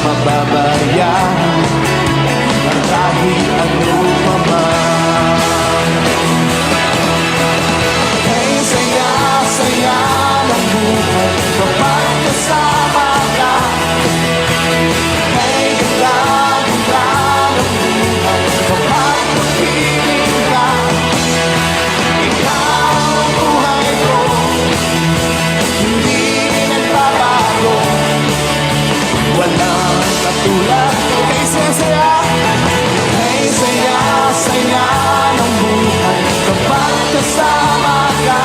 Pababayaan ng kahit ano pa man. Kay saya-saya ng buhay kapag kasama ka. Kay ganda-ganda ng buhay kapag kapiling ka. Ikaw ang buhay ko, hindi nagbabago. Walang katulad mo. Kay saya-saya, kay saya-saya ng buhay kapag kasama ka.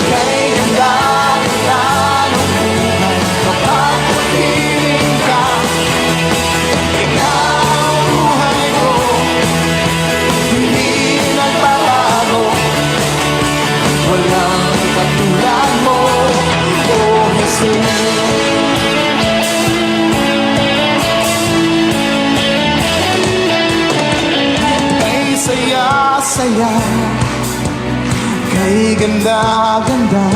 Kay ganda-ganda ng buhay kapag kapiling ka. Ikaw ang buhay ko, hindi nagbabago. Walang katulad mo, Oh Jesus. Kay saya-saya, kay ganda-ganda,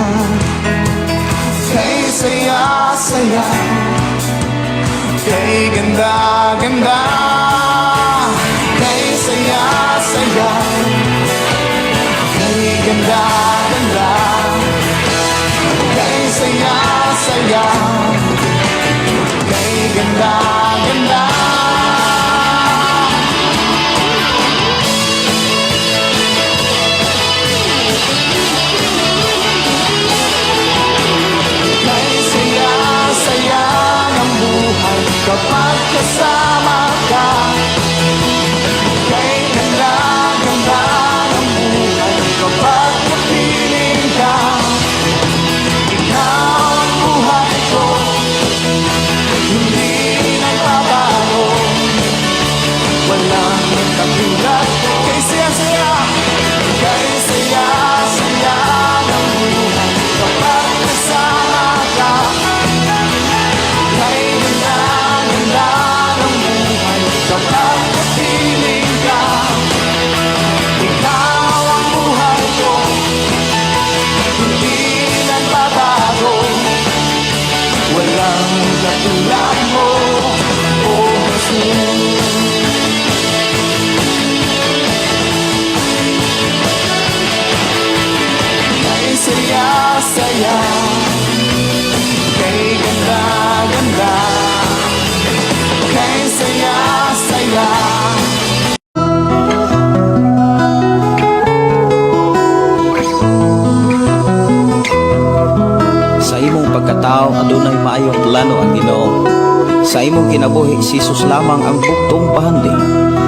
kay saya-saya, kay ganda-ganda, kay saya-saya, kay ganda-ganda, kay saya-saya, kay ganda-ganda. Kay saya-saya ng buhay kapag kasama ka. Kay ganda-ganda ng buhay kapag kapiling ka. Ikaw ang buhay ko, hindi nagbabago. Walang katulad. Kay saya-saya, kay saya-saya ng buhay kapag kasama ka. Kay ganda-ganda ng buhay kapag kapiling ka. Ikaw ang buhay ko, hindi nagbabago. Walang katulad mo, Oh Jesus. Kay saya-saya, kay ganda-ganda, kay saya-saya. Sa imong pagkatao adunay maayong plano ang Ginoo. Sa imong kinabuhi si Jesus lamang ang bugtong pahandi.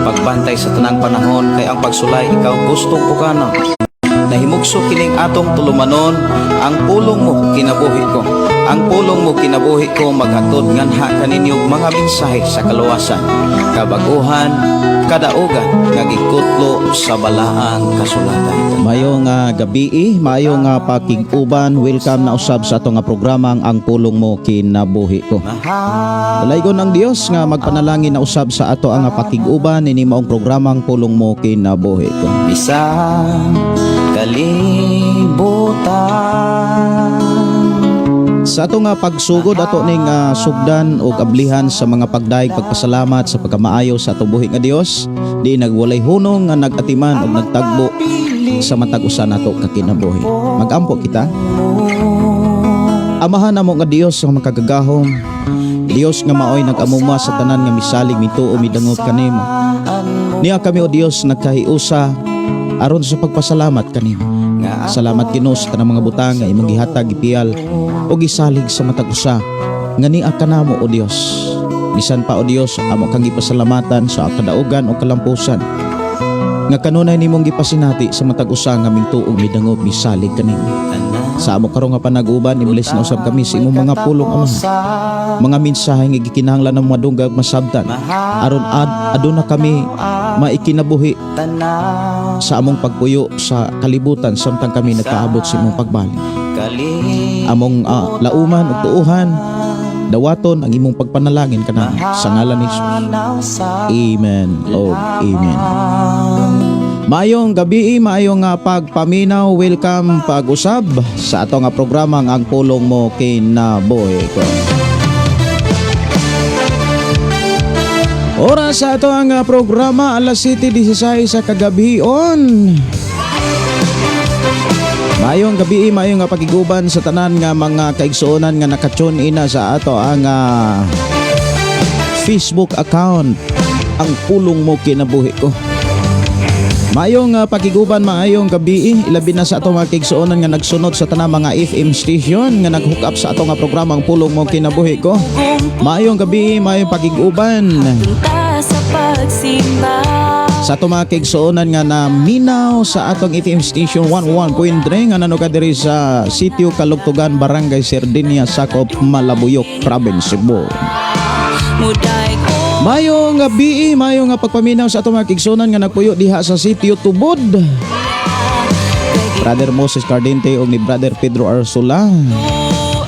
Pagbantay sa tanang panahon kay ang pagsulay ikaw gustong pukanon. Nahimugso kining atong tulumanon, ang pulong mo kinabuhi ko. Ang pulong mo kinabuhi ko maghatod nganha kaninyo mga mensahe sa kaluwasan, kabaguhan, kadaugan nga gikutlo sa balaang kasulatan. Maayong gabii, maayong pakig-uban, welcome na usab sa ato nga programang Ang Pulong Mo Kinabuhi Ko. Dalaygon ang Dios nga magpanalangin na usab sa ato ang pakig-uban ini maong programang Pulong Mo Kinabuhi Ko. Bisang kalibutan. Sa ato nga pagsugod ato ning sugdan og ablihan sa mga pagdayeg pagpasalamat sa pagkamaayo sa atong buhi nga Dios, di nagwalay hunong nga nag-atiman og nagtagbo sa matag usa nato ka kinabuhi. Magampo kita. Amahan namo nga Dios nga makagagahom, Dios nga maoy nag-amuma sa tanan nga misalig mituo midangop kanimo. Niya kami o Dios nagkahiusa aron sa pagpasalamat kanimo. Salamat Ginoo sa tanang mga butang nga imong gihatag, gipiyal o gisalig sa matag usa nga niya kanamo o Dios. Bisan pa o Dios amo kang gipasalamatan sa kadaugan o kalampusan nga kanunay nimong gipasinati sa matag usa nga mingtuo midangop misalig kanimo. Sa amo karon nga panag-uban, i-bless na usab kami sa imong mga pulong, Amahan. Mga mensahe nga gikinahanglan ng madungag masabtan aron aduna kami maikinabuhi sa among pagpuyo sa kalibutan samtang kami nagkaabot sa imong pagbalik. Among lauman ug tuuhan, dawaton ang imong pagpanalangin kanamo sa ngalan ni Jesus. Amen o amen. Maayong gabi, maayong nga pagpaminaw, welcome pag-usab sa ato nga programang Ang Pulong Mo Kinabuhi Ko. Oras sa ato ang programa, alas 7:16 sa kagabhion. Maayong gabi, maayong nga pagiguban sa tanan nga mga kaigsuonan nga naka-tune in na sa ato ang Facebook account, Ang Pulong Mo Kinabuhi Ko. Maayong pakiguban, maayong gabi, ilabi na sa ato mga kaigsuonan nga nagsunod sa tanang mga FM station nga nag-hook up sa ato nga programa, Ang Pulong Mo Kinabuhi Ko. Maayong gabi, maayong pakiguban. Punta sa pagsimba. Sa ato mga kaigsuonan nga naminaw sa atong FM station 11.3 nga nanuka diri sa Sitio Kalugtugan, Barangay Sardinia, Sakop Malabuyok, Province Cebu. Muday ko. Maayong gabi, maayong nga pagpaminaw sa ato mga kaigsuonan nga nagpuyo diha sa Sitio Tubod. Brother Moses Cardente ug ni Brother Pedro Arsula.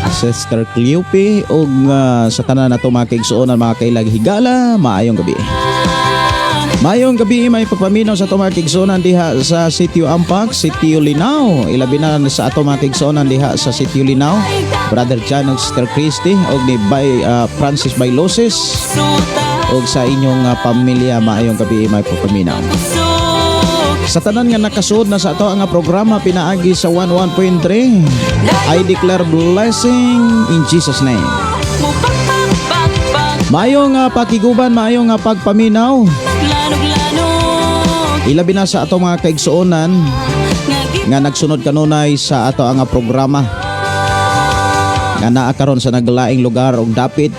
Sister Cleope ug sa tanan nato mga kaigsuonan, mga kailag higala, maayong gabi. Maayong gabi, may pagpaminaw sa ato mga kaigsuonan diha sa Sitio Ampak, Sitio Linaw. Ilabi na sa ato mga kaigsuonan diha sa Sitio Linaw. Brother John ug Sister Christy ug ni Bay Francis Bailoses Suta. Ug sa inyong pamilya, maayong gabi, may pagpaminaw. Kusog. Sa tanan nga nakasuod na sa ato ang programa pinaagi sa 11.3, I declare blessing in Jesus' name. Mupakpakpakpak. Maayong pakiguban, maayong pagpaminaw. Lanog-lanog. Ilabi na sa ato mga kaigsuonan Nga nga nagsunod kanunay sa ato ang programa nga naa karon sa naglaing lugar ug dapit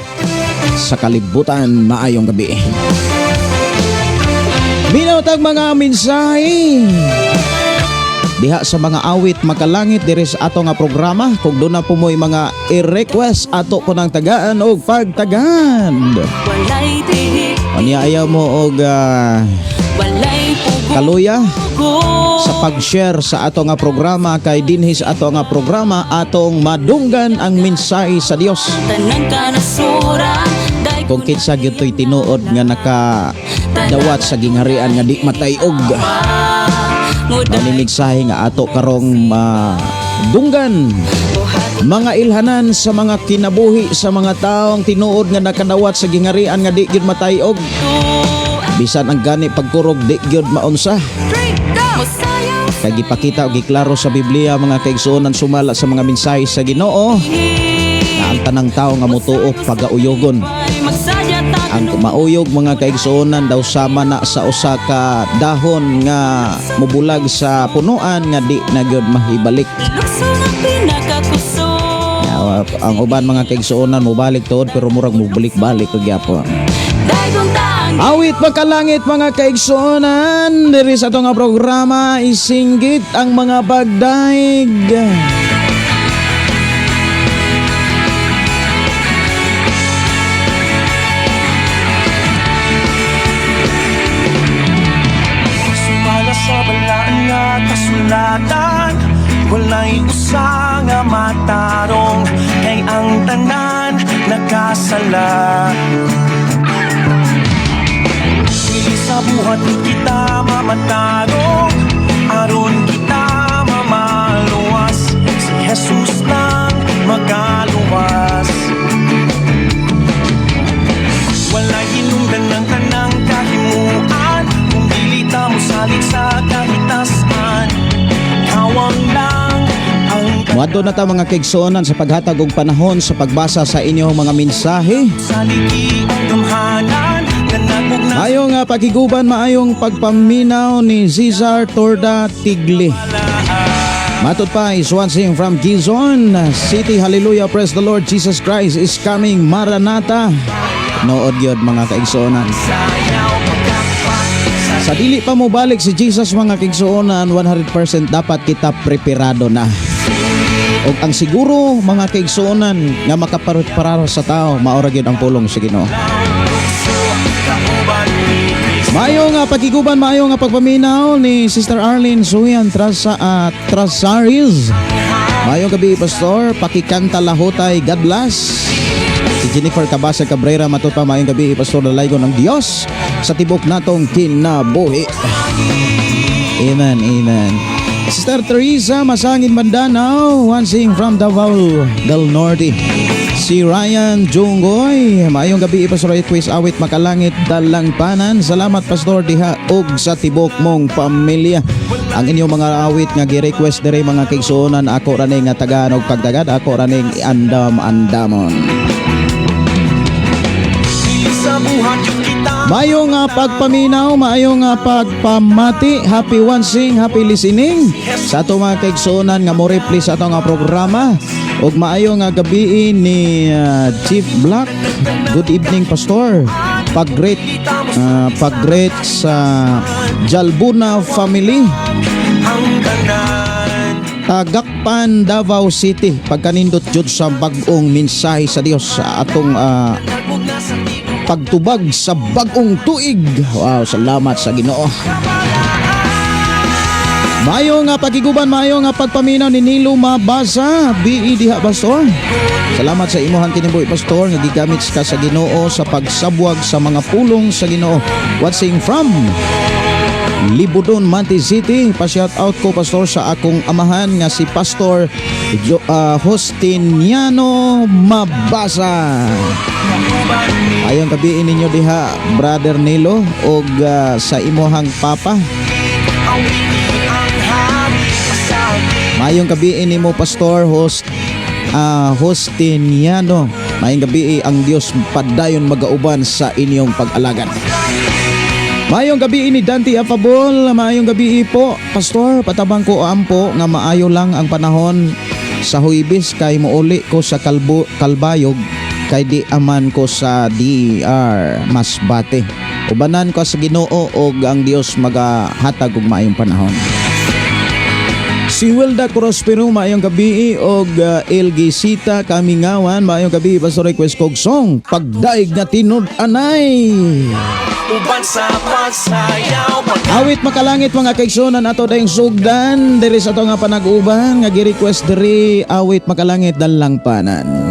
sa kalibutan, maayong gabi. Minaw tag mga mensahe diha sa mga awit makalangit diri sa ato nga programa. Kung doon na po mo'y mga i-request, ato ko ng tagaan og pagtagad. Walay tihik. Unya ayaw mo og Walay pugo. Kaluya sa pag-share sa ato nga programa, kay dinhi sa ato nga programa atong madunggan ang mensahe sa Dios. Tanang kanasuran. Day Kung kinsa gyud to'y tinuod nga nakadawat sa gingharian nga di matay-og. Muday. Mao mensahe nga ato karong madunggan. Mga ilhanan sa mga kinabuhi sa mga taong tinuod nga nakadawat sa gingharian nga di gyud matay-og. Bisan ang gani pagkurog, di gyud maunsa. Mosayaw. Kay gipakita og giklaro sa Biblia, mga kaigsuonan, sumala sa mga mensahe sa Ginoo, na ang tanang tao nga motuo pagauyogon. Magsaya. Ang mauyog, mga kaigsuonan, daw sama na sa usa ka dahon nga mobulag sa punuan nga di na gyud mahibalik. Lukso nga pinakakusog. Ang uban, mga kaigsuonan, mobalik tuod pero murag mobalik-balik og gyapon. Daygon ta ang Awit makalangit, mga kaigsuonan, diri sa ato nga programa, isinggit ang mga pagdaig. Sumala sa balaan nga kasulatan, wala'y usa nga matarong, kay ang tanan nagkasala. Dili sa buhat ni kita mamatarong, aron kita mamaluwas, si Jesus lang magaluwas. Wala'y hinungdan ng tanang kahimuan kung dili ta mosalig sa kahitasan. Kawang lang ang Moadto na ta, mga kaigsuonan, sa paghatag og panahon sa pagbasa sa inyong mga mensahe. Saligi ang gamhanan nga nagmugna. Maayong pakiguban, maayong pagpaminaw ni Cesar Torda Tigli. Matod pa is watching from Quezon City. Hallelujah, praise the Lord, Jesus Christ is coming. Maranatha. Nood gyud, mga kaigsuonan. Sayaw pagkakpak sa Sa dili pa mo balik si Jesus, mga kaigsuonan, 100% dapat kita preparado na. Og ang siguro, mga kaigsuonan, nga makaparar sa tao, maora gyud ang pulong sa Ginoo. Lukso kauban ni Kristo. Maayo nga pagkiguban, maayo nga pagpaminaw ni Sister Arlene Suyan Trasaris. Maayong gabi, Pastor. Pakikanta Lahutay, God bless. Si Jennifer Cabasa Cabrera, matod pa, maayong gabi, Pastor, dalaygon ng Dios sa tibok natong kinabuhi. Amen, amen. Sister Teresa Masangin Mandanao, watching from Davao del Norte. Si Ryan Junggoy, maayong gabi, Pastor, request Awit Makalangit Dalangpanan. Salamat, Pastor, diha ug sa tibok mong pamilya. Ang inyong mga awit nga gi-request diri, mga kaigsuonan, ako ra ning nga tagaan og pagdagad, ako ra ning andam-andamon. Sa buhat yung kita. Maayong pagpaminaw, maayong pagpamati, happy watching, happy listening sa ato mga kaigsuonan nga mo reply sa ato nga programa. Ug maayong gabi ni Chief Black. Good evening, Pastor. Pag-greet sa Jalbuna family. Ang tanan. Tagakpan, Davao City. Pagkanindot jud sa bag-ong mensahe sa Dios sa atong Nagbugna sa tibuok. Pagtubag sa bag-ong tuig. Wow, salamat sa Ginoo. Maayo nga pagiguban, maayo nga pagpaminaw ni Nilo Mabasa, BE diha, Pastor. Salamat sa imuhang kinabuhi, Pastor, nga gigamit ka sa Ginoo sa pagsabwag sa mga pulong sa Ginoo. Watching from Libudon, Mati City. Pa-shout out ko, Pastor, sa akong amahan nga si Pastor Justiniano Mabasa. Ayong gabi ninyo diha, Brother Nilo, og sa imuhang papa. Ang wiki ang hari pasagi. Maayong gabi nimo, Pastor Host Justiniano. Maayong gabi, ang Dios padayon magauban sa inyong pag-alagad. Maayong gabi ni Dante Afabol, maayong gabi po, Pastor, patabang ko ampo nga maayo lang ang panahon sa Huybis kay muuli ko sa Kalbo, Kalbayog kay di aman ko sa DR Masbate. Ubanan ko sa Ginoo og ang Dios magahatag og maayong panahon. Si Wilda Crospero, maayong gabi, og LG Kamingawan, maayong gabi, Pastor, request kog song Pagdaig nga Tinud-anay. Uban sa pagsayaw pag Awit Makalangit, mga kaigsunan, ato dayong sugdan diri sa ato nga panag-uban nga gi-request diri, Awit Makalangit Dalangpanan.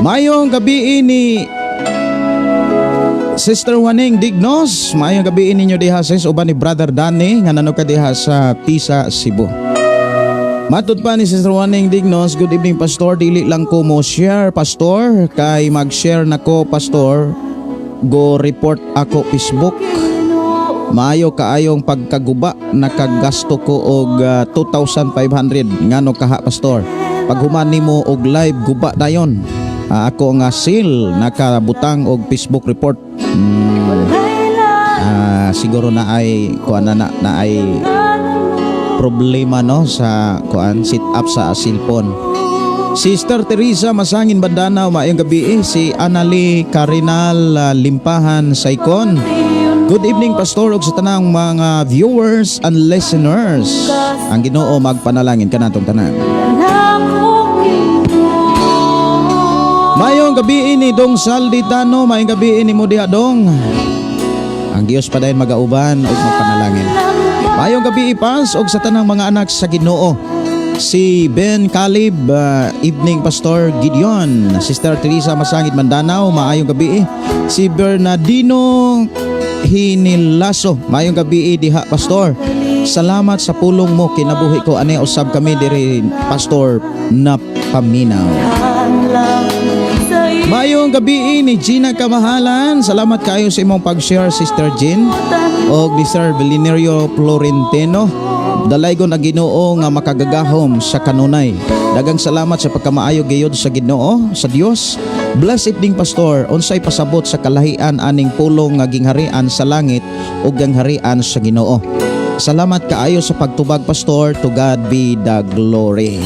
Mayong gabi ni Sister Juaning Dignos, maayong gabi ninyo diha, sis, uban ni Brother Danny nga nano ka diha sa Tisa, Cebu. Matod pa ni Sister Juaning Dignos, "Good evening, Pastor, dili lang ko mo share, Pastor, kay mag-share nako, Pastor, go report ako Facebook. Maayo kaayong pagkaguba, nakagasto ko og 2,500. Ngano kaha, Pastor? Paghuman nimo og live, guba dayon. Ako nga seal nakabutang og Facebook report." Siguro na ay kuan na, na, na ay problema no sa kuan sit up sa cellphone. Sister Teresa Masangin Bandanao, maayong gabi eh. Si Anali Carinal Limpahan Saikon. Good evening, Pastor, ug sa tanang mga viewers and listeners. Ang Ginoo magpanalangin kanatong tanan. Maayong gabi ni Dong Salditano, maayong gabi ni mo diha, Dong. Ang Dios padayon magauban ug magpanalangin. Maayong gabi, Ipas, ug sa tanang mga anak sa Ginoo. Si Ben Calib, evening, Pastor Gideon, Sister Teresa Masangit Mandanao, maayong gabi. Si Bernardino Hinilaso, maayong gabi diha, Pastor. Salamat sa pulong mo, kinabuhi ko ani usab kami diri, Pastor, na paminaw. Maayong gabi ni Gina Kamahalan. Salamat kayo sa imong pag-share, Sister Jean. O ni Sir Belinerio Florentino. Dalaygon ang Ginoo nga makagagahom sa kanunay. Dagang salamat sa pagkamaayo gayod sa Ginoo, sa Dios. Bless evening, Pastor. Unsay pasabot sa kalahian aning pulong nga gingharian sa langit ug gingharian sa Ginoo? Salamat kaayo sa pagtubag, Pastor. To God be the glory.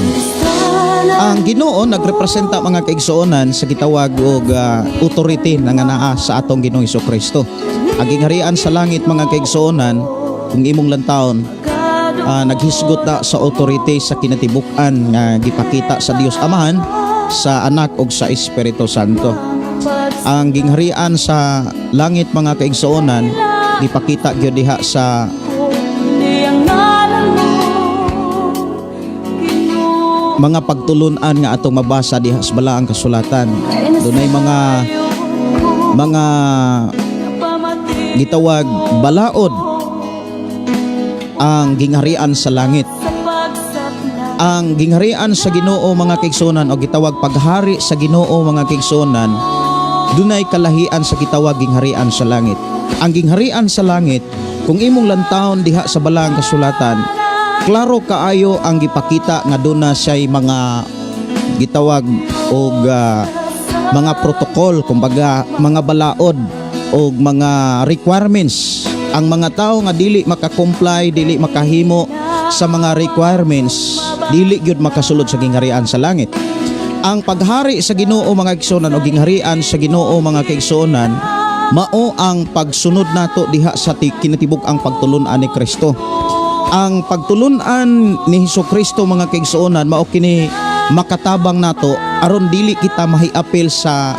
Ang Ginoo nagrepresenta, mga kaigsuonan, sa gitawag og authority nga naa sa atong Ginoong Kristo. Ang gingharian sa langit, mga kaigsuonan, kung imong lantawon, naghisgot na sa authority sa kinatibuk-an nga gipakita sa Dios Amahan, sa Anak ug sa Espiritu Santo. Ang gingharian sa langit, mga kaigsuonan, gipakita gyud diha sa mga pagtulunan nga atong mabasa diha sa balaang kasulatan. Dunay mga gitawag balaod ang gingharian sa langit. Ang gingharian sa Ginoo, mga kaigsuonan, o gitawag paghari sa Ginoo, mga kaigsuonan, dunay kalahian sa gitawag gingharian sa langit. Ang gingharian sa langit, kung imong lantawon diha sa Balaang Kasulatan, klaro kaayo ang gipakita nga duna siya'y mga gitawag og mga protocol, kumbaga mga balaod og mga requirements. Ang mga tao nga dili makakomply, dili makahimo sa mga requirements, dili gyud makasulod sa gingharian sa langit. Ang paghari sa Ginoo, mga igsuonan, o gingharian sa Ginoo, mga kaigsuonan, mao ang pagsunod nato diha sa kinatibuk-ang pagtulun-an ni Kristo. Ang pagtulun-an ni Hesus Kristo, mga kaigsuonan, mao kini makatabang nato aron dili kita mahiapil sa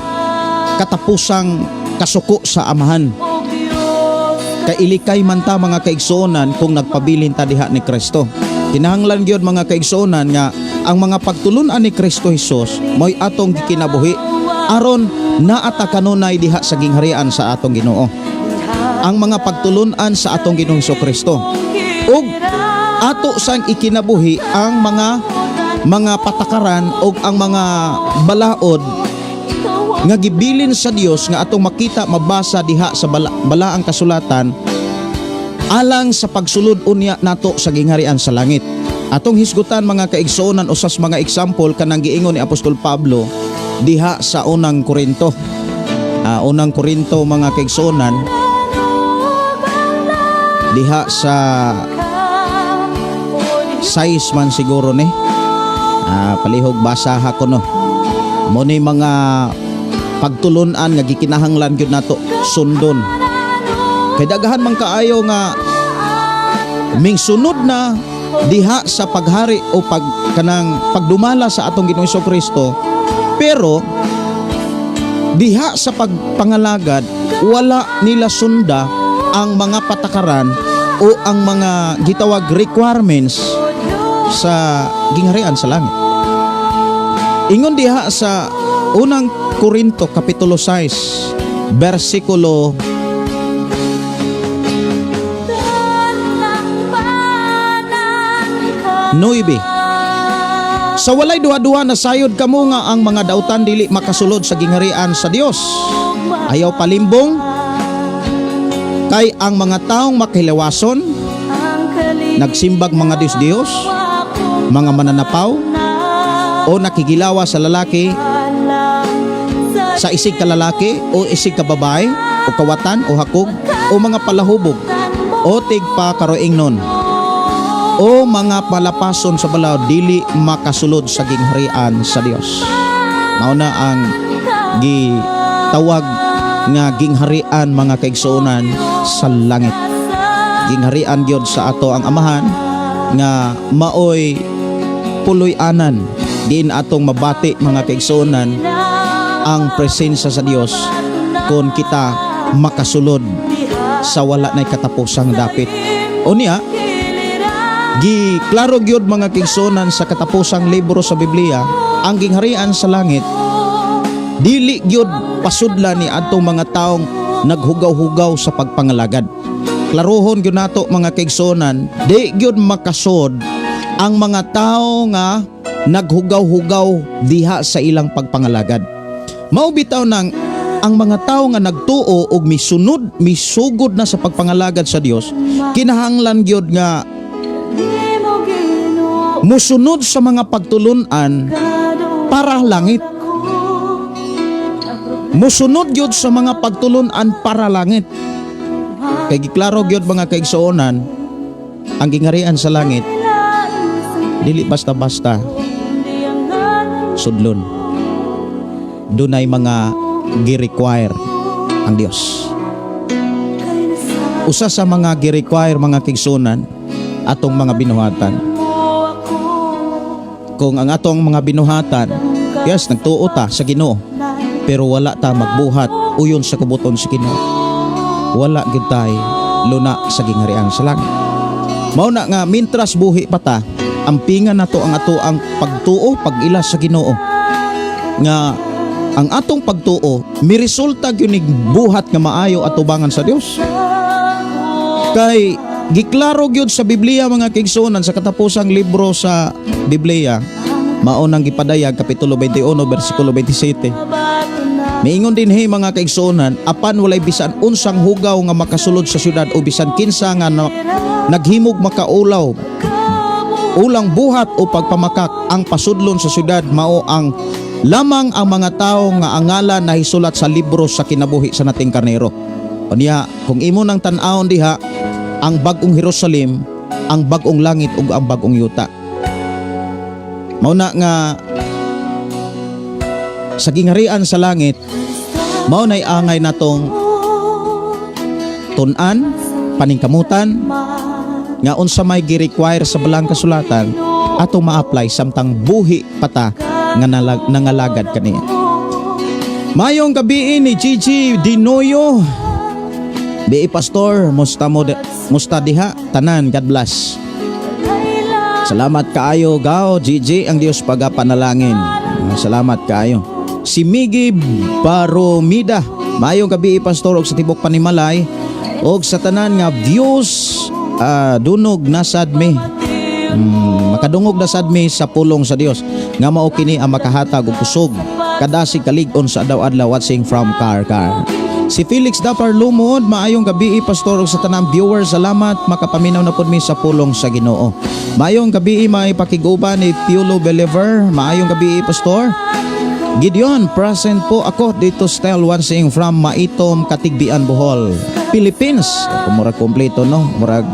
katapusang kasuko sa Amahan. Kailikay man ta, mga kaigsuonan, kung nagpabilin ta diha ni Kristo. Kinahanglan gyud, mga kaigsuonan, nga ang mga pagtulun-an ni Kristo Jesus mo'y atong gikinabuhi aron naa ta kanunay diha sa gingharian sa atong Ginoo. Ang mga pagtulun-an sa atong Ginoong Hesus Kristo ug ato sang ikinabuhi ang mga patakaran o ang mga balaod nga gibilin sa Dios nga atong makita, mabasa diha sa Balaang Kasulatan alang sa pagsulod unya nato sa gingharian sa langit. Atong hisgutan, mga kaigsuonan, usas mga example kanang giingon ni Apostol Pablo diha sa Unang Korinto. Unang Korinto, mga kaigsuonan, diha sa 6 man siguro ni. Palihog basa ha ko, no. Mao ni mga pagtulunan nga gikinahanglan gyud nato sundon. Kay daghan man kaayo nga mingsunod na diha sa paghari o pag kanang pagdumala sa atong Ginoong Kristo, pero diha sa pagpangalagad wala nila sunda ang mga patakaran o ang mga gitawag requirements sa gingharian sa langit. Ingon diha sa Unang Korinto kapitulo 6 bersikulo 9. "Sa walay duha-duha nasayod kamo nga ang mga dautan dili makasulod sa gingharian sa Dios. Ayaw palimbong, kay ang mga taong makilawason, nagsimbag mga Diyos-Diyos, mga mananapaw, o nakigilawa sa lalaki sa isig ka lalaki o isig ka babae, o kawatan o hakog, o mga palahubog, o tigpakaroingnon, o mga palapason sa balaod dili makasulod sa gingharian sa Dios." Mao na ang gitawag nga gingharian, mga kaigsuonan, sa langit. Gingharian gyud sa ato ang Amahan nga maoy puloy-anan diin atong mabati, mga kaigsuonan, ang presensya sa Dios kung kita makasulod sa wala nay katapusang dapit. Unya, gi klaro gyud, mga kaigsuonan, sa katapusang libro sa Biblia, ang gingharian sa langit dili gyud pasudla ni adtong mga taong naghugaw-hugaw sa pagpangalagad. Klarohon gyud nato, mga kaigsuonan, di gyud makasod ang mga tao nga naghugaw-hugaw diha sa ilang pagpangalagad. Mao bitaw nang ang mga tao nga nagtuo og misunod, misugod na sa pagpangalagad sa Dios, kinahanglan gyud nga musunod sa mga pagtulunan para langit. Musunod gyud sa mga pagtulunan para langit. Kay giklaro gyud, mga kaigsuonan, ang gingharian sa langit dili basta-basta sudlon. Dunay mga gi-require ang Dios. Usa sa mga gi-require, mga kaigsuonan, atong mga binuhatan. Kung ang atong mga binuhatan, yes, nagtuo ta sa Ginoo, pero wala ta magbuhat uyon sa kabuton sa Ginoo, wala gid tay luna sa gingharian sa langit. Mao na nga mintras buhi pa ta, ampingan nato ang ato ang pagtuo, pag-ila sa Ginoo nga Ang atong pagtuo miresulta gyud nig buhat nga maayo atubangan sa Dios. Kay giklaro gyud sa Biblia, mga kaigsuonan, sa katapusang libro sa Biblia, mao nang gipadayag kapitulo 21 bersikulo 27. Miingon dinhi, mga kaigsuonan, apan walay bisan unsang hugaw nga makasulod sa syudad o bisan kinsa nga naghimog makaulaw ulang buhat o pagpamakak. Ang pasudlon sa syudad mao ang lamang ang mga tao nga ang ngalan nahisulat sa libro sa kinabuhi sa Nating Karnero. Unya, kung imo nang tan-awon diha ang bag-ong Jerusalem, ang bag-ong langit ug ang bag-ong yuta. Mao na nga sa gingharian sa langit, mao nay angay natong tun-an, paningkamutan nga unsa may gi-require sa Balaang Kasulatan atong ma-apply samtang buhi pata nga nangalagad kaniya. Mayong gabii ni Gigi Dinoyo. Bi Pastor, musta mo musta diha tanan, God bless. Salamat kaayo gao Gigi, ang Dios pagapanalangin. Salamat kaayo. Si Miggy Baromida. Mayong gabii, Pastor, og sa tibok panimalay og sa tanan nga views, dunog nasad mi. Makadungog na sad mi sa pulong sa Dios nga mao kini ang makahatag og kusog, kadasig, kalig-on sa adlaw-adlaw, watching from Carcar. Si Felix Dapar Lumod, maayong gabi, Pastor, ug sa tanang viewers, salamat makapaminaw na pud mi sa pulong sa Ginoo. Maayong gabi, may pakiguban ni Piolo Beliver, maayong gabi, Pastor. Gideon, present po ako dito style watching from Maitom, Catigbian, Bohol, Philippines. Kung murag kompleto, no? Murag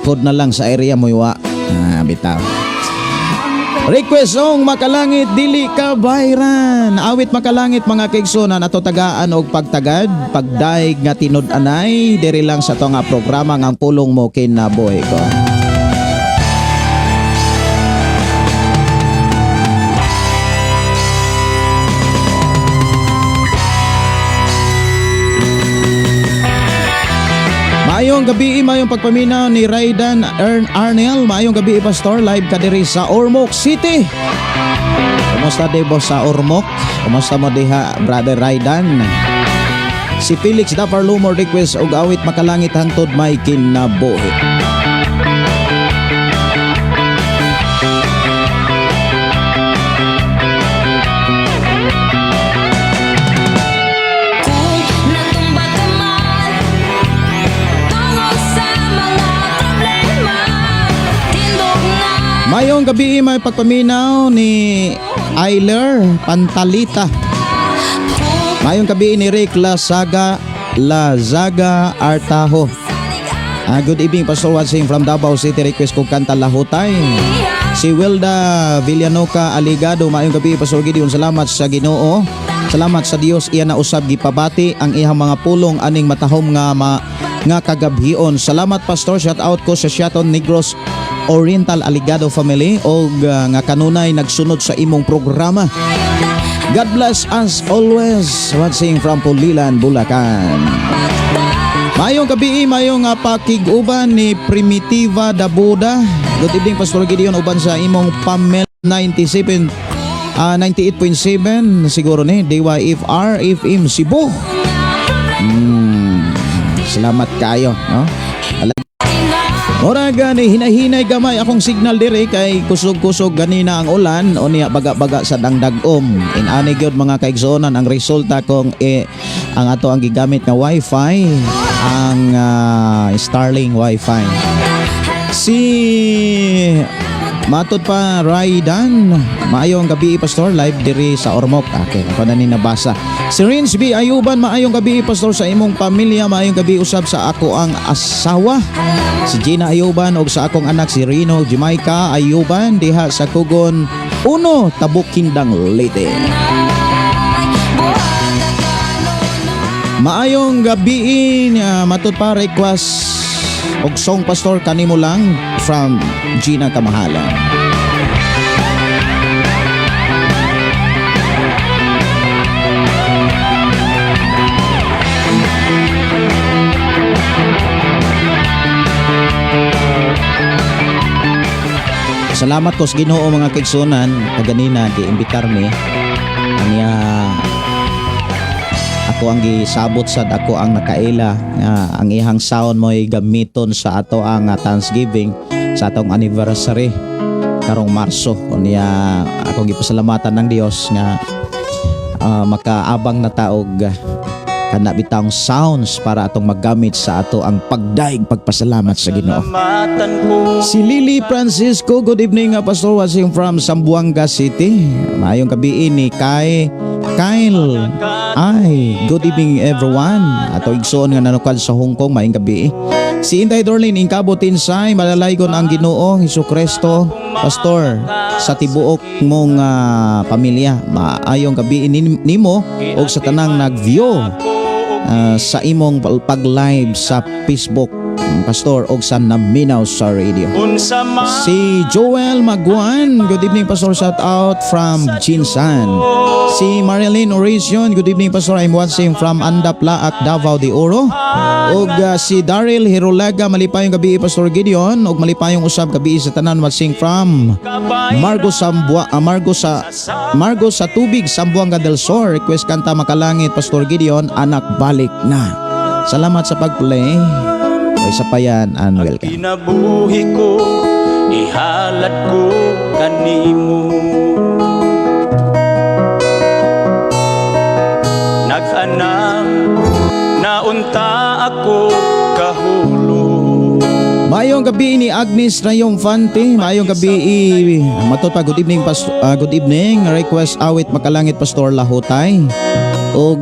code na lang sa area mo iwa. Bitaw. Request song, Makalangit, Dili Ka Bayran. Awit Makalangit, mga kaigsunan, ato tagaan og pagtagad, pagdaig nga tinud-anay diri lang sa ato nga programa nga Ang Pulong Mo Kinabuhi Ko. Maayong gabi, maayong pagpaminaw ni Raidan Ern Arnel. Maayong gabi, Pastor, live ka diri sa Ormoc City. Kumusta di boss sa Ormoc? Kumusta mo diha, Brother Raidan? Si Felix Dapar Lumor, request og awit Makalangit, Hangtod May Kinabuhi. Kung natumba ka man tungod sa mga problema, tindog na. Mayong gabi, may pagpaminaw ni Ayler Pantalita. Mayong gabi ni Rick Lasaga Lazaga Artajo. Good evening, Pastor, watching from Davao City, request kong kanta Lahutay. Si Wilda Villanoca Aligado, maayong gabi, Pastor Gideon, salamat sa Ginoo. Salamat sa Dios, iya na usab gipabati ang iyang mga pulong aning matahom nga kagabhion. Salamat, Pastor, shout out ko sa Siaton Negros Oriental Aligado family og nga kanunay nagsunod sa imong programa. God bless us always. Watching from Pulilan, Bulacan. Mayong gabi, mayong pakig-uban ni Primitiva Dabuda. Good evening, Pastor Gideon, uban sa imong Pamel 97 98.7 siguro ni DYFR FM Cebu. Salamat kayo, no? Mura gani hinahinay gamay akong signal dire kay kusog-kusog ganina ang ulan unya baga-baga sa dangdagom. Inani gyud, mga kaigsuonan, ang resulta kung ang ato ang gigamit nga wifi ang Starlink wifi. Si Matod pa Raidan, maayong gabi, Pastor, live diri sa Ormoc. Okay, ako na ni nabasa. Si Rins B Ayuban, maayong gabi, Pastor, sa imong pamilya, maayong gabi usab sa ako ang asawa. Si Gina Ayuban ug sa akong anak si Rino Jamaica Ayuban diha sa Kugon Uno, Tabuk, Kindang, Leyte. Maayong gabi niya, matod pa request og song, Pastor, Kanimo Lang from Gina Kamahalan. Salamat ko sa Ginoo, mga kaigsunan, kaganina giimbitar mi Anya ako ang gisabot sad, ako ang nakaila nga ang ihang sound mo'y gamiton sa ato ang Thanksgiving sa atong anniversary karong Marso. Unya akong gipasalamatan ng Dios nga makaabang na taog kana bitawng sounds para atong maggamit sa ato ang pagdaig pagpasalamat sa Ginoo. Salamatan ko. Si Lily Francisco, good evening, Pastor, watching from Zamboanga City. Maayong gabi ni Kai Kyle. Ay, good evening everyone. Ato igsoon nga nanukad sa Hong Kong, maayong gabi. Si Inday Dorlin, Ingkabo Tinsay, malalaygon ang Ginoo Hesus Kristo, Pastor, sa tibuok mong pamilya. Maayong gabi nimo og sa tanang nag-view sa imong pag-live sa Facebook, Pastor, og sa naminaw sa radio. Unsa man Si Joel Maguan, good evening, Pastor, shout out from Jinsan. Si Marilyn Oracion, good evening, Pastor, I'm watching from Andap Laak, Davao de Oro. Ug si Daryl Hirolaga, malipayong gabi, Pastor Gideon, ug malipayong usab gabi sa tanan watching from Margo Sambua, Margo sa Tubig, Sambuanga del Sur. Request kanta Makalangit, Pastor Gideon, Anak Balik Na. Salamat sa pag-play. O isa pa yan, and welcome. Kinabuhi ko, ihalad ko kanimo. Nag-anak na unta ako kahulog. Maayong gabi ni Agnes Triumphante, maayong gabi matod pa, good evening, good evening. Request awit Makalangit, Pastor Lahutay. Og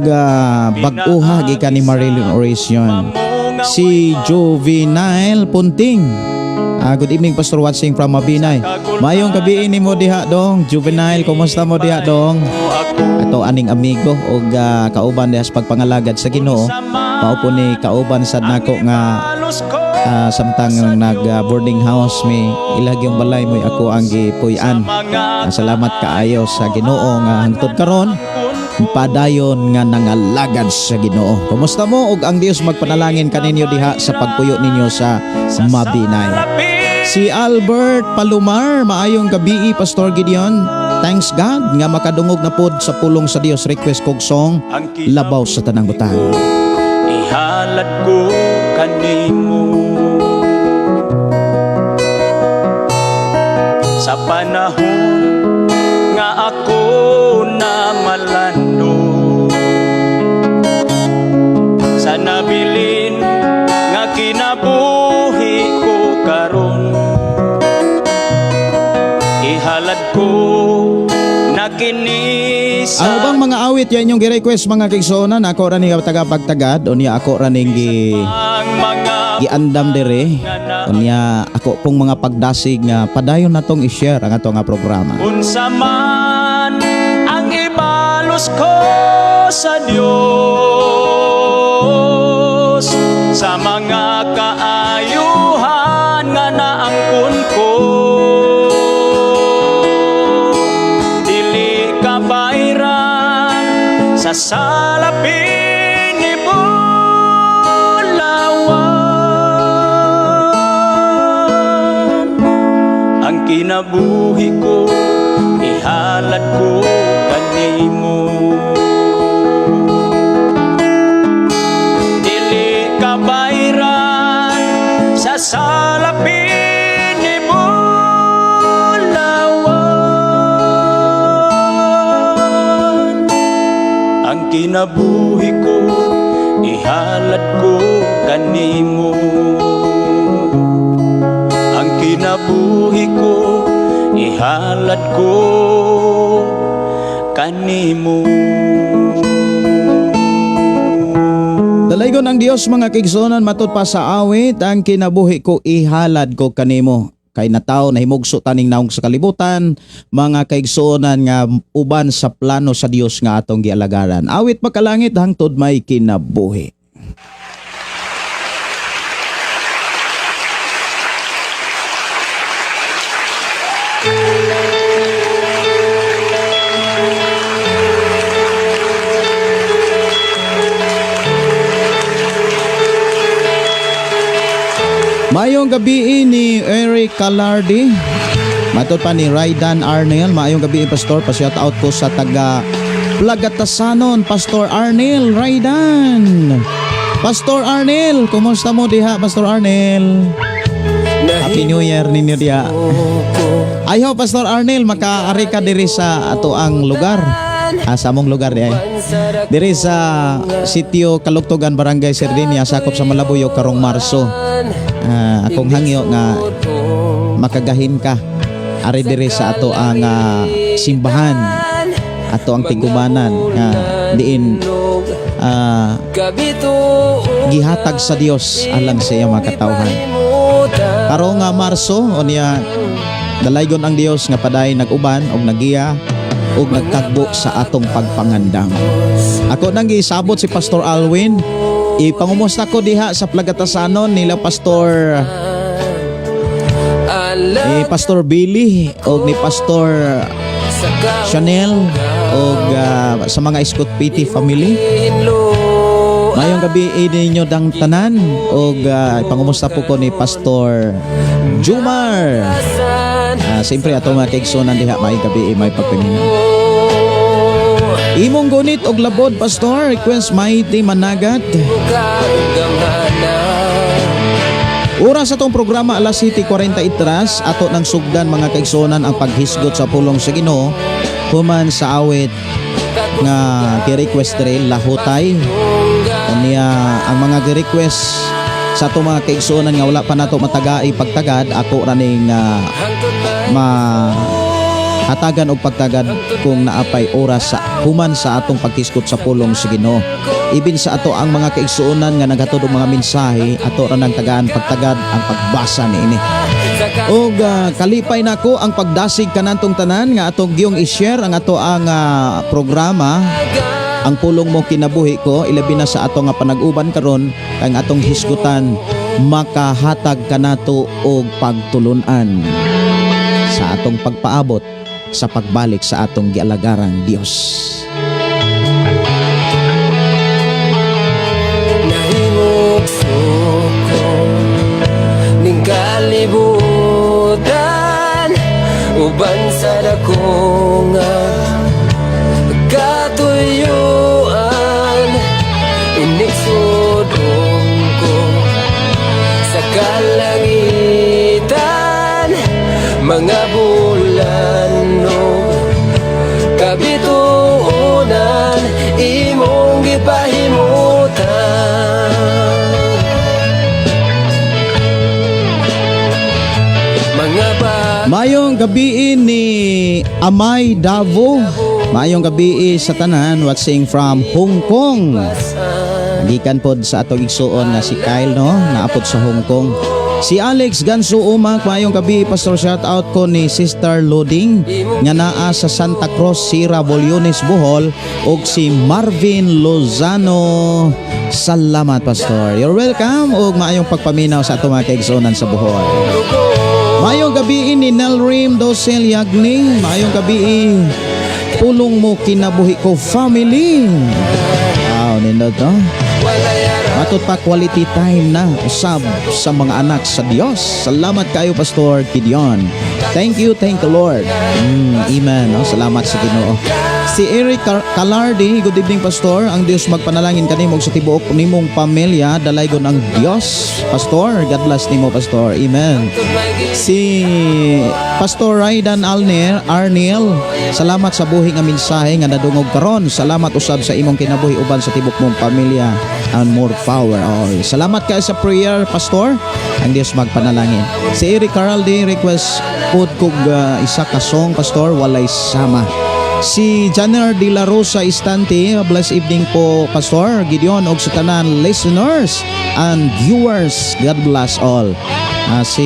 bag-uha gikan ni Marilyn Oracion. Si Juvenile Punting. Good evening, Pastor, watching from Mabinay. Maayong gabi nimo diha dong, Juvenile, kumusta mo diha dong? Ato aning amigo og kauban diha sa pagpangalagad sa Ginoo. Mao po ni kauban sad nako nga samtang nag boarding house mi, ilag yung balay mo'y ako ang gipuy-an. Salamat kaayo sa Ginoo nga hangtod karon padayon nga nangalagad sa Ginoo. Kumusta mo og ang Dios magpanalangin kaninyo diha sa pagpuyo ninyo sa Mabinay. Si Albert Palomar, maayong gabi, Pastor Gideon. Thanks God nga makadungog na pod sa pulong sa Dios. Request kog song Labaw sa Tanang Butang. Ihalad ko kanimo. Sa panahon nga ako na malando, sa nabilin nga kinabuhi ko karon, ihalad ko na kini sa Ang ubang mga awit yan yung gi-request, mga kaigsuonan, ako ra ni taga-pagtagad unya ako ra ning gi ang mga giandam dire unya ako pong mga pagdasig nga padayon natong i-share ang ato nga programa. Unsa man ang ibalos ko sa Dios sa mga kaayuhan nga naangkon ko, dili kabayran sa salapin ni Bulawan. Ang kinabuhi ko, ihalad ko kanimo. Dili kabayran sa salapin ni Bulawan. Ang kinabuhi ko, ihalad ko kanimo. Ang kinabuhi ko, ihalad ko kanimo. Dalaygon ang Dios, mga kaigsuonan, matud pa sa awit, ang kinabuhi ko ihalad ko kanimo. Kay nataw nahimugso taning naong sa kalibutan, mga kaigsuonan, nga uban sa plano sa Dios nga atong gialagaran. Awit Makalangit, hangtod may kinabuhi. Maayong gabi ni Eric Calardi. Matod pa ni Raidan Arnel, maayong gabi, Pastor, pa-shout out ko sa taga Plagatasanon, Pastor Arnel Raidan. Pastor Arnel, kumusta mo diha, Pastor Arnel? Happy New Year ninyo diha. I hope, Pastor Arnel, makaari ka diri sa ato ang lugar. Ah, sa among lugar di ay. Diri sa Sitio Kaluktugan, Barangay Sardinia, sakop sa Malabuyo karong Marso. Ah, akong hangyo nga makagahin ka ari diri sa ato ang simbahan, ato ang tigumanan nga diin gihatag sa Dios alang sa iyang mga katawhan. Karong nga Marso unya, dalaygon ang Dios nga paday nag-uban og nagiya og nagtagbo sa atong pagpangandam. Ako nang gisabot si Pastor Alwin. Ipangumusta ko diha sa Plagatasanon nila Pastor ni Pastor Billy og ni Pastor Chanel og sa mga Scott PT family. Mayong gabi ninyo dang tanan og ipangumusta po ko ni Pastor Jumar. Siyempre ato mga kaigsunan diha, maayong gabi, may pagpaminaw. Imong gunit og labod, Pastor, request Mighty Managat. Oras sa atong programa alas 7:43, ato nang sugdan, mga kaigsunan, ang paghisgot sa pulong sa Ginoo human sa awit nga gi-request diri, Lahutay. Unya ang mga gi-request sa atong mga kaigsuonan nga wala pa nato matagai pagtagad, ako ra ning ma hatagan og pagtagad kung naapay oras sa human sa atong paghisgot sa pulong sa Ginoo. Ibin sa ato ang mga kaigsuonan nga naghatod og mga mensahe, ato ra nang tagaan pagtagad ang pagbasa niini. Og kalipay nako ang pagdasig kanatong tanan nga atong giyong i-share ang ato ang programa, Ang Pulong Mo Kinabuhi Ko, ilabi na sa ato nga panag-uban karon kang atong hisgutan makahatag kanato og pagtulunan sa atong pagpaabot sa pagbalik sa atong gialagarang Dios. Nahimugso ning kalibutan uban sa dako nga katuyuan, inigsudong ko sa kalangitan mga bulan ug kabituonan imong gipahimutan. Mga ba Mayong gabi ni Amay Davo. Mayong gabi sa tanan watching from Hong Kong. Gikan pod sa atong igsuon nga si Kyle, no, naapod sa Hong Kong. Si Alex Ganso Umak, mayong gabi, Pastor, shout out ko ni Sister Loading nga naa sa Santa Cruz, Sira Bolyones, Bohol ug si Marvin Lozano. Salamat, Pastor. You're welcome ug maayong pagpaminaw sa atong mga kaigsuonan sa Bohol. Maayong gabi ni Nelrim Dosel Yagni, maayong gabi, Pulong Mo Kinabuhi Ko family. Wow, nindot, no? Matod pa, quality time na usab sa mga anak sa Dios. Salamat kayo, Pastor Gideon. Thank you, thank the Lord. Amen. No? Salamat sa Ginoo. Si Eric Calardi, good evening, Pastor. Ang Dios magpanalangin kanimo ug sa tibuok nimong pamilya. Dalaygon ang Dios, Pastor. God bless nimo, Pastor. Amen. Si Pastor Raidan Alner, Arnel, salamat sa buhi nga mensahe nga nadungog karon. Salamat usab sa imong kinabuhi uban sa tibok mong pamilya and more power all. Salamat kay sa prayer, Pastor. Ang Dios magpanalangin. Si Eric Caraldi, request pud kog isa ka song, Pastor, Walay Sama. Si Janner De La Rosa Istante, bless evening po, Pastor Gideon og sa tanan listeners and viewers. God bless all. Si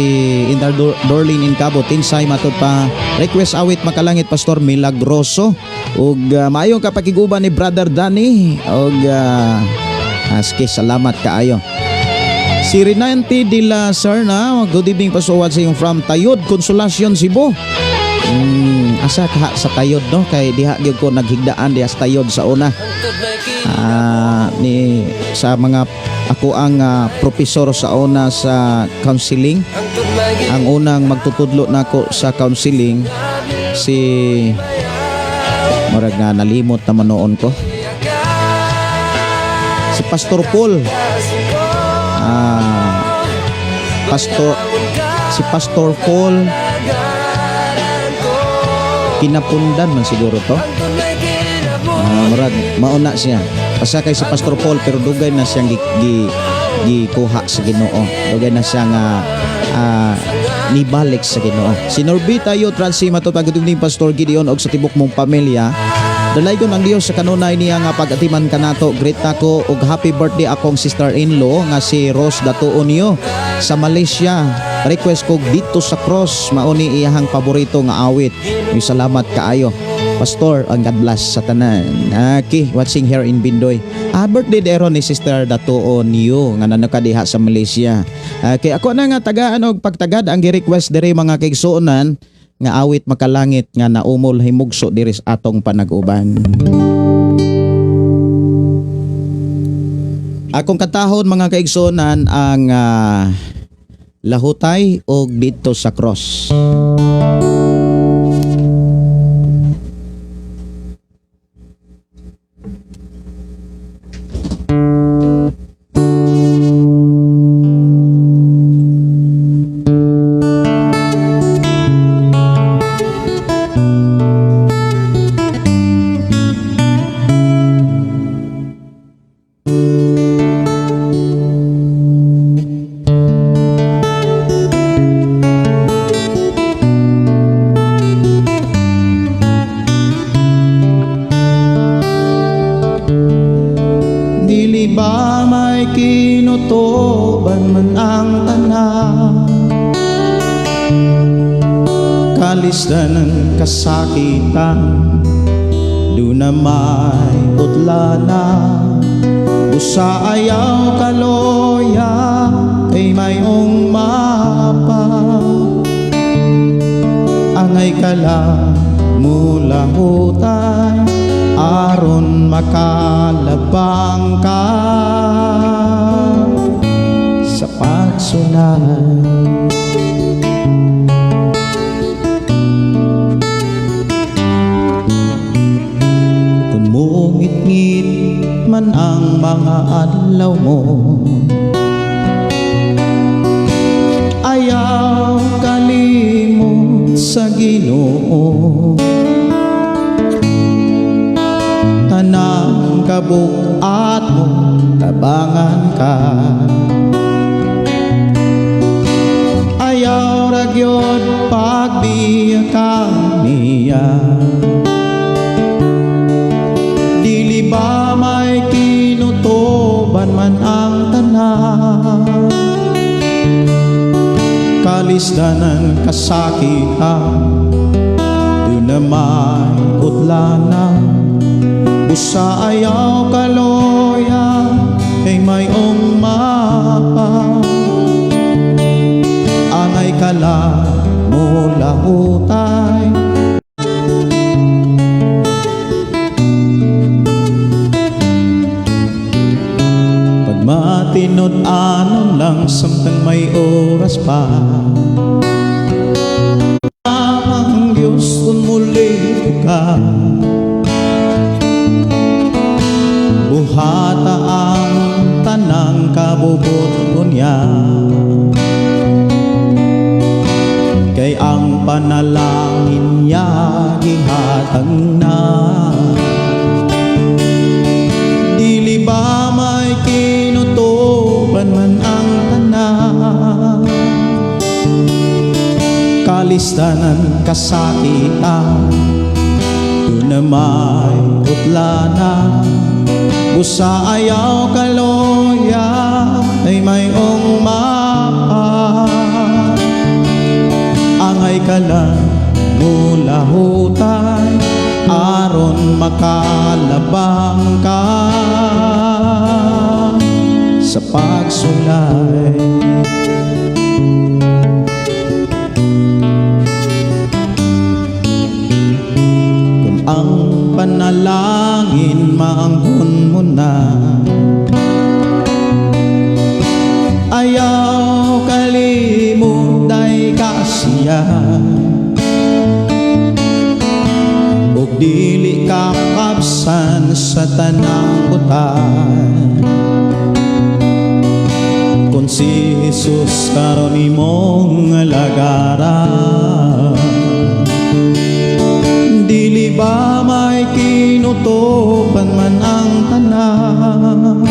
Indar Dorlin Incabo Tinsay, matod pa, request awit Makalangit, Pastor, Milagroso, ug maayong kapakiguban ni Brother Danny ug aske salamat kaayo. Si Renante de la Serna, good evening, Pastor, watching from Tayod, Consolacion, Cebu. Asa ka sa Tayod, no? Kay diha gyud ko naghigdaan diha sa Tayod sa una. Ni sa mga ako ang profesor sa una sa counseling. Ang unang magtutudlo nako sa counseling si Murag nga nalimot naman noon ko. Si Pastor Paul. Ah, Pastor si Pastor Paul Kinapundan man siguro to. Ah, murag mauna siya. Basta kay si Pastor Paul, pero dugay na siyang gikuha sa Ginoo. Dugay na siya nga nibalik sa Ginoo. Si Norbita yo Transima to, pag ni Pastor Gideon og sa tibok mong pamilya. Dalaygon ang Dios sa kanunay niya nga pag-atiman kanato. Greet nako og happy birthday akong sister-in-law nga si Rose Datuonio sa Malaysia. Request ko "Dito sa Cross", mao ni iyahang paborito nga awit. May salamat kaayo, Pastor, ang God bless sa tanan. Okay, watching here in Bindoy. Ah, birthday dero ni Sister Datuonio nga nanaka diha sa Malaysia. Okay, ako na nga tagaan og pagtagad ang gi-request diri, mga kaigsuonan, nga awit "Makalangit" nga naumol himugso diri sa atong panag-uban. Akong kantahon, mga kaigsuonan, ang "Lahutay" og "Dito sa Cross". Dili ba may kinutuban man ang tanan, kalisdan ng kasakitan, duna may utlana. Busa ayaw kaloya kay mayong mapa. Angay kala mulahutay aron makalabang ka sa pagsulay. Kung mungit-ngit man ang mga adlaw mo, ayaw kalimot sa Ginoo. Tanang kabugat mo, tabangan ka. Ayaw ra gyud pagbiya ka niya. Dili ba may kinutuban man ang tanan, kalisdanan, kasakitan, duna may utlana. Busa ayaw kaloya kay mayong mapa. Angay kala mulahutay. Pag matinud-anon lang samtang may oras pa. Ang Diyos kung muli ka, buhata ang tanang kabubut niya. Kay ang panalangin niya gihatag na. Dili ba may kinutuban man ang tanan, kalistanan, kasakitan, duna may utlana. Busa ayaw kaloya ay mayong mapa. Angay ka lang mulahutay aron makalabang ka sa pagsulay. Kung ang panalangin maanghon mo na, ayaw kalimot ay kasiya. Ug dili Kakabsan sa tanang butang. Kung si Jesus karon imong alagaran, dili ba may kinutopan man ang tanan?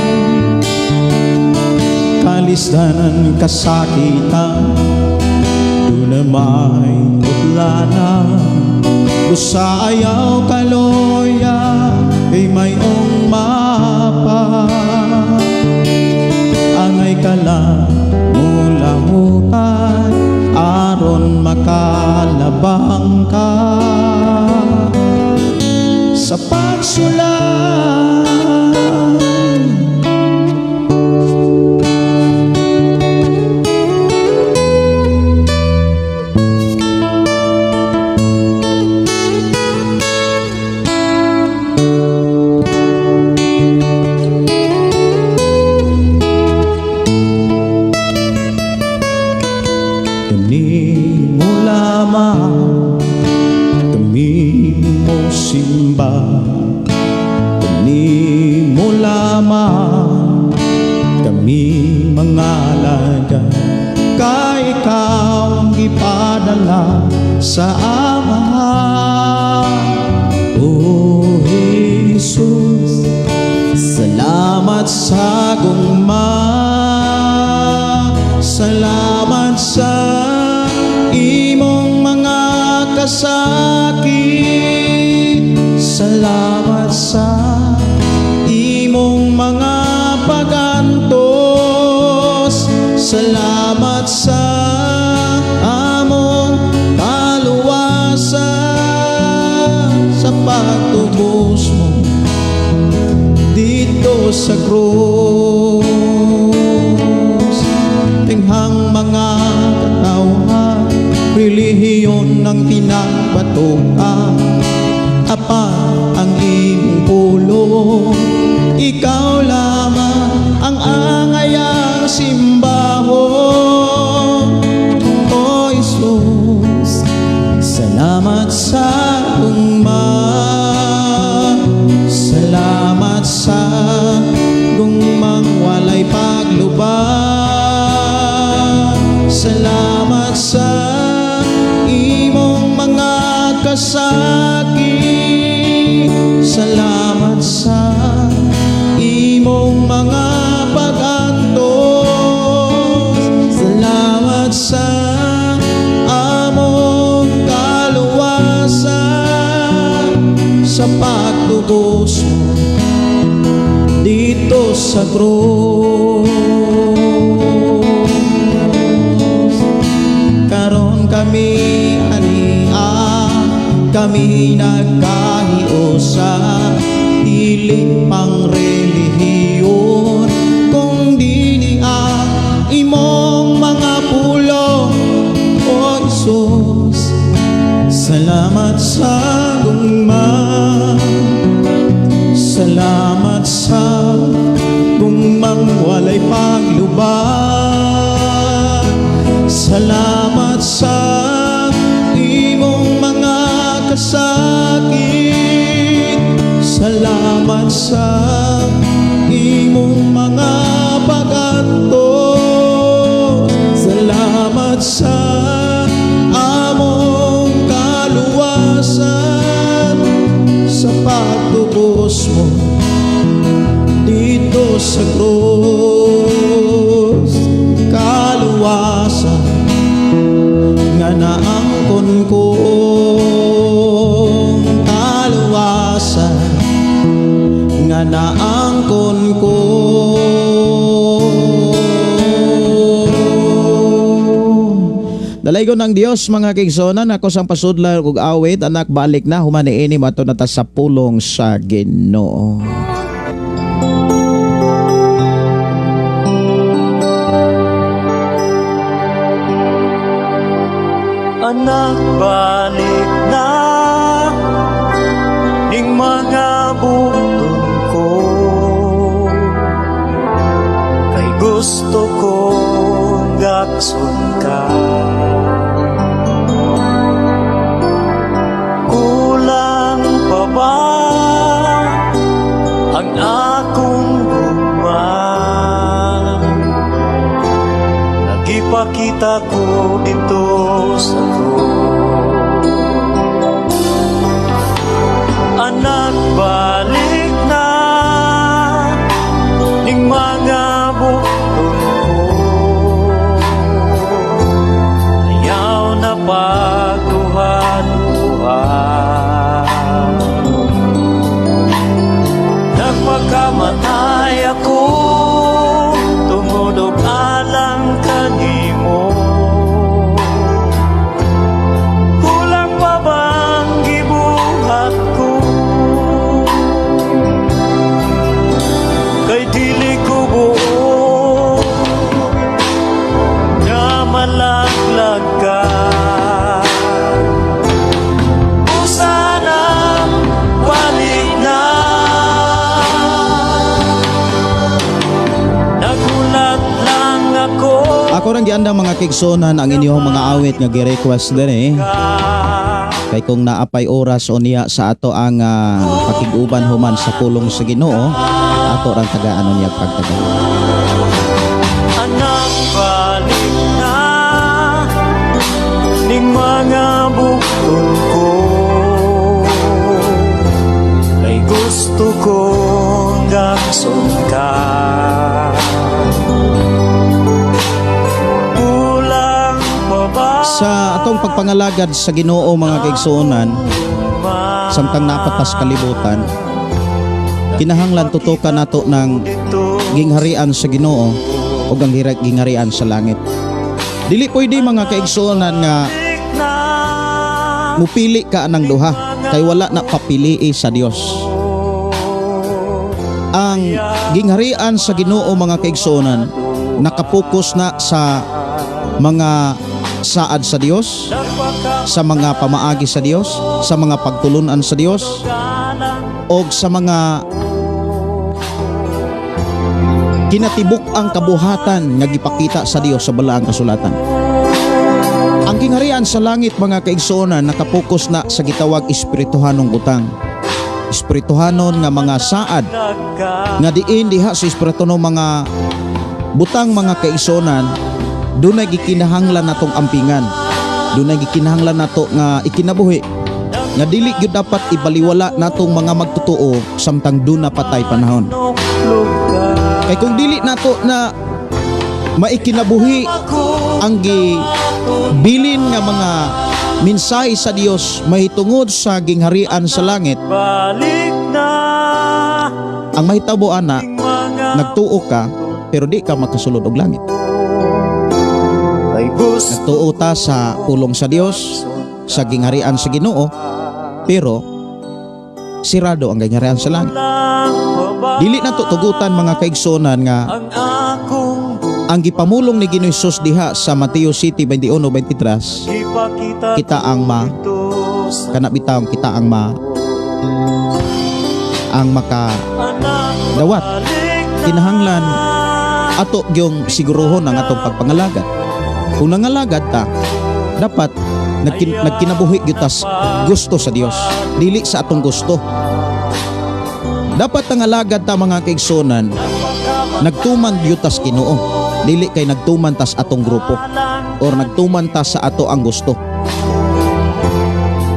Kalisdanan, kasakitan, duna may utlanan. Busa ayaw kaloya, kay mayong mapa. Angay ka lang mulamutan aron makalabang ka sa pagsulay. Kanimo lamang kami mo simba, kanimo lamang kami mangalagad, kay ikaw ang gipadala sa Amahan. O Jesus, salamat sa gugma. Salamat sa imong mga kasakit. Salamat sa imong mga pagantos. Salamat sa among kaluwasan, sa pagtubos mo dito sa krus. Tinghang mga katawhan, relihiyon ng pinagpatukan, apan ang imong pulong, ikaw lamang ang angayang simbahon. O Jesus, salamat sa gugma. Salamat sa gugmang walay paglubad. Salamat sa imong mga kasakit. Salamat sa imong mga pag-antos. Salamat sa among kaluwasan, sa pagtubos mo dito sa krus. Karon kami ania, kami nagkahiusa. Dili pang relihiyon, kung dili ang imong mga pulong. O Jesus, salamat sa gugma. Salamat sa gugmang walay paglubad. Salamat sa imong mga kasakit. Salamat sa imong mga pag-antos. Salamat sa among kaluwasan, sa pagtubos mo dito sa krus. Kaluwasan nga naangkon ko, kaluwasan nga naangkon ko. Dalaygon ng Dios, mga kaigsuonan. Ako sang pasudlan ug awit, "Anak, Balik Na." Human niini, mato na ta sa pulong sa Ginoo. Anak, balik na ning mga bugton ko, kay gusto kong gakson ka. Kulang pa ba Gipakita ko dito sa krus. Anak, balik na ning mga bukton ko. Ayaw na pagduha-duha. Nagpakamatay ako tungod og alang kanimo. Kulang pa bang gibuhat ko? Kay dili ko buot nga malaglag ka. Usana, balik na. Nagulat lang ako. Ako rang giandam, mga kaigsuonan, ang inyong mga awit nga gi-request din eh. Kay kung naapay oras o niya sa ato ang pakig-uban human sa pulong sa Ginoo, ato rang tagaan niya pagtaga. Anak, balik na ning mga bukton ko. Kay gusto kong gakson ka. Kulang pa ba? Sa atong pagpangalagad sa Ginoo, mga kaigsuonan, samtang napatas kalibutan, kinahanglan tutukan nato ng Dito gingharian sa Ginoo o ang gingharian sa langit. Dili pwede, mga kaigsuonan, nga na mupili ka ng duha kay wala na papilii sa Dios. Ang gingharian sa Ginoo, mga kaigsuonan, nakapokus na sa mga saad sa Dios, sa mga pamaagi sa Dios, sa mga pagtulunan sa Dios, o sa mga kinatibuk ang kabuhatan nga gipakita sa Dios sa Balaang Kasulatan. Ang gingharian sa langit, mga kaigsuonan, nakapokus na sa gitawag espirituhanong butang. Espirituhanon nga mga saad nga diin diha sa espirituhanon mga butang, mga kaigsuonan, dunay gikinahanglan natong ampingan. Dunay gikinahanglan nato nga ikinabuhi nga dili gyud dapat ibaliwala natong mga magtotoo samtang duna patay panahon. Kay kung dili nato na maikinabuhi ang gibilin nga mga mensahe sa Dios mahitungod sa gingharian sa langit, Balik na ang mahitabo ana, mga nagtuo ka pero di ka makasulod og langit. Ay gusto Nagtuo ta sa pulong sa Dios, sa gingharian sa Ginoo, pero sirado ang gingharian sa langit. Lang pa ba Dili na to tugutan, mga kaigsuonan, nga ang akong ang gipamulong ni Ginoong Hesus diha sa Mateo City 21:23 Ipakita kita ang ma ito sa kana bitaw kita ang ma ang maka anak dawat. Balik na. Kinahanglan ato gyung siguruhon ang atong pagpangalagad. Kung nangalagad ta, dapat nagkinabuhi gyud tas gusto sa Dios, dili sa atong gusto. Dapat nangalagad ta, mga kaigsuonan, nagtuman gyud tas Ginoo, dili kay nagtuman tas atong grupo or nagtuman ta sa ato ang gusto.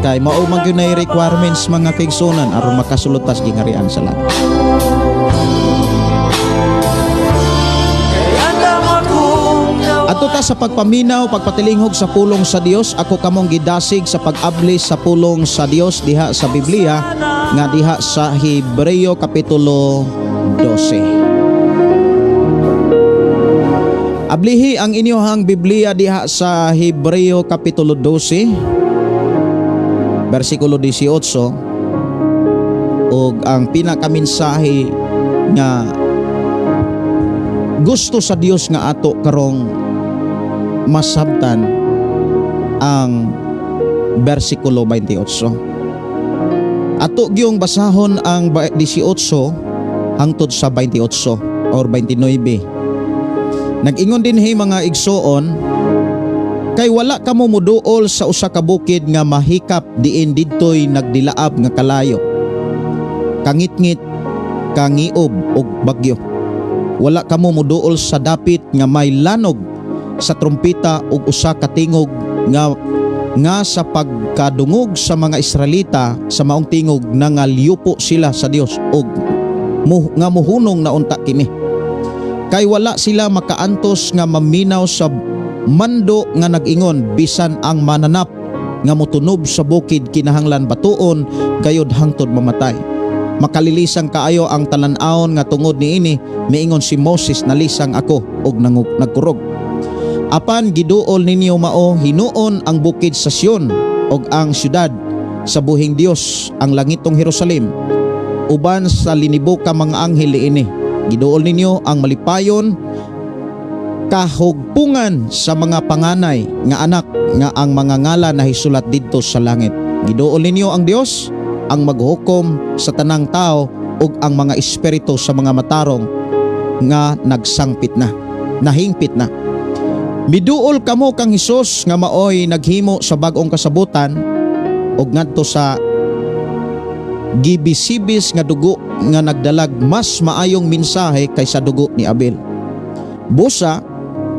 Kay mao man gyud nay requirements, mga kaigsuonan, aron makasulod tas gingharian sa langit. Kay andam akong Ato ta sa pagpaminaw, pagpatilinghog sa pulong sa Dios, ako kamong gidasig sa pag-abli sa pulong sa Dios diha sa Biblia nga diha sa Hebreo kapitulo 12. Ablihi ang inyohang Biblia diha sa Hebreo kapitulo 12 bersikulo 18 ug ang pinakamensahe nga gusto sa Dios nga ato karong masabtan ang bersikulo 28. Ato gyung basahon ang 18 hangtod sa 28 or 29. Nag-ingon dinhi, mga igsoon, "Kay wala kamo muduol sa usa ka bukid nga mahikap diin didtoy nagdilaab nga kalayo, kangitngit, kangiob ug bagyo. Wala kamo muduol sa dapit nga may lanog sa trumpeta ug usa ka tingog nga nga sa pagkadungog sa mga Israelita sa maong tingog, nangalyupo sila sa Dios og nga muhunong na unta kini. Kay wala sila makaantos nga maminaw sa mando nga nag-ingon, bisan ang mananap nga motunob sa bukid kinahanglan batuon gayod hangtod mamatay. Makalilisang kaayo ang talan-awon nga tungod niini miingon si Moses, "Nalisang ako og nagkurog." Apan giduol ninyo mao hinuon ang bukid sa Sion ug ang syudad sa buhing Dios, ang langitong Jerusalem, uban sa linibo ka mga anghel niini. Giduol ninyo ang malipayon kahugpungan sa mga panganay nga anak nga ang mga ngalan nahisulat didto sa langit. Giduol ninyo ang Dios ang maghukom sa tanang tao ug ang mga espiritu sa mga matarong nga nagsangpit na, nahingpit na. Miduol kamo kang Hesus nga maoy naghimo sa bag-ong kasabutan ug ngadto sa gibisibis nga dugo nga nagdalag mas maayong mensahe kaysa dugo ni Abel. Busa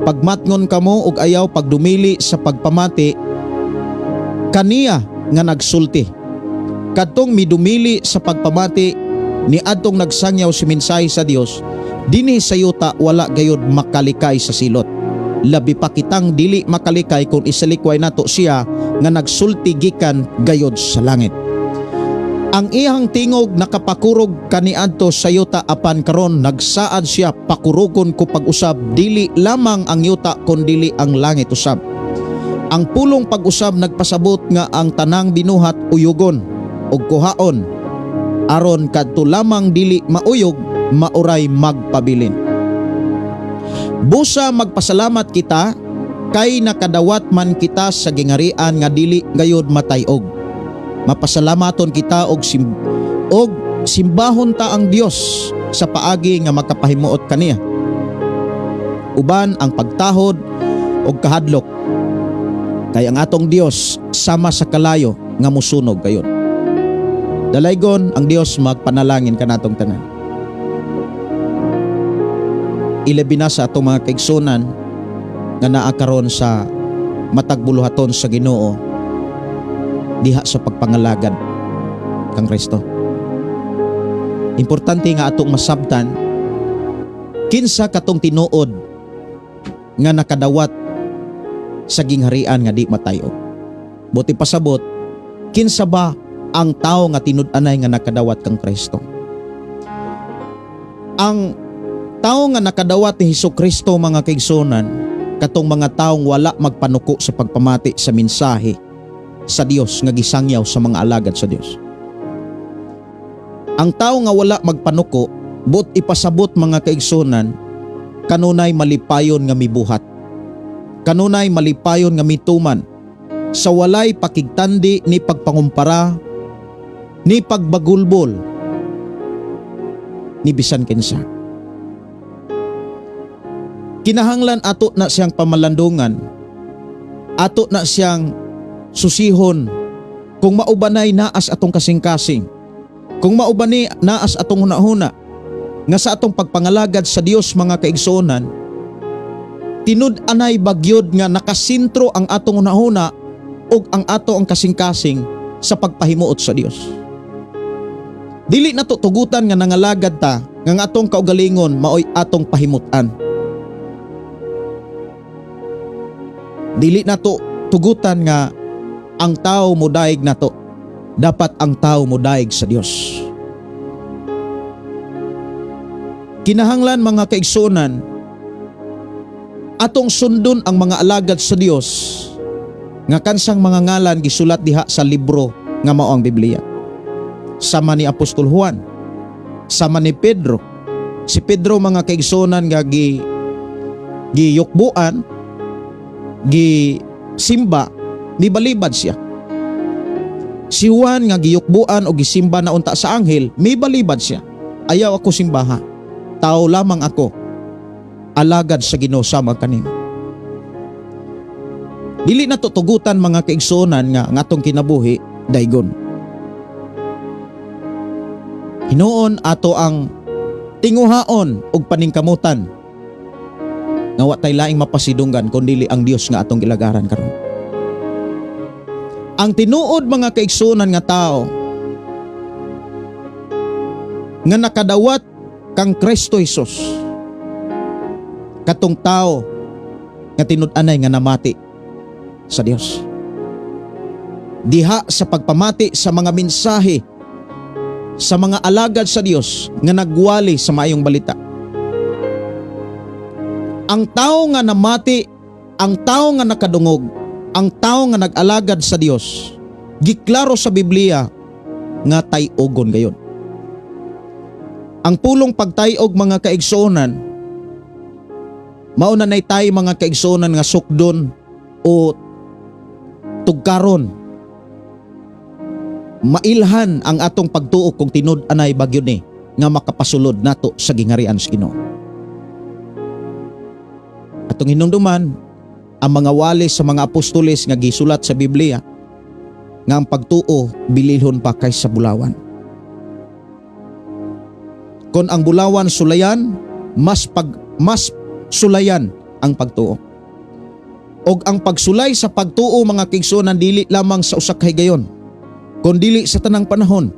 pagmatngon kamo og ayaw pagdumili sa pagpamati kaniya nga nagsulti. Kadtong midumili sa pagpamati ni adtong nagsangyaw si mensahe sa Dios dinhi sa yuta, wala gayud makalikay sa silot. Labi pa kitang dili makalikay kung isalikway nato siya nga nagsulti gikan gayod sa langit. Ang iyang tingog nakapakurog kaniadto sa yuta, apan karon nagsaad siya, "Pakurugon ko pag-usab dili lamang ang yuta kundili ang langit usab." Ang pulong pag-usab nagpasabot nga ang tanang binuhat uyugon ug kuhaon aron kadto lamang dili mauyog mauray magpabilin. Busa magpasalamat kita kay nakadawat man kita sa gingarian nga dili gayod matayog. Mapasalamaton kita og simbahon ta ang Dios sa paagi nga makapahimuot kaniya. Uban ang pagtahod og kahadlok, kay ang atong Dios sama sa kalayo nga musunog gayod. Dalaygon ang Dios magpanalangin kanatong tanan. Ilabi na sa atong mga kaigsunan nga naa karon sa matag buluhaton sa Ginoo diha sa pagpangalagad kang Kristo. Importante nga atong masabtan kinsa katong tinuod nga nakadawat sa gingharian nga di matayo. Buot ipasabot, kinsa ba ang tao nga tinud-anay nga nakadawat kang Kristo? Ang tao nga nakadawat ni Hesus Kristo, mga kaigsunan, katong mga taong wala magpanuko sa pagpamati sa mensahe sa Dios nga gisangyaw sa mga alagad sa Dios. Ang tao nga wala magpanuko, buot ipasabot, mga kaigsunan, kanunay malipayon nga mibuhat. Kanunay malipayon nga mituman sa walay pakigtandi ni pagpangumpara ni pagbagulbol ni bisan kinsa. Kinahanglan ato na siyang pamalandungan, ato na siyang susihon kung maubanay naas atong kasing-kasing, kung maubani naas atong hunahuna nga sa atong pagpangalagad sa Dios, mga kaigsuonan, tinud-anay bagyod nga nakasintro ang atong hunahuna ug ang ato ang kasing-kasing sa pagpahimuot sa Dios. Dili na to tugutan nga nangalagad ta nga ang atong kaugalingon maoy atong pahimutan. Dili na to tugutan nga ang tao modaig nato. Dapat ang tao modaig sa Dios. Kinahanglan, mga kaigsuonan, atong sundon ang mga alagad sa Dios nga kansang mga ngalan gisulat diha sa libro nga mao ang Biblia. Sama ni Apostol Juan, sama ni Pedro. Si Pedro, mga kaigsuonan, nga giyukbuan, gi simba, mibalibad siya. Si Juan nga giyukbuan o gisimba na unta sa anghel, mibalibad siya. "Ayaw ako simbaha. Tao lamang ako. Alagad sa Ginoo sama kanimo." Dili na tutugutan, mga kaigsuonan, nga ang atong kinabuhi daygon. Hinuon ato ang tinguhaon og paningkamutan Nga wa tay laing mapasidunggan kun dili ang Dios nga atong gilagaran karon. Ang tinuod, mga kaigsuonan, nga tao nga nakadawat kang Kristo Jesus, katong tao nga tinud-anay nga namati sa Dios. Diha sa pagpamati sa mga mensahe sa mga alagad sa Dios nga nagwali sa maayong balita. Ang tao nga namati, ang tao nga nakadungog, ang tao nga nag-alagad sa Dios, giklaro sa Biblia nga tay-ogon gayon. Ang pulong pagtayog, mga kaigsuonan, mao na nay tay, mga kaigsuonan, nga sukdon o tugkaron. Mailhan ang atong pagtuo kung tinud-anay ba gyud ni nga makapasulod nato sa gingharian sa Ginoo. Atong hinumduman ang mga wali sa mga apostoles nga gisulat sa Biblia nga ang pagtuo bililhon pa kaysa bulawan. Kung ang bulawan sulayan, mas sulayan ang pagtuo. Og ang pagsulay sa pagtuo, mga kaigsuonan, dili lamang sa usa ka higayon, kun dili sa tanang panahon.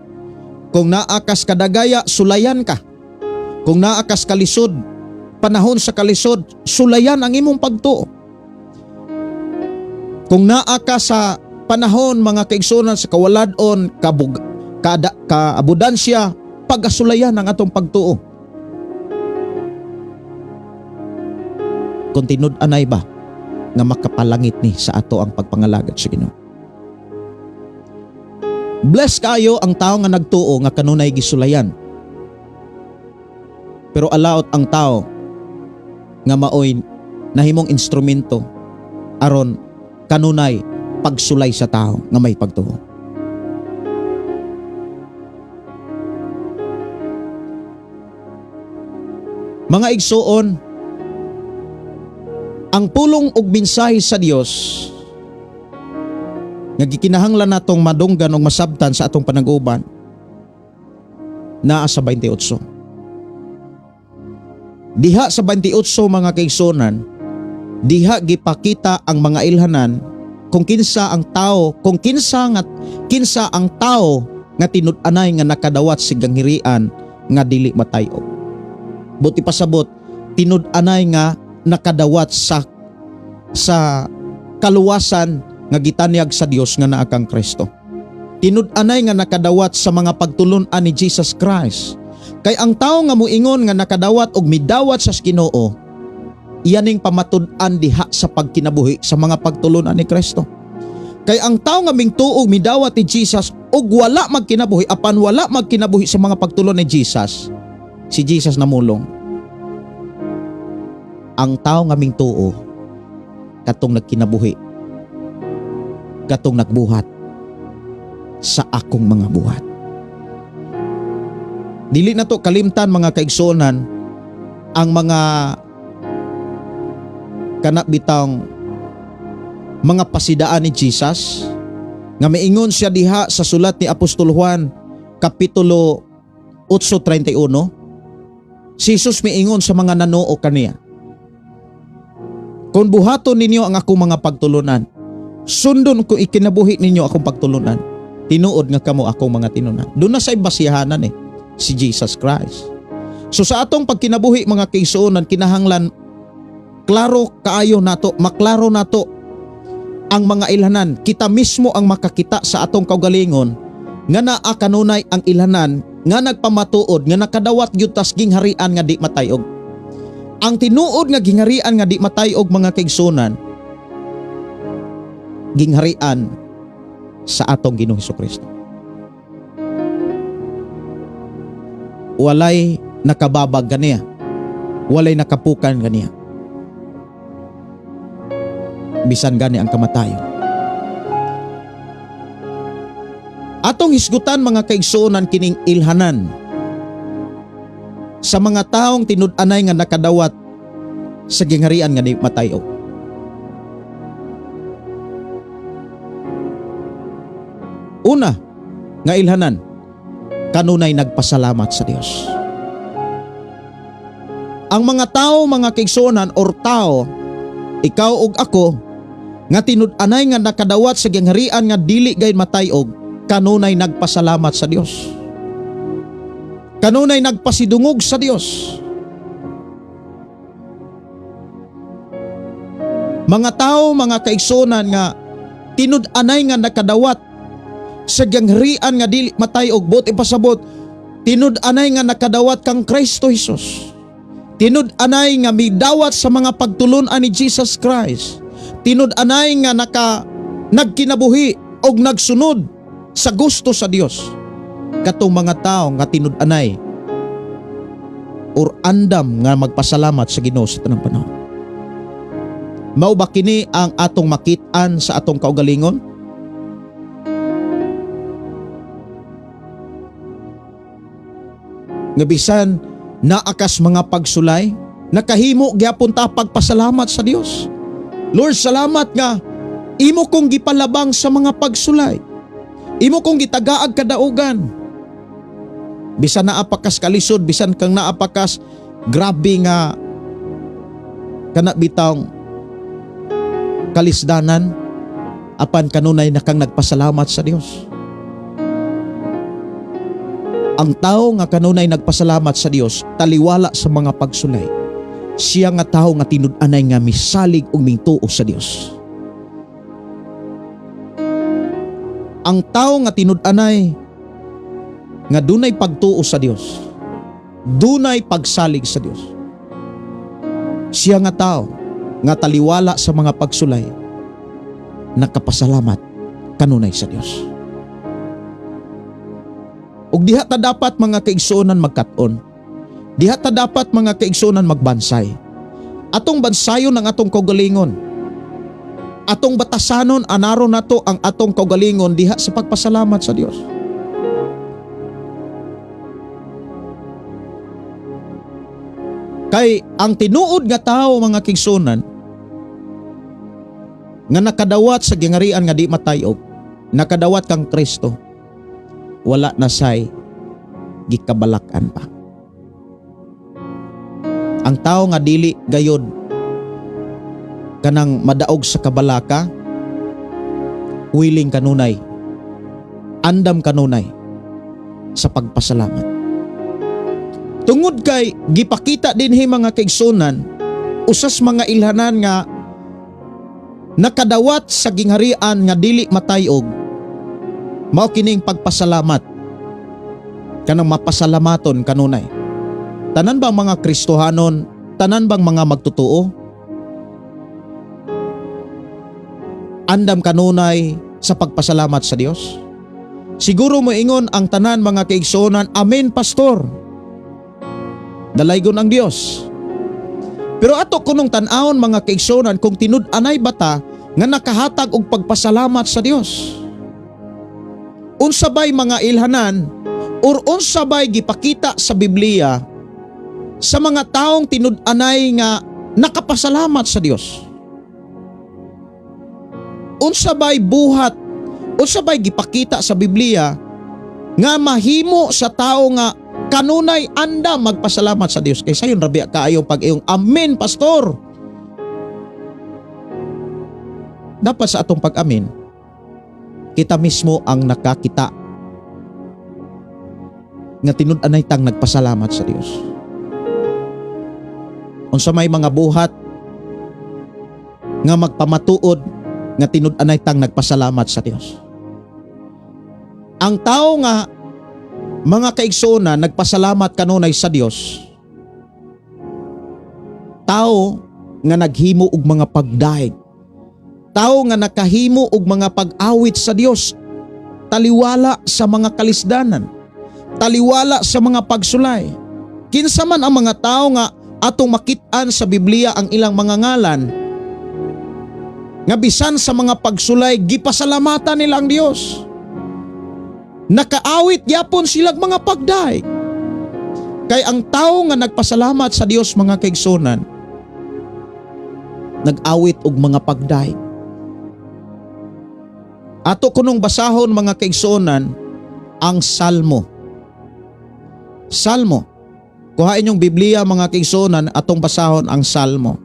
Kung naa kas kadagaya, sulayan ka. Kung naa kas kalisod, panahon sa kalisod, sulayan ang imong pagtuo. Kung naa ka sa panahon, mga kaigsuonan, sa kawalad-on, kabug, kada, kaabudansya, pagasulayan ang atong pagtuo. Kung tinud-anay ba nga makapalangit ni sa ato ang pagpangalagad sa Ginoo. Bless kayo ang tao nga nagtuo nga kanunay gisulayan. Pero alaot ang tao nga maoy nahimong instrumento aron kanunay pagsulay sa tao nga may pagtuo. Mga igsuon, ang pulong ug mensahe sa Dios nga gikinahanglan natong madunggan ug masabtan sa atong panag-uban naa sa 28. Diha sa 28, mga kaigsuonan, diha gipakita ang mga ilhanan kung kinsa ang tao, kung kinsa ang tao nga tinud-anay nga nakadawat sa gingharian nga dili matay-og. Buot ipasabot, tinud-anay nga nakadawat sa kaluwasan nga gitanyag sa Dios nga naa kang Kristo. Tinud-anay nga nakadawat sa mga pagtulun-an ni Jesus Christ. Kay ang tao nga muingon nga nakadawat og midawat sa Ginoo, iyaning pamatud-an diha sa pagkinabuhi sa mga pagtulun-an ni Kristo. Kay ang tao nga mingtuo midawat ni Jesus ug wala magkinabuhi, apan wala magkinabuhi sa mga pagtulun ni Jesus, si Jesus namulong. Ang tao nga mingtuo katong nagkinabuhi, katong nagbuhat sa akong mga buhat. Dili na to kalimtan, mga kaigsuonan, ang mga kana bitang mga pasidaan ni Jesus nga miingon siya diha sa sulat ni Apostol Juan kapitulo 8:31. Si Jesus miingon sa mga nanuo kaniya, "Kung buhaton ninyo ang akong mga pagtulunan, sundon ko ikinabuhi ninyo akong pagtulunan, tinuod nga kamo akong mga tinunan." Duna say basihanan eh, si Jesus Christ. So sa atong pagkinabuhi, mga kaigsuonan, kinahanglan klaro kaayo nato, maklaro nato ang mga ilhanan. Kita mismo ang makakita sa atong kaugalingon nga naa kanunay ang ilhanan nga nagpamatuod nga nakadawat gyud tas gingharian nga di matayog. Ang tinuod nga gingharian nga di matayog, mga kaigsuonan, gingharian sa atong Ginoong Kristo. Walay nakababag kaniya. Walay nakapukan kaniya. Bisan gani ang kamatayon. Atong hisgutan, mga kaigsuonan, kining ilhanan sa mga taong tinud-anay nga nakadawat sa gingharian nga di matayog. Una nga ilhanan, kanunay nagpasalamat sa Dios. Ang mga tao, mga kaigsuonan, or tao, ikaw ug ako, nga tinud-anay nga nakadawat sa gingharian nga dili gayud matayog, kanunay nagpasalamat sa Dios. Kanunay nagpasidungog sa Dios. Mga tao, mga kaigsuonan, nga tinud-anay nga nakadawat sa gingharian nga dili matayog, buot ipasabot, tinud-anay nga nakadawat kang Kristo Jesus. Tinud-anay nga midawat sa mga pagtulun-an ni Jesus Christ. Tinud-anay nga nagkinabuhi og nagsunod sa gusto sa Dios. Katong mga tao nga tinud-anay or andam nga magpasalamat sa Ginoo sa tanang panahon. Mao ba kini ang atong makit-an sa atong kaugalingon? Nga bisan naakas mga pagsulay, nakahimo gyapon ta pagpasalamat sa Dios. Lord, salamat nga imo kong gipalabang sa mga pagsulay. Imo kong gitagaag kadaugan. Bisan naapakas kalisod, bisan kang naapakas grabe nga kana bitawng kalisdanan, apan kanunay na kang nagpasalamat sa Dios. Ang tao nga kanunay nagpasalamat sa Dios taliwala sa mga pagsulay. Siya nga tao nga tinud-anay nga misalig ug mituo sa Dios. Ang tao nga tinud-anay nga dunay pagtuo sa Dios, dunay pagsalig sa Dios. Siya nga tao nga taliwala sa mga pagsulay, nakapasalamat kanunay sa Dios. Ug diha ta dapat, mga kaigsuonan, magkat-on. Diha ta dapat, mga kaigsuonan, magbansay. Atong bansayon ang atong kaugalingon. Atong batasanon, anaro nato ang atong kaugalingon diha sa pagpasalamat sa Dios. Kay ang tinuod nga tao, mga kaigsuonan, nga nakadawat sa gingarian nga di matayog, nakadawat kang Kristo, wala na say gikabalakan pa. Ang tao nga dili gayod kanang madaog sa kabalaka, willing kanunay, andam kanunay sa pagpasalamat. Tungod kay gipakita dinhi, mga kaigsunan, usas mga ilhanan nga nakadawat sa gingharian nga dili matayog, mao kining pagpasalamat, kanang mapasalamaton kanunay. Tanan bang mga Kristohanon, tanan bang mga magtotoo andam kanunay sa pagpasalamat sa Dios? Siguro moingon ang tanan, mga kaigsuonan, "Amen, pastor. Dalaygon ang Dios." Pero ato kunong tan-awon, mga kaigsuonan, kung tinud-anay bata nga nakahatag og pagpasalamat sa Dios. Unsa bay mga ilhanan or unsa bay gipakita sa Biblia sa mga taong tinud-anay nga nakapasalamat sa Dios? Unsa bay buhat, unsa bay gipakita sa Biblia nga mahimo sa tao nga kanunay anda magpasalamat sa Dios? Kay sayon ra biya kaayo pag iyong "Amen, pastor." Dapat sa atong pag-amin, kita mismo ang nakakita nga tinud-anay tang nagpasalamat sa Dios. Unsa may mga buhat nga magpamatuod nga tinud-anay tang nagpasalamat sa Dios? Ang tao nga, mga kaigsuonan, nagpasalamat kanunay sa Dios, tao nga naghimo og mga pagdahig. Tao nga nakahimo og mga pag-awit sa Dios taliwala sa mga kalisdanan, taliwala sa mga pagsulay. Kinsa man ang mga tao nga atong makit-an sa Biblia ang ilang mga ngalan nga bisan sa mga pagsulay gipasalamatan nila ang Dios? Nakaawit gyapon silag mga pagdahig. Kay ang tao nga nagpasalamat sa Dios, mga kaigsunan, nag-awit og mga pagdahig. Ato kunong basahon, mga kaigsuonan, ang Salmo. Salmo. Kuhain yung Biblia, mga kaigsuonan, atong basahon ang Salmo.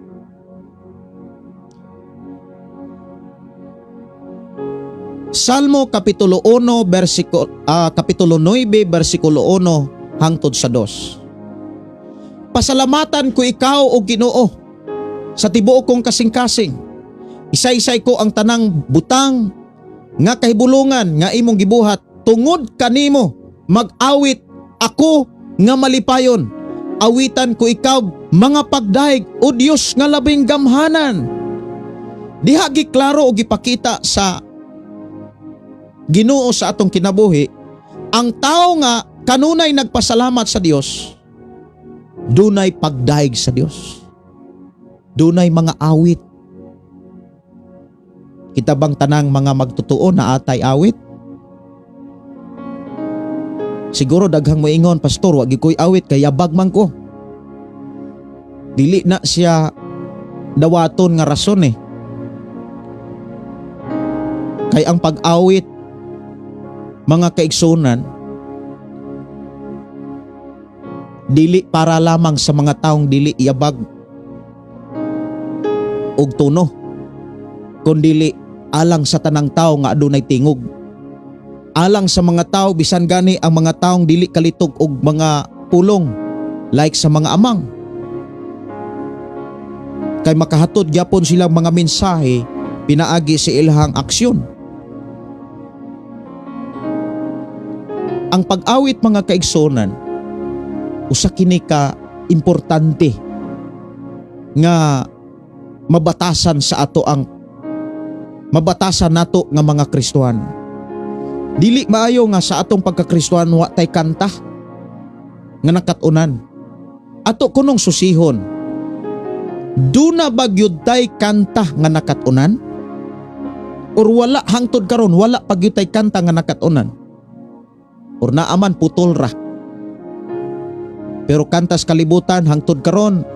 Salmo kapitulo 1 versikulo kapitulo 9 versikulo 1 hangtod sa 2. Pasalamatan ko ikaw, o Ginoo, sa tibuok kong kasing-kasing. Isaysay ko ang tanang butang nga kahibulungan nga imong gibuhat. Tungod kanimo mag-awit ako nga malipayon. Awitan ko ikaw mga pagdayeg, o Dios nga labing gamhanan. Diha giklaro o gipakita sa Ginoo sa atong kinabuhi, ang tao nga kanunay nagpasalamat sa Dios, dunay pagdayeg sa Dios. Dunay mga awit. Kita bang tanang mga magtotoo na atay awit? Siguro daghang moingon, "Pastor, wa gyud ko'y awit kay yabag man ko." Dili na siya dawaton nga rason eh. Kay ang pag-awit, mga kaigsunan, dili para lamang sa mga taong dili yabag og tono, kundili alang sa tanang tao nga adunay tingog. Alang sa mga tao, bisan gani ang mga taong dili kalitog og mga pulong, like sa mga amang. Kay makahatod gyapon silang mga mensahe pinaagi sa ilahang aksyon. Ang pag-awit, mga kaigsunan, usa kini ka importante nga mabatasan sa ato ang mabatasan nato nga mga Kristohan. Dili maayo nga sa atong pagkakristohan wa tay kanta nga nakat-unan. Ato kunong susihon. Duna ba gyud tay kanta nga nakat-unan? Or wala hangtod karon, wala pa gyud tay kanta nga nakat-unan? Or naaman, putol ra? Pero kantas kalibutan hangtod karon,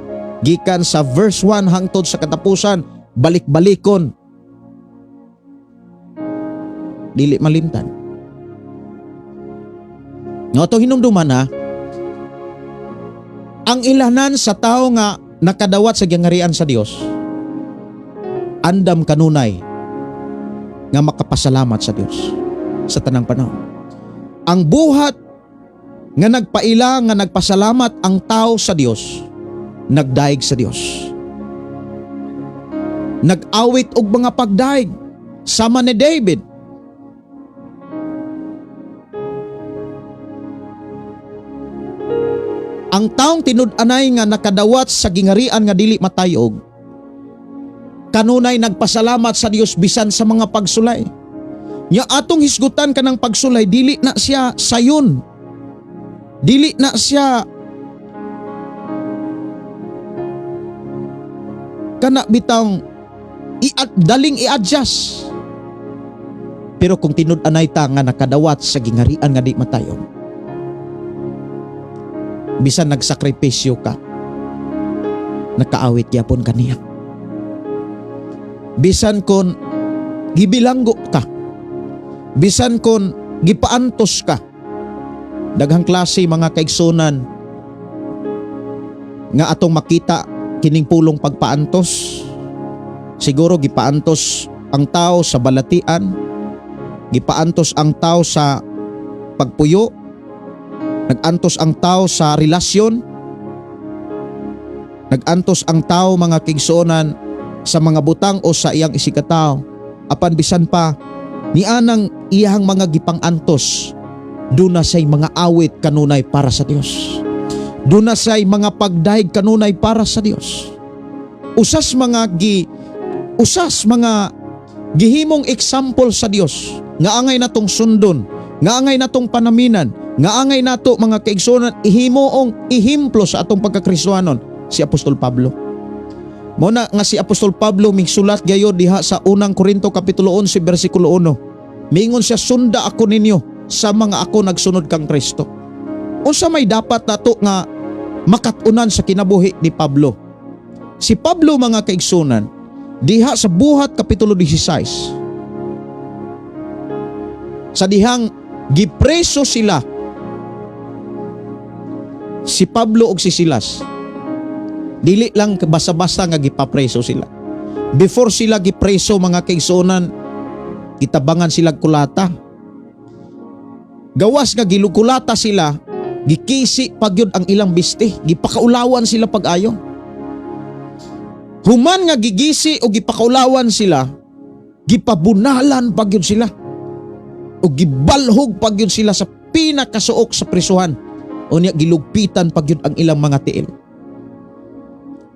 gikan sa verse 1 hangtod sa katapusan, balik-balikon. Dili malimtan. Nga atong hinumduman ha, ang ilanan sa tao nga nakadawat sa gihangarian sa Dios, andam kanunay nga makapasalamat sa Dios sa tanang panahon. Ang buhat nga nagpaila nga nagpasalamat ang tao sa Dios, nagdaig sa Dios. Nag-awit og mga pagdaig sama ni David. Ang taong tinud-anay nga nakadawat sa gingarian nga dili matayog, kanunay nagpasalamat sa Dios bisan sa mga pagsulay. Nya atong hisgutan kanang pagsulay, dili na siya sayon. Dili na siya kana bitang daling i-adjust. Pero kung tinud-anay ta nga nakadawat sa gingarian nga di matayog, bisan nagsakripisyo ka, nakaawit gyapon kaniya. Bisan kon gibilanggo ka, bisan kon gipaantos ka, daghang klase, mga kaigsunan, nga atong makita kining pulong pagpaantos. Siguro gipaantos ang tao sa balatian, gipaantos ang tao sa pagpuyo, nag-antos ang tao sa relasyon, nag-antos ang tao, mga kaigsuonan, sa mga butang o sa iyang isigkatao. Apan bisan pa nianang iyang mga gipang-antos, duna say mga awit kanunay para sa Dios. Duna say mga pagdayeg kanunay para sa Dios. Usas mga gihimong example sa Dios nga angay natong sundon, nga angay natong panaminan, nga angay nato, mga kaigsuonan, ihimuong ihimplo sa atong pagkakristohanon, si Apostol Pablo. Mo na nga si Apostol Pablo migsulat gayod diha sa Unang Korinto kapitulo 11 bersikulo 1. Mingon siya, "Sunda ako ninyo sa mga ako nagsunod kang Kristo." Unsa may dapat nato nga makat-unan sa kinabuhi ni Pablo? Si Pablo, mga kaigsunan, diha sa Buhat kapitulo 16, sa dihang gipreso sila. Si Pablo ug si Silas, dili lang basta-basta nga gipapreso sila. Before sila gipreso, mga kaigsuonan, gitabangan sila kulata. Gawas nga gilukulata sila, gikisi pagyud ang ilang biste, gipakaulawan sila pag-ayo. Human nga gigisi o gipakaulawan sila, gipabunalan pagyud sila. O gibalhog pagyud sila sa pinakasuok sa prisuhan. Unya gilugpitan pagyud ang ilang mga tiil.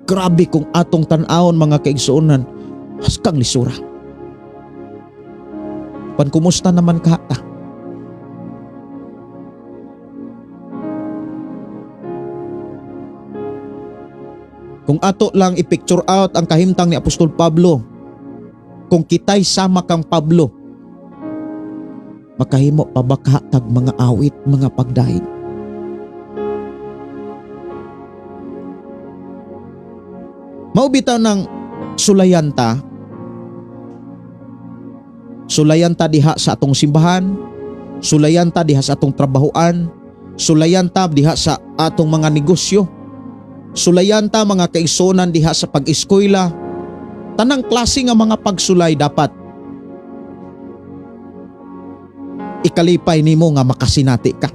Grabe kung atong tan-awon, mga kaigsuonan, haskang lisura. Pan kumusta naman ka ta? Kung ato lang i-picture out ang kahimtang ni Apostol Pablo, kung kita'y sama kang Pablo, makahimo pa ba ka tag mga awit, mga pagdahig? Mao bitaw ng sulayan ta, sulayan ta diha sa atong simbahan, sulayan ta diha sa atong trabahoan, sulayan ta diha sa atong mga negosyo, sulayan ta, mga kaigsuonan, diha sa pag-eskwela. Tanang klase nga mga pagsulay, dapat ikalipay nimo nga makasinati ka.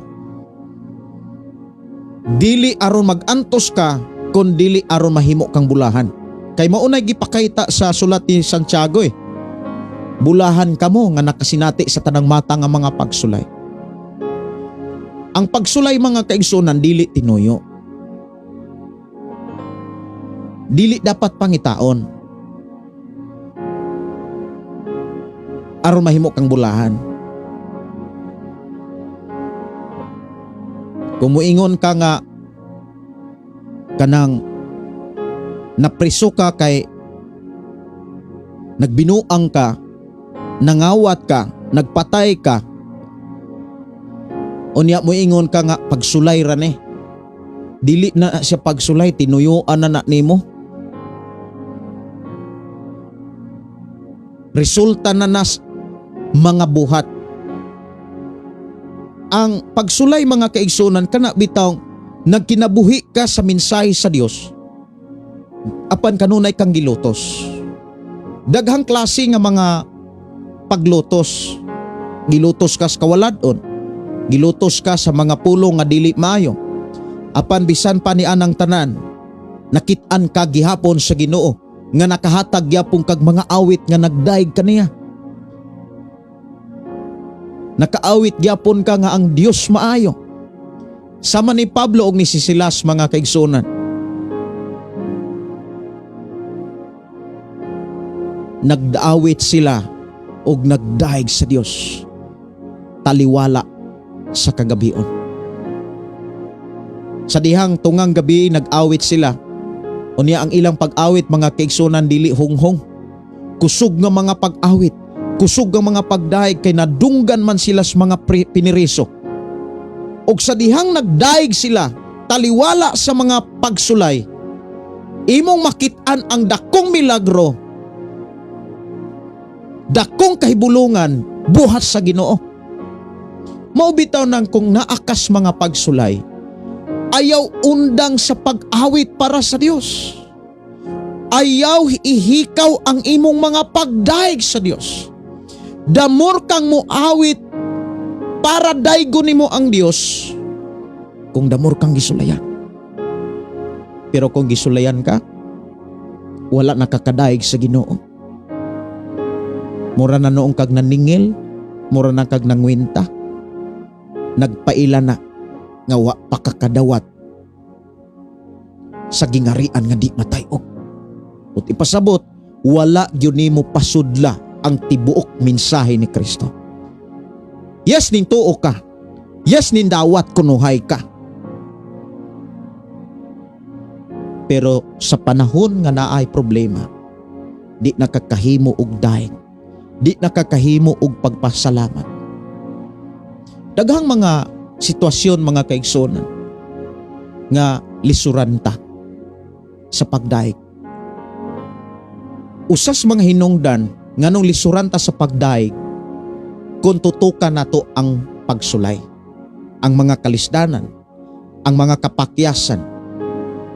Dili aron mag-antos ka, kun dili aron mahimo kang bulahan. Kay maunay gipakita sa sulat ni Santiago eh. Bulahan kamo nga nakasinati sa tanang mata nga mga pagsulay. Ang pagsulay, mga kaigsuonan, dili tinuyo. Dili dapat pangitaon aron mahimo kang bulahan. Kung muingon ka nga kanang napriso ka kay nagbinuang ka, nangawat ka, nagpatay ka, unya muingon ka nga pagsulay ra ni. Dili na siya pagsulay, tinuyuan na na nimo. Resulta na nas mga buhat. Ang pagsulay, mga kaigsunan, kana bitaw nagkinabuhi ka sa mensahe sa Dios apan kanunay kang gilutos. Daghang klase nga mga paglutos. Gilutos ka sa kawaladon, gilutos ka sa mga pulong nga dili maayo. Apan bisan pa ni anang tanan, nakit-an ka gihapon sa Ginoo nga nakahatag gyapon kag mga awit nga nagdaig kaniya. Nakaawit gyapon ka nga ang Dios maayo. Sama ni Pablo og ni si Silas, mga kaigsuonan. Nagdaawit sila og nagdaig sa Dios taliwala sa kagabion. Sa dihang tungang gabi nag-awit sila. Unya ang ilang pag-awit, mga kaigsuonan, dili hunghong. Kusog nga mga pag-awit, kusog nga mga pagdaig kay nadunggan man sila sa mga piniriso. Og sa dihang nagdaig sila taliwala sa mga pagsulay, imong makit-an ang dakong milagro, dakong kahibulungan buhat sa Ginoo. Mao bitaw nang kung naakas mga pagsulay, ayaw undang sa pag-awit para sa Dios. Ayaw ihikaw ang imong mga pagdaig sa Dios. The more kang muawit para daygon nimo ang Dios, kung the more kang gisulayan. Pero kung gisulayan ka, wala nakakadaig sa Ginoo. Mura na noong kag naningil, mura na kag nangwinta. Nagpaila na nga wa pa kakadawat sa gingarian nga di matay-og. Ut ipasabot, wala gyud nimo pasudla ang tibuok mensahe ni Kristo. Yes, nintuo ka. Yes, nindawat kunuhay ka. Pero sa panahon nga naay problema, di nakakahimo og daing, di nakakahimo og pagpasalamat. Daghang mga sitwasyon, mga kaigsuonan, nga lisuran ta sa pagdaig. Usas mga hinungdan nganong lisuran ta sa pagdaig kung tutukan nato ang pagsulay, ang mga kalisdanan, Ang mga kapakyasan.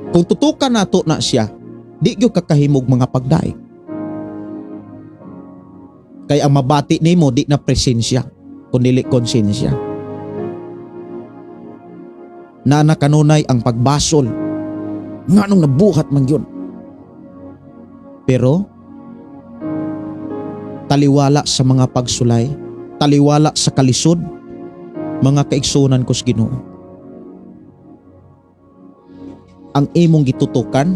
Kung tutukan nato na siya, di gyud kakahimog mga pagdaig. Kay ang mabati nimo di na presensya, kundi konsensya. Na kanunay ang pagbasol. Nganong nabuhat man yun. Pero taliwala sa mga pagsulay, taliwala sa kalisod, mga kaigsunan ko sa Ginoo. Ang imong gitutukan,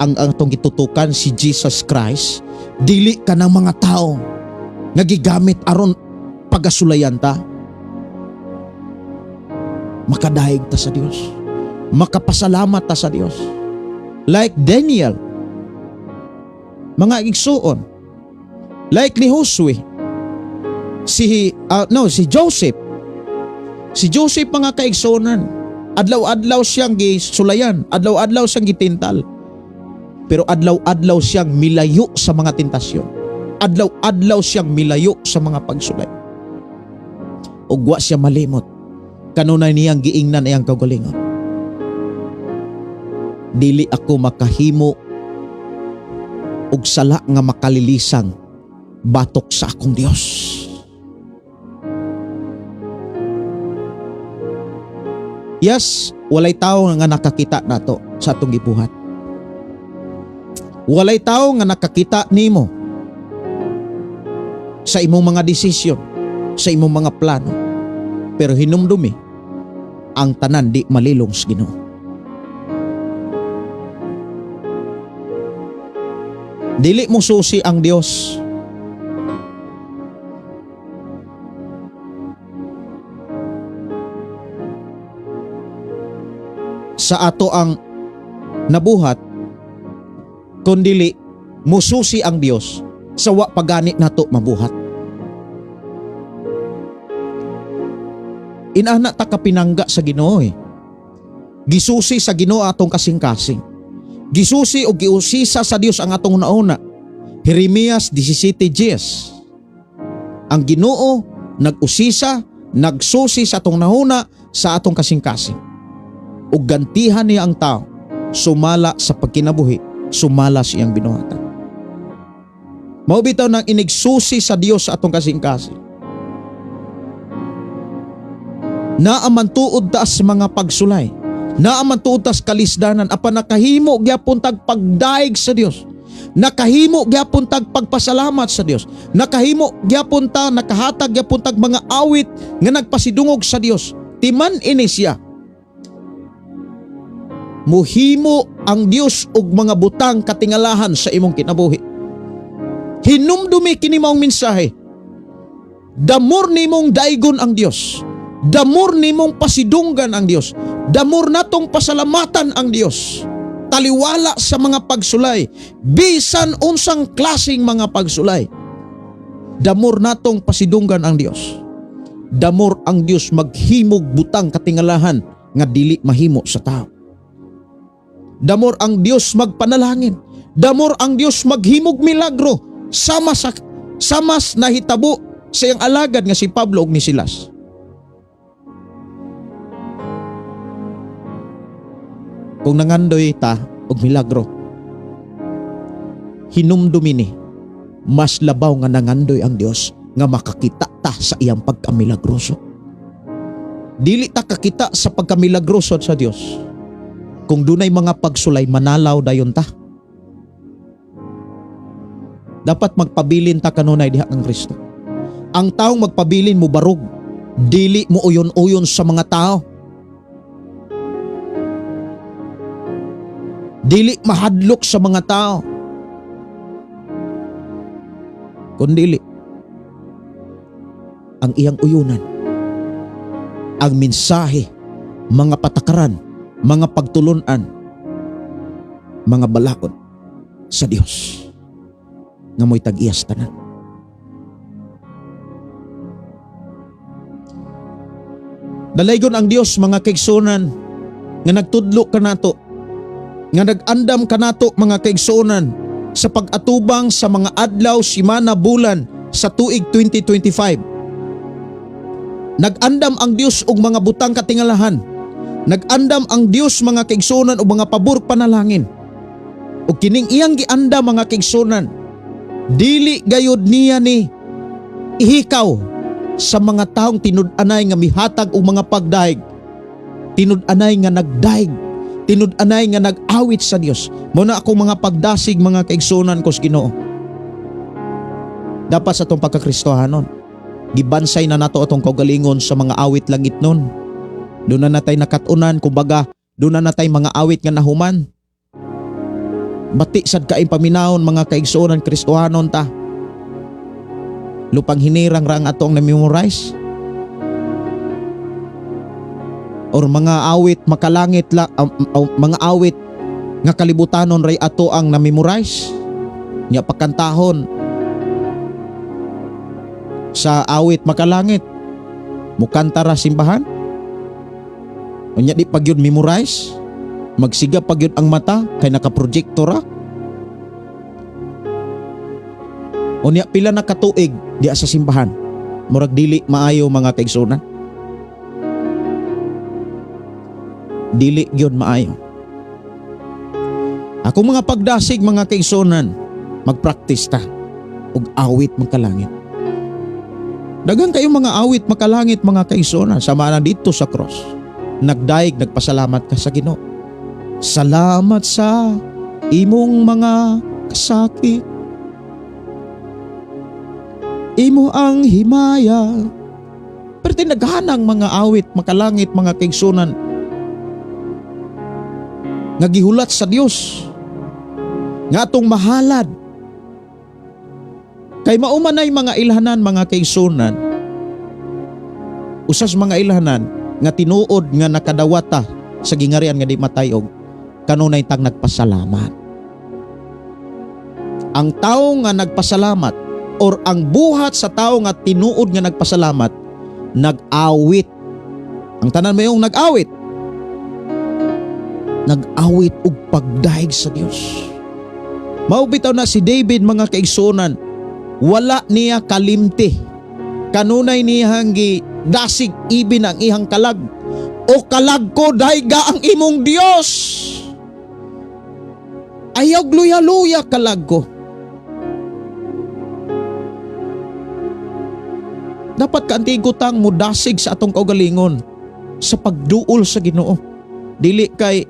ang atong gitutukan si Jesus Christ, dili ka ng mga tao nga gigamit aron pagasulayan ta. Makadaig ta sa Dios. Makapasalamat ta sa Dios. Like Daniel, mga igsuon, like ni Josue, si no, si Joseph. Si Joseph, mga kaigsuonan, adlaw-adlaw siyang gisulayan, adlaw-adlaw siyang gitintal. Pero adlaw-adlaw siyang milayo sa mga tentasyon. Adlaw-adlaw siyang milayo sa mga pagsulay. Ug wa siya malimot. Kanunay niyang giingnan iyang kaugalingon. Dili ako makahimo og sala nga makalilisang batok sa akong Dios. Yes, walay tao nga nakakita nato sa atong gibuhat. Walay tao nga nakakita nimo sa imong mga desisyon, sa imong mga plano. Pero hinumdumi, ang tanan di malilong sa Ginoo. Dili mo susi ang Dios. Sa ato ang nabuhat, kundili mususi ang Dios sa wa pagani nato mabuhat. Inana ta kapinangga sa Ginoo eh. Gisusi sa Ginoo atong kasing-kasing. Gisusi o giusisa sa Dios ang atong nauna. Jeremias 17:10. Ang Ginoo nag-usisa, nagsusi sa atong nauna sa atong kasing-kasing. Ug gantihan niya ang tao sumala sa pagkinabuhi, sumala sa iyang binuhatan. Mao bitaw nang inigsusi sa Dios sa atong kasing-kasing. Naaman tuod ta sa mga pagsulay, naaman tuod ta sa kalisdanan, apan nakahimo gyapon tag pagdaig sa Dios. Nakahimo gyapon tag pagpasalamat sa Dios. Nakahimo gyapon ta, nakahatag gyapon tag mga awit nga nagpasidungog sa Dios. Timan ini siya. Muhimo ang Dios og mga butang katingalahan sa imong kinabuhi. Hinumdumi kini maong mensahe. Damor nimong daigon ang Dios. Damor nimong pasidunggan ang Dios. Damor natong pasalamatan ang Dios. Taliwala sa mga pagsulay, bisan unsang klaseng mga pagsulay. Damor natong pasidunggan ang Dios. Damor ang Dios maghimog butang katingalahan nga dili mahimo sa tao. Damor ang Dios magpanalangin. Damor ang Dios maghimog milagro sama sa samas nahitabo sa iyang alagad nga si Pablo ug ni Silas. Kung nangandoy ta og milagro, hinumdumi ni mas labaw nga nangandoy ang Dios nga makakita ta sa iyang pagkamilagroso. Dili ta kakita sa pagkamilagroso sa Dios. Kung dunay mga pagsulay, manalaw dayon ta. Dapat magpabilin ta kanunay diha kang Kristo. Ang taong magpabilin mo barog, dili mo uyon-uyon sa mga tao. Dili mahadlok sa mga tao. Kundili ang iyang uyunan, ang mensahe, mga patakaran, mga pagtulunan, mga balakod sa Dios nga mo'y tag-iyas tanan. Dalaygon ang Dios, mga kaigsunan, nga nagtudlo kanato, nga nag-andam kanato, mga kaigsunan, sa pag-atubang sa mga adlaw, simana, bulan sa tuig 2025. Nag-andam ang Dios og mga butang katingalahan. Nag-andam ang Dios, mga kaigsunan, og mga pabor panalangin. Ug kining iyang giandam, mga kaigsunan, dili gayud niya ni ihikaw sa mga taong tinud-anay nga mihatag og mga pagdaig. Tinud-anay nga nagdaig, tinud-anay nga nag-awit sa Dios. Mao na akong mga pagdasig, mga kaigsunan ko sa Ginoo. Dapat sa atong pagkakristohanon, gibansay na nato atong kaugalingon sa mga awit langit nun. Doon na natay nakatunan, kumbaga, doon na natay mga awit nga nahuman. Bati sad kaing paminahon, mga kaigsuonan, Kristohanon ta. Lupang Hinirang ra ang atong na-memorize. Or mga awit makalangit la, mga awit nga kalibutanon ray ato ang na-memorize. Nya pagkantahon sa awit makalangit, mukanta ra simbahan. Unya di pag yun memorize, magsiga pag yun ang mata kay nakaprojektor ra. Unya pila na katuig diya sa simbahan. Murag dili maayo, mga kaigsunan. Dili gyud maayo. Ako mga pagdasig, mga kaigsunan, magpractice ta og awit makalangit. Daghan kayo mga awit makalangit, mga kaigsunan, sama na dito sa cross. Nagdaig, nagpasalamat ka sa Ginoo. Salamat sa imong mga kasakit. Imo ang himaya. Pero tinaghanang mga awit makalangit, mga kaigsunan, nga gihulat sa Dios nga atong mahalad kay maumanay mga ilhanan, mga kaigsunan, usas mga ilhanan nga tinuod nga nakadawata sa gingarian nga di matayog kanunay tang nagpasalamat. Ang tao nga nagpasalamat or ang buhat sa tao nga tinuod nga nagpasalamat, nag-awit. Ang tanan mayong nag-awit, nag-awit og pagdaig sa Dios. Mao bitaw na si David, mga kaigsunan, wala niya kalimti. Kanunay niyang gidasig ibin ang ihang kalag. "O kalag ko, dayga ang imong Dios. Ayaw luya-luya, kalag ko." Dapat kaantigo tang mudasig sa atong kaugalingon sa pagduol sa Ginoo. Dili kay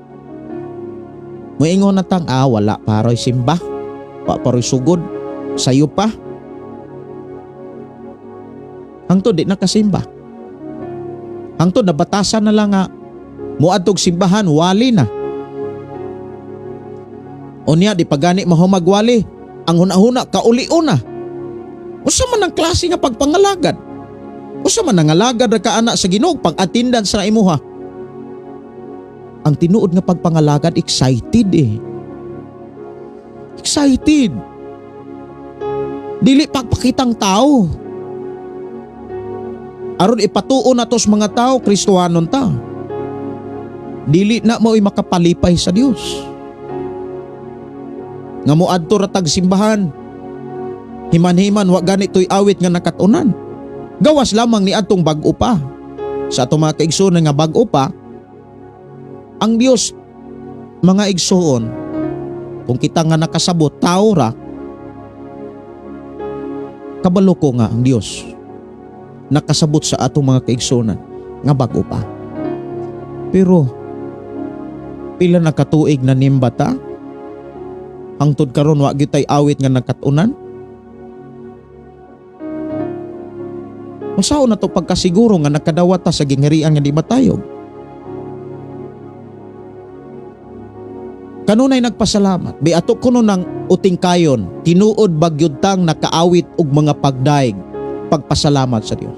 moingon na tang, "Ah, wala paroy simba, wa paroy sugod, sayo pa." Hangtod di nakasimba. Hangtod nabatasan na lang nga muadtog simbahan wali na. Unya di pagani mahumagwali, ang huna-huna kaulion na. Usa man ang klase nga pagpangalagad? Usa man ang alagad ra ka ana sa Ginoo pag-attendance sa imuha? Ang tinuod nga pagpangalagad, excited eh. Excited. Dili pagpakitang tao. Aron ipatuon nato sa mga tao, Kristohanon ta. Dili na mo'y makapalipay sa Dios. Nga moadto ra tag simbahan. Himan-himan wa gani to'y awit nga nakatunan. Gawas lamang ni adtong bag-o pa. Sa atong mga kaigsuonan nga bag-o pa, ang Dios, mga igsuon, kung kita nga nakasabot, tao ra, kabalo ko nga ang Dios nakasabot sa atong mga kaigsuonan nga bag-o pa. Pero pila na katuig na nimba ta, hangtod karon wa gyud tay awit nga nakatunan. Masaon na to pagkasiguro nga nakadawat ta sa gingharian nga di matayog? Kanunay nagpasalamat, bi ato kuno ng uting kayon, tinuod bagyod tang nakaawit og mga pagdaig, pagpasalamat sa Dios.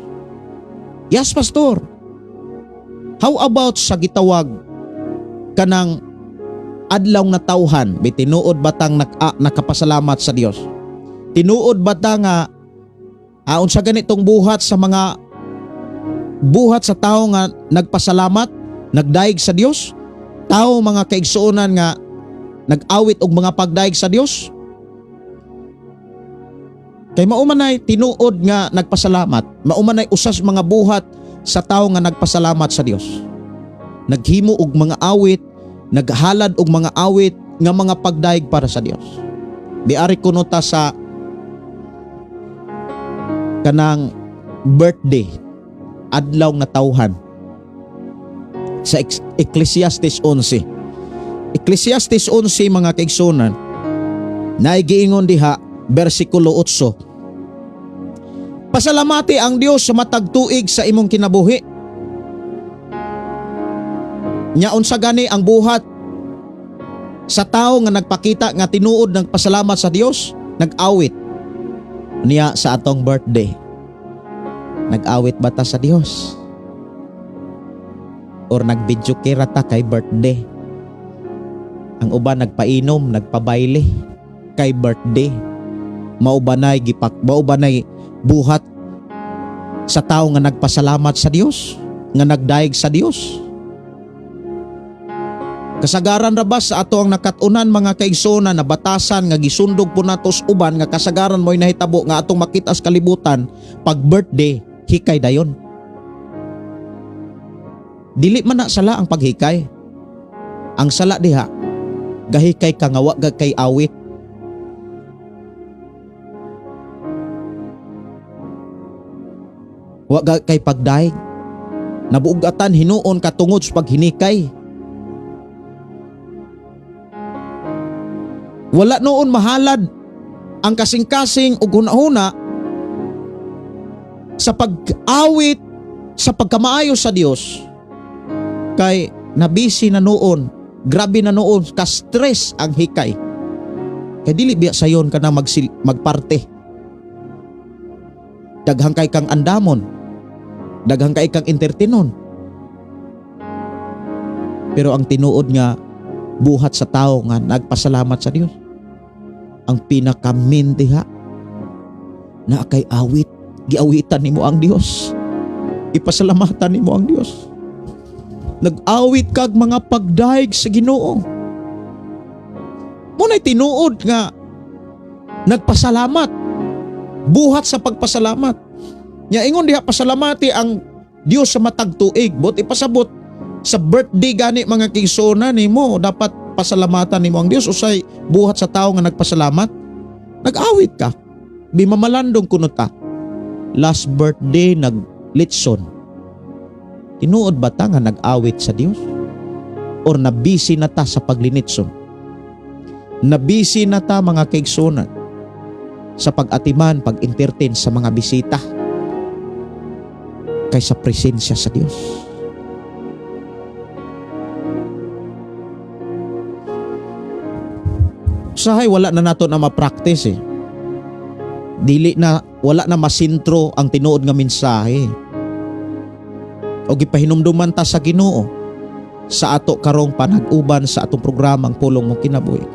"Yes, Pastor. How about sa gitawag kanang adlaw nga tawhan, bi tinuod ba tang nakapasalamat sa Dios? Tinuod ba ta nga unsa ganitong buhat sa mga buhat sa tao nga nagpasalamat, nagdaig sa Dios? Tao, mga kaigsuonan, nga nag-awit og mga pagdaig sa Dios?" Kay mao man ay tinuod nga nagpasalamat, mao man ay usas mga buhat sa tao nga nagpasalamat sa Dios. Naghimo og mga awit, naghalad og mga awit nga mga pagdayeg para sa Dios. Biari kuno ta sa kanang birthday, adlaw nga tawhan, sa Ecclesiastes 11. Ecclesiastes 11, mga kaigsunan, naigiingon diha bersikulo 8. Pasalamati ang Dios sa matag tuig sa imong kinabuhi. Nya unsa gani ang buhat sa tao nga nagpakita nga tinuod nagpasalamat sa Dios? Nag-awit. Niya sa atong birthday, nag-awit ba ta sa Dios? Or nag-video kera ta kay birthday? Ang uban nagpainom, nagpabayle kay birthday. Mao ba nay gipak, mao ba nay buhat sa tao nga nagpasalamat sa Dios, nga nagdayeg sa Dios? Kasagaran ra ba sa ato ang nakat-unan, mga kaigsoona, na batasan nga gisundog po nato sa uban nga kasagaran mo'y nahitabo nga atong makita sa kalibutan, pag birthday, hikay dayon? Dili man na sala ang paghikay. Ang sala diha, gahikay ka nga wa ga kay awit. Wa ga kay pagdayeg. Nabuugatan hinuon ka tungod sa paghinikay. Wala noon mahalad ang kasing-kasing ug hunahuna sa pag-awit sa pagkamaayo sa Dios kay nabisi na noon, grabe na noon ka-stress ang hikay. Kay dili biya sayon ka na magparte. Daghang kay kang andamon, daghang kay kang entertainon. Pero ang tinuod nga buhat sa tao nga nagpasalamat sa Dios, ang pinakamin diha na kay awit, giawitan nimo ang Dios, ipasalamatan nimo ang Dios. Nag-awit kag mga pagdayeg sa Ginoo. Muna'y tinuod nga nagpasalamat, buhat sa pagpasalamat. Nya ingon diha, pasalamati ang Dios sa matag tuig. But ipasabot sa birthday gani, mga kaigsoona, nimo dapat pasalamatan nimo ang Dios. Usay buhat sa tao nga nagpasalamat? Nag-awit ka. Bimamalandong kuno ta. Last birthday naglitson. Tinuod ba ta nga nag-awit sa Dios? Or nabisi na ta sa paglinitson? Nabisi na ta, mga kaigsunan, sa pag-atiman, pag-entertain sa mga bisita kaysa presensya sa Dios. Usahay wala na nato na ma-practice. Dili na, wala na masintro ang tinuod nga mensahe. O gipahinumduman ta sa Ginoo sa ato karong panag-uban sa atong programang Pulong Mong Kinabuhi.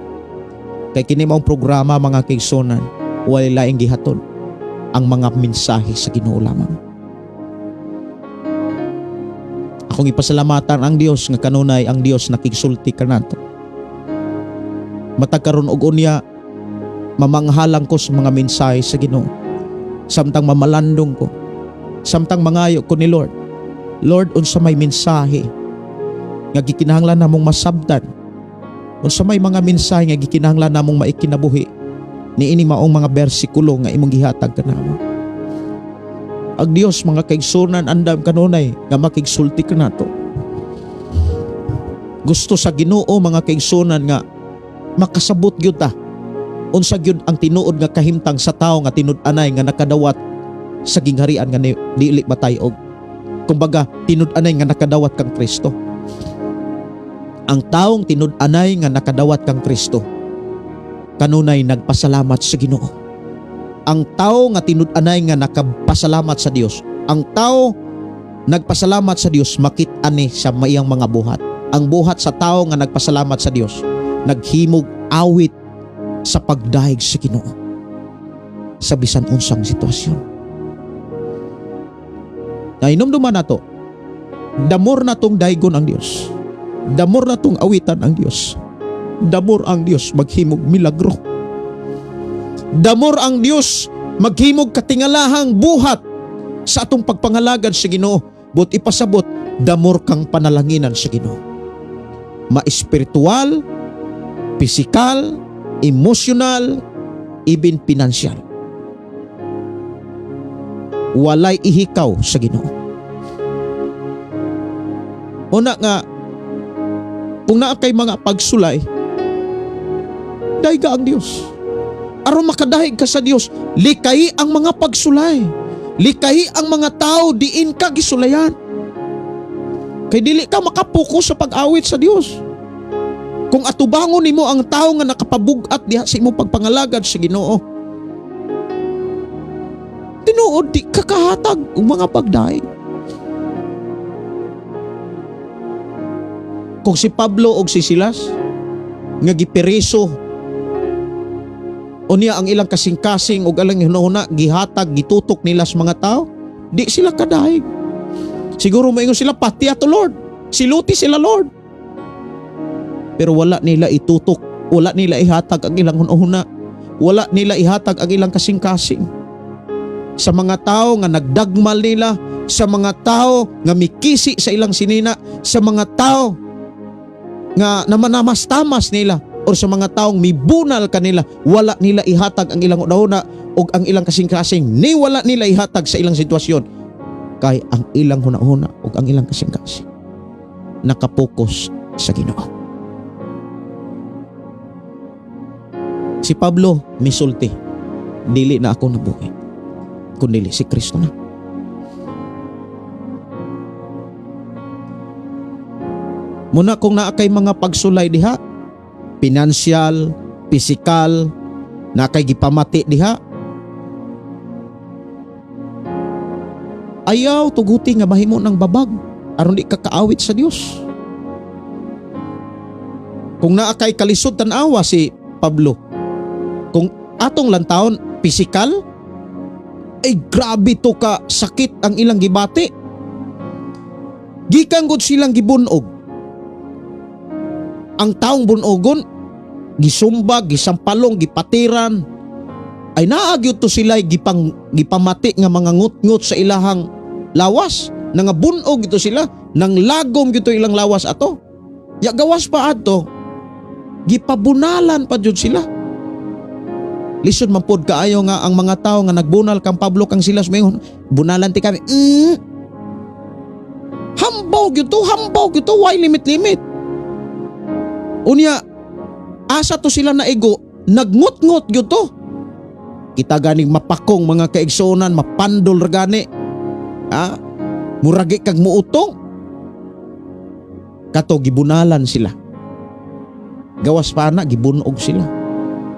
Kay kini maong programa, mga kaigsunan, walay laing gihatod ang mga mensahe sa Ginoo lamang. Akong ipasalamatan ang Dios nga kanunay ang Dios nakigsulti kanato. Matag karon og unya, mamanghalang ko sa mga mensahe sa Ginoo. Samtang mamalandong ko, samtang mangayo ko ni Lord, Lord, unsa may mensahe nga gikinahanglan namong masabtan, unsa may mga mensahe nga gikinahanglan namong maikinabuhi niini maong mga bersikulo nga imong gihatag kanamo. Ang Dios, mga kaigsunan, andam kanunay nga makigsulti kanato. Gusto sa Ginoo, mga kaigsunan, nga makasabot gyud ta unsa gyud ang tinuod nga kahimtang sa tawo nga tinud-anay nga nakadawat sa gingharian nga dili matay-og. Kumbaga, tinud-anay nga nakadawat kang Kristo. Ang taong tinud-anay nga nakadawat kang Kristo kanunay nagpasalamat sa Ginoo. Ang tao nga tinud-anay nga nakapasalamat sa Dios, ang tao nagpasalamat sa Dios, makit-an ni sa iyang mga buhat. Ang buhat sa tao nga nagpasalamat sa Dios, naghimog awit sa pagdayeg sa Ginoo sa bisan unsang sitwasyon. Nahinumduman nato, the more na tong daygon ang Dios, the more na tong awitan ang Dios, the more ang Dios maghimog milagro. The more ang Dios maghimog katingalahang buhat sa atong pagpangalagad sa Ginoo. But ipasabot, damor kang panalanginan sa Ginoo. Ma-espiritual, pisikal, emotional, even financial. Walay ihikaw sa Ginoo. Una nga, kung naa kay mga pagsulay, dayga ang Dios. Aron makadayeg ka sa Dios, likayi ang mga pagsulay. Likayi ang mga tao diin ka gisulayan. Kay dili ka makapokus sa pag-awit sa Dios. Kung atubangon nimo ang tao nga nakapabug-at diha sa imong pagpangalagad sa Ginoo, tinuod di ka kahatag og mga pagdayeg. Kung si Pablo og si Silas nga giperiso, unya ang ilang kasing-kasing og alang hunahuna gihatag, gitutok nila sa mga tao, di sila kadayeg. Siguro moingon sila, pati ato Lord, siluti sila Lord. Pero wala nila itutok, wala nila ihatag ang ilang hunahuna, wala nila ihatag ang ilang kasing-kasing sa mga tao nga nagdagmal nila, sa mga tao nga mikisi sa ilang sinina, sa mga tao nga namanamas-tamas nila, or sa mga taong mibunal kanila, wala nila ihatag ang ilang hunahuna ug ang ilang kasing-kasing, ni wala nila ihatag sa ilang sitwasyon, kay ang ilang hunahuna ug ang ilang kasing-kasing nakapokus sa Ginoo. Si Pablo misulti, dili na ako nabuhi, kundi si Kristo na. Muna kung naa kay mga pagsulay diha, pinansyal, pisikal, naa kay gipamati diha, ayaw tuguti nga mahimo ng babag aron di ka kaawit sa Dios. Kung naa kay kalisod, tan-awa si Pablo. Kung atong lantawon pisikal, ay grabe to ka sakit ang ilang gibati. Gikan gud silang gibunog. Ang taong bunogon, gisumbag, gisampalong, gipatiran, ay naa gyud to sila gipamati nga mga ngut-ngut sa ilahang lawas. Nangabunog gito sila, nang lagom gito ilang lawas ato. Ya gawas pa adto, gipabunalan pa jud sila. Lisod man pod kaayo nga ang mga tawo nga nagbunal kang Pablo kang Silas moingon, bunalan ti kami. Hambaw gyud to, hambaw gyud to, why limit-limit? Unya, asa to sila naigo, nagngut-ngut gyud to. Kita ganing mapakong mga kaigsuonan, mapandol ra gani. Ha? Muragi kag muutong. Kato gibunalan sila. Gawas pa na gibunog sila.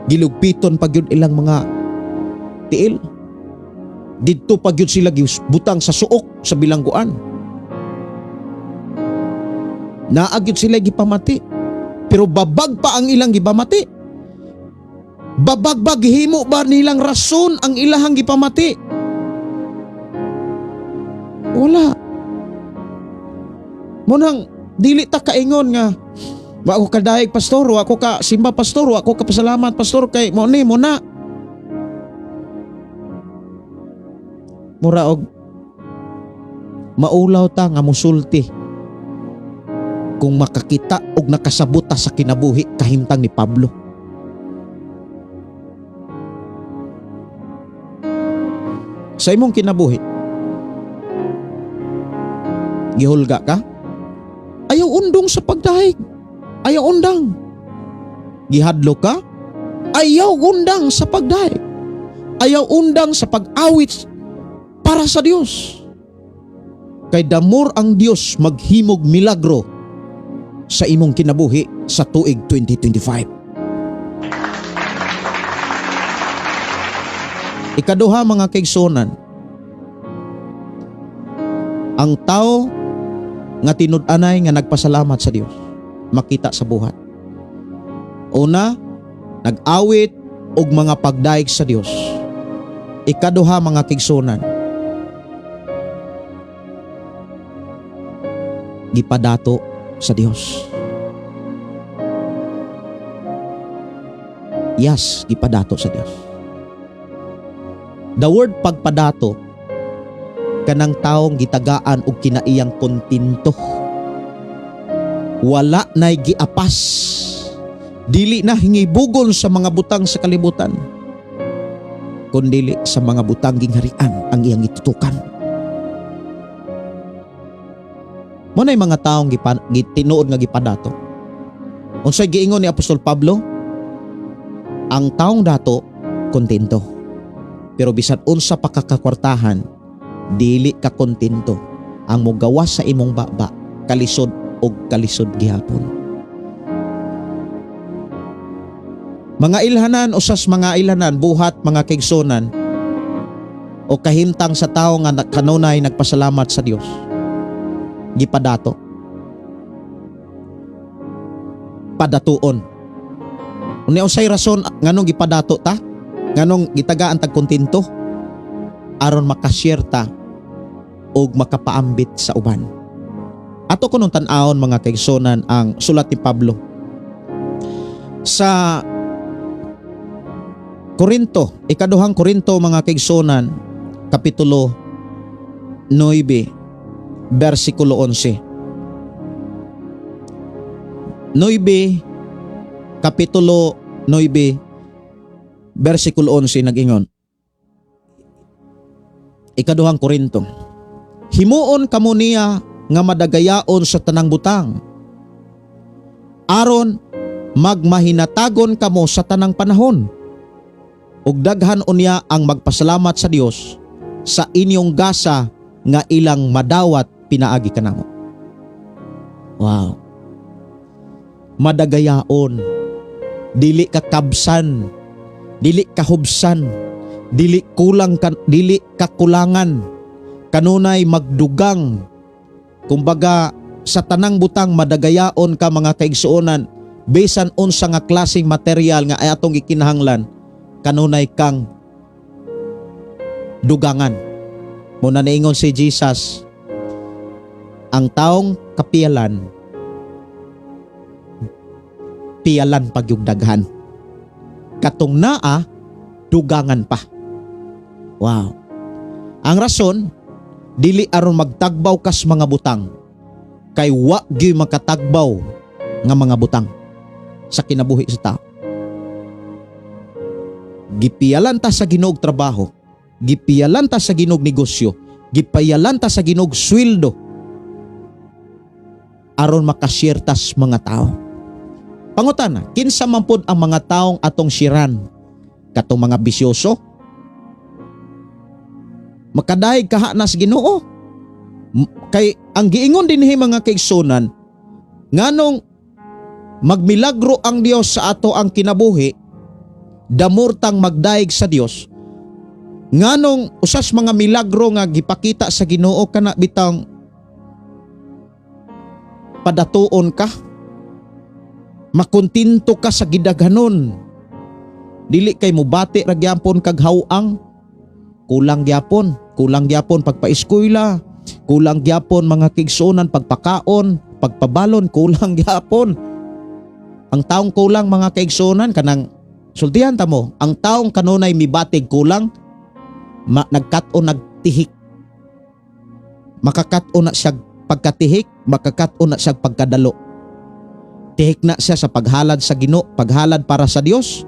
Gilugpiton pa gyud ilang mga tiil. Didto pa gyud sila gibutang sa suok sa bilangguan. Naa gyud sila gipamati. Pero babag pa ang ilang gipamati. Babag ba gihimo ba nilang rason ang ilahang gipamati? Wala. Munang dili ta kaingon nga wa ko kadayeg pastor, wa ko ka simba pastor, wa ko ka pasalamat pastor kay mo ni mo na. Mura og maulaw ta nga musulti kung makakita og nakasabot ta sa kinabuhi kahimtang ni Pablo. Sa imong kinabuhi, gihulga ka? Ayaw undong sa pagdahig. Ayaw undang. Gihadlo ka? Ayaw undang sa pagdahig. Ayaw undang sa pag-awit para sa Dios. Kay damor ang Dios maghimog milagro sa imong kinabuhi sa tuig 2025. Ikaduha mga kaigsuonan, ang tao nga tinud-anay nga nagpasalamat sa Dios makita sa buhat. Una, nag-awit og mga pagdaig sa Dios. Ikaduha mga kaigsuonan, gipadato sa Dios. Yes, gipadato sa Dios. The word pagpadato Kanang taong gitagaan og kinaiyang kontento. Wala na'y giapas. Dili na hingibugon sa mga butang sa kalibutan, kundili sa mga butang gingharian ang iyang itutukan. Mo na'y mga taong gitinuod nga gipadato. Unsay giingon ni Apostol Pablo? Ang taong dato kontento. Pero bisan unsa pa ka kakwartahan, dili ka kontento. Ang mogawas sa imong baba, kalisod og kalisod gihapon. Mga ilhanan, usas mga ilhanan, buhat mga kaigsunan o kahimtang sa tao nga kanunay nagpasalamat sa Dios. Gipadato. Padatuon. Unya unsay rason nganong gipadato ta? Nganong gitagaan tag kontento? Aron makashare ta og makapaambit sa uban. Ato kunong tan-awon, mga kaigsunan, ang sulat ni Pablo sa Korinto, ikaduhang Korinto, mga kaigsunan, kapitulo 9, versikulo 11. 9, kapitulo 9, versikulo 11, nag-ingon. Ikaduhang Korinto. "Himuon kamo niya nga madagayaon sa tanang butang, aron magmahinatagon kamo sa tanang panahon. Ug daghan unya ang magpasalamat sa Dios sa inyong gasa nga ilang madawat pinaagi kanamo." Wow. Madagayaon. Dili ka kabsan, dili ka hubsan, dili kulang ka, dili ka kulangan. Kanunay magdugang. Kumbaga sa tanang butang madagayaon ka, mga kaigsuonan, bisan unsa nga klaseng material nga ay atong gikinahanglan, kanunay kang dugangan. Muna niingon si Jesus, ang taong kapiyalan, piyalan pagyug daghan. Katong naa, dugangan pa. Wow. Ang rason, dili aron magtagbaw kas mga butang, kay wa gyud makatagbaw nga mga butang sa kinabuhi sa tao. Gipiyalan ta sa Ginoog trabaho, gipiyalan ta sa Ginoog negosyo, gipayalan ta sa Ginoog sweldo aron makashare tas mga tao. Pangutana, kinsa man pod ang mga taong atong shiran? Katong mga bisyoso? Makadayeg kaha na sa Ginoo. Kay ang giingon dinhi, mga kaigsunan, nganong magmilagro ang Dios sa ato ang kinabuhi, damurtang magdayeg sa Dios. Nganong usas mga milagro nga gipakita sa Ginoo kana bitang padatuon ka, makontento ka sa gidaghanon, dili kay mubati ra gyapon kag haw-ang, kulang gyapon, kulang gyapon pagpaeskwela, kulang gyapon, mga kaigsuonan, pagpakaon, pagpabalon, kulang gyapon. Ang taong kulang, mga kaigsuonan, kanang sultihan ta mo, ang taong kanunay mibatig kulang, nagkat-on nagtihik. Makakat-on na siya pagkatihik, makakat-on na siya pagkadalo. Tihik na siya sa paghalad sa Ginoo, paghalad para sa Dios.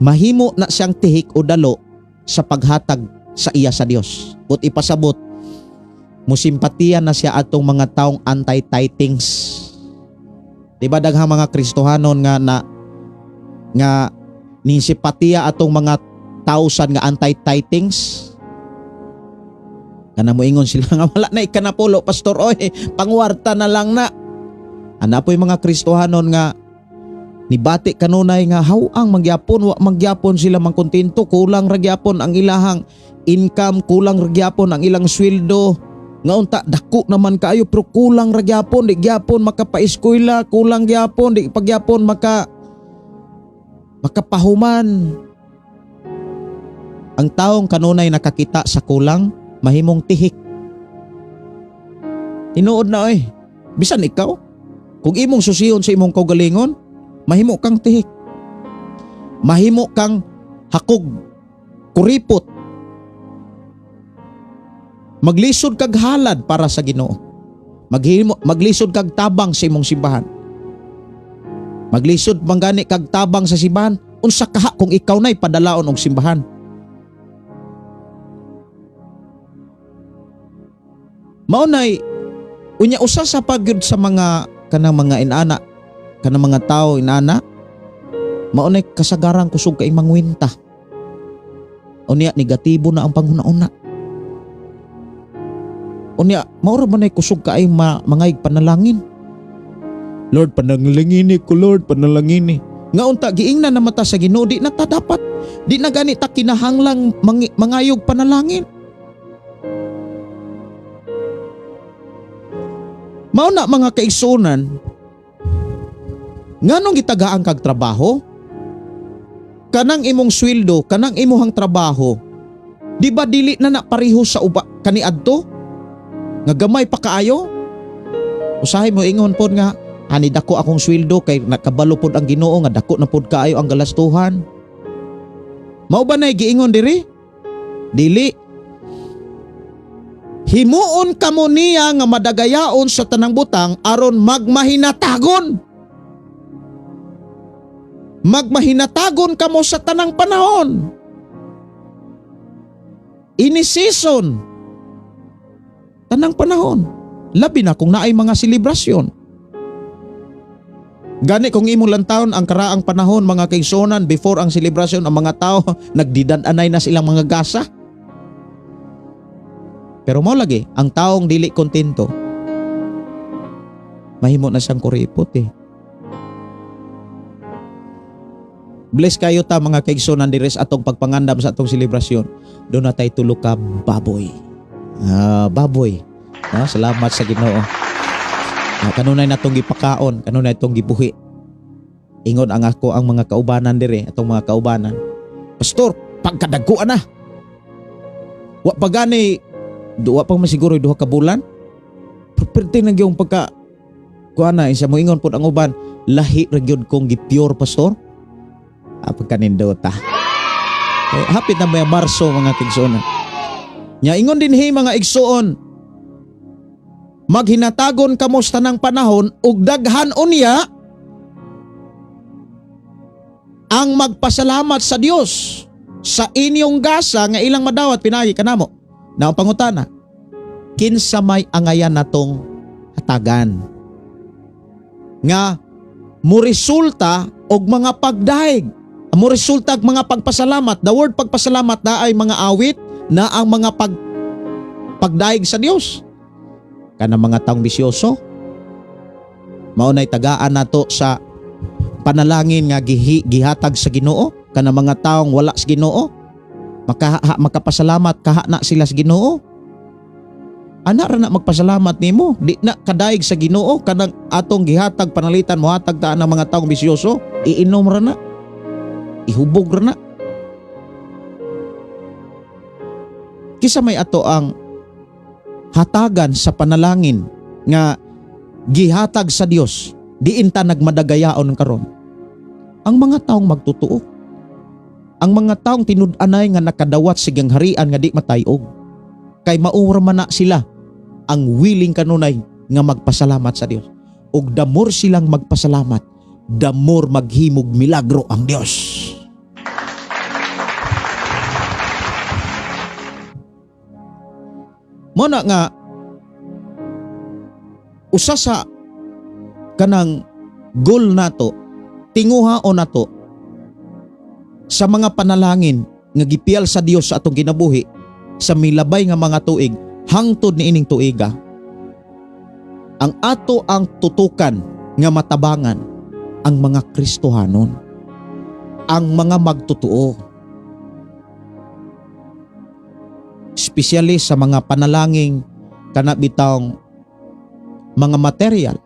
Mahimo na siyang tihik o dalo sa paghatag sa iya sa Dios. But ipasabot, musimpatiya na siya atong mga taong anti-tithings. Di ba daghang mga Kristohanon nga na nga nisimpatiya atong mga tausan nga anti-tithings? Kana moingon sila nga wala na ikanapulo, pastor, oy, pangwarta na lang na. Ana po'y mga Kristohanon nga nibati kanunay nga haw-ang magyapon, wa magyapon sila mangkontento, kulang ra gyapon ang ilahang income, kulang ra gyapon ang ilang sweldo. Nga unta dako naman kaayo pero kulang ra gyapon, di gyapon makapaeskwela, kulang gyapon, di pagyapon makapahuman. Ang taong kanunay nakakita sa kulang, mahimong tihik. Tinuod na oy. Bisan ikaw, kung imong susiyon sa imong kaugalingon, mahimo kang tihik. Mahimo kang hakog, kuripot. Maglisod kag halad para sa Ginoo. Maglisod kag tabang sa imong simbahan. Maglisod man gani kag tabang sa simbahan, unsa kaha kung ikaw na'y padalaon og simbahan? Mao nay unya usa sa pagyud sa mga kanang mga inana, kanang mga tawo inana, mao nay kasagarang kusog kay mangwinta. Unya negatibo na ang panghuna-una. Unya mao ra man nay kusog kaay mangayg panalangin. Lord, panalangini ko, Lord, panalangini. Nga unta giingnan na mata sa Ginoo, di na ta dapat, di na gani ta kinahanglang mangayog panalangin. Mao na mga kaigsuonan, nganong gitagaan kag trabaho? Kanang imong sweldo, kanang imuhang trabaho, di ba dili na na pareho sa uba kaniadto? Nga gamay pa kaayo? Usahay mo ingon pod nga ani dako akong sweldo kay nakabalo pod ang Ginoo nga dako na pod kaayo ang galastuhan. Mao ba nay giingon diri? Dili. Himuon kamo niya nga madagayaon sa tanang butang aron magmahinatagon. Magmahinatagon kamo sa tanang panahon. Ini season. Tanang panahon. Labi na kung naay mga selebrasyon. Gani kung imong lantawon ang karaang panahon mga kaigsuonan before ang selebrasyon ang mga tao nagdidan-anay na silang mga gasa. Pero mao lagi ang taong dili kontento mahimo na siyang kuripot. Bless kayo ta mga kaigsuonan diri sa atong pagpangandam sa atong selebrasyon. Doon na tayo tulo ka baboy. Baboy. Salamat sa Ginoo. Kanunay na itong gipakaon, kanunay itong gibuhi. Ingon ang ako ang mga kaubanan diri, atong mga kaubanan. Pastor, pagkadaguan na. Wa pa gani, duwa pa masiguro duha ka bulan. Pero perti na gyud pagka kuan na, isa mo ingon pod ang uban, lahi ra gyud kong gipure, pastor. Pagkanindota. Hapit na may Marso mga kaigsuonan. Nya ingon din hi mga igsuon, maghinatagon kamo sa tanang panahon ug daghan unya ang magpasalamat sa Dios sa inyong gasa nga ilang madawat pinagi kanamo. Na ang pangutana, kinsa may angayan natong hatagan nga moresulta og mga pagdaig, moresulta og mga pagpasalamat. The word pagpasalamat na ay mga awit na ang mga pagdaig sa Dios. Kanang mga taong bisyoso, mao nay tagaan nato sa panalangin nga gihatag sa Ginoo. Kanang mga taong wala sa Ginoo, makapasalamat kaha na sila sa Ginoo. Ana ra na magpasalamat nimo, di na kadaig sa Ginoo kanang atong gihatag panalitan mohatag ta ang mga taong bisyoso, iinom ra na, ihubog ra na. Kisa may ato ang hatagan sa panalangin nga gihatag sa Dios, diin ta nagmadagayaon karon. Ang mga taong magtotoo, ang mga taong tinud-anay nga nakadawat sa gingharian nga di matayog, kay maura man na sila ang willing kanunay nga magpasalamat sa Dios. Ug the more silang magpasalamat, the more maghimog milagro ang Dios. Muna nga usa sa kanang goal nato, tinguha o nato sa mga panalangin nga gipiyal sa Dios sa atong kinabuhi sa milabay nga mga tuig hangtod niining tuiga, ang ato ang tutukan nga matabangan ang mga Kristohanon, ang mga magtotoo, espesyali sa mga panalangin kana bitawng mga material.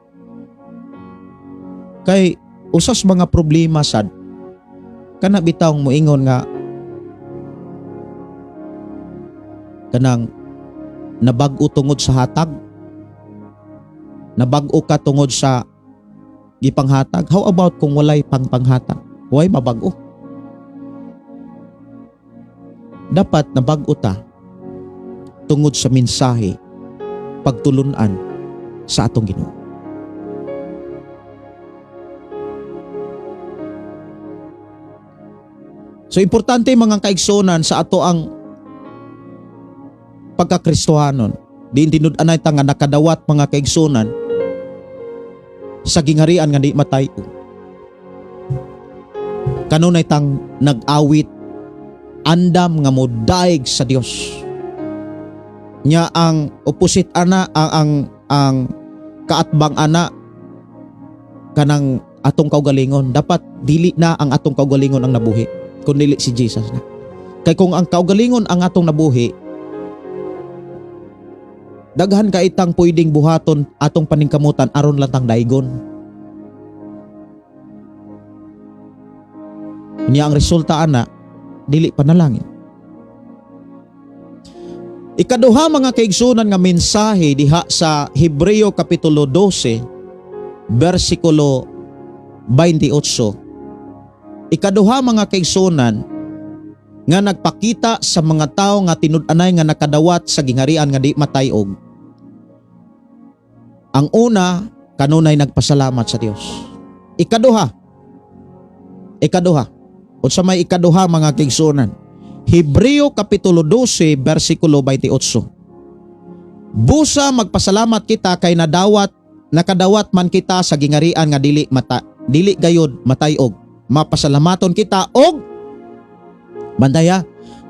Kay usas mga problema sad kana bitawng moingon nga kanang nabag-o tungod sa hatag, nabag-o ka tungod sa gipanghatag. How about kung walay pangpanghatag? Way mabag-o. Dapat nabag-o ta Tungod sa mensahe, pagtulunan sa atong Ginoo. So importante, mga kaigsunan, sa ato ang pagkakristohanon. Di tinud-anay ta nga nakadawat, mga kaigsunan, sa gingharian nga di matay. Kanunay tang nag-awit, andam nga modaig sa Dios. Nya ang opposite ana, ang kaatbang ana kanang atong kaugalingon, dapat dili na ang atong kaugalingon ang nabuhi kun dili si Jesus na. Kay kung ang kaugalingon ang atong nabuhi, daghan ka itang pwedeng buhaton atong paningkamutan aron lang tang daigon. Niya ang resulta ana, dili panalangin. Ikaduha, mga kaigsunan, nga mensahe diha sa Hebreo Kapitulo 12 versikulo 28. Ikaduha, mga kaigsunan, nga nagpakita sa mga tao nga tinud-anay nga nakadawat sa gingharian nga di matayog. Ang una, kanunay nagpasalamat sa Dios. Ikaduha. Unsa may ikaduha, mga kaigsunan? Hebreo Kapitulo 12 versikulo 28. Busa magpasalamat kita kay nakadawat man kita sa gingarian nga dili gayod matayog. Mapasalamaton kita og bandaya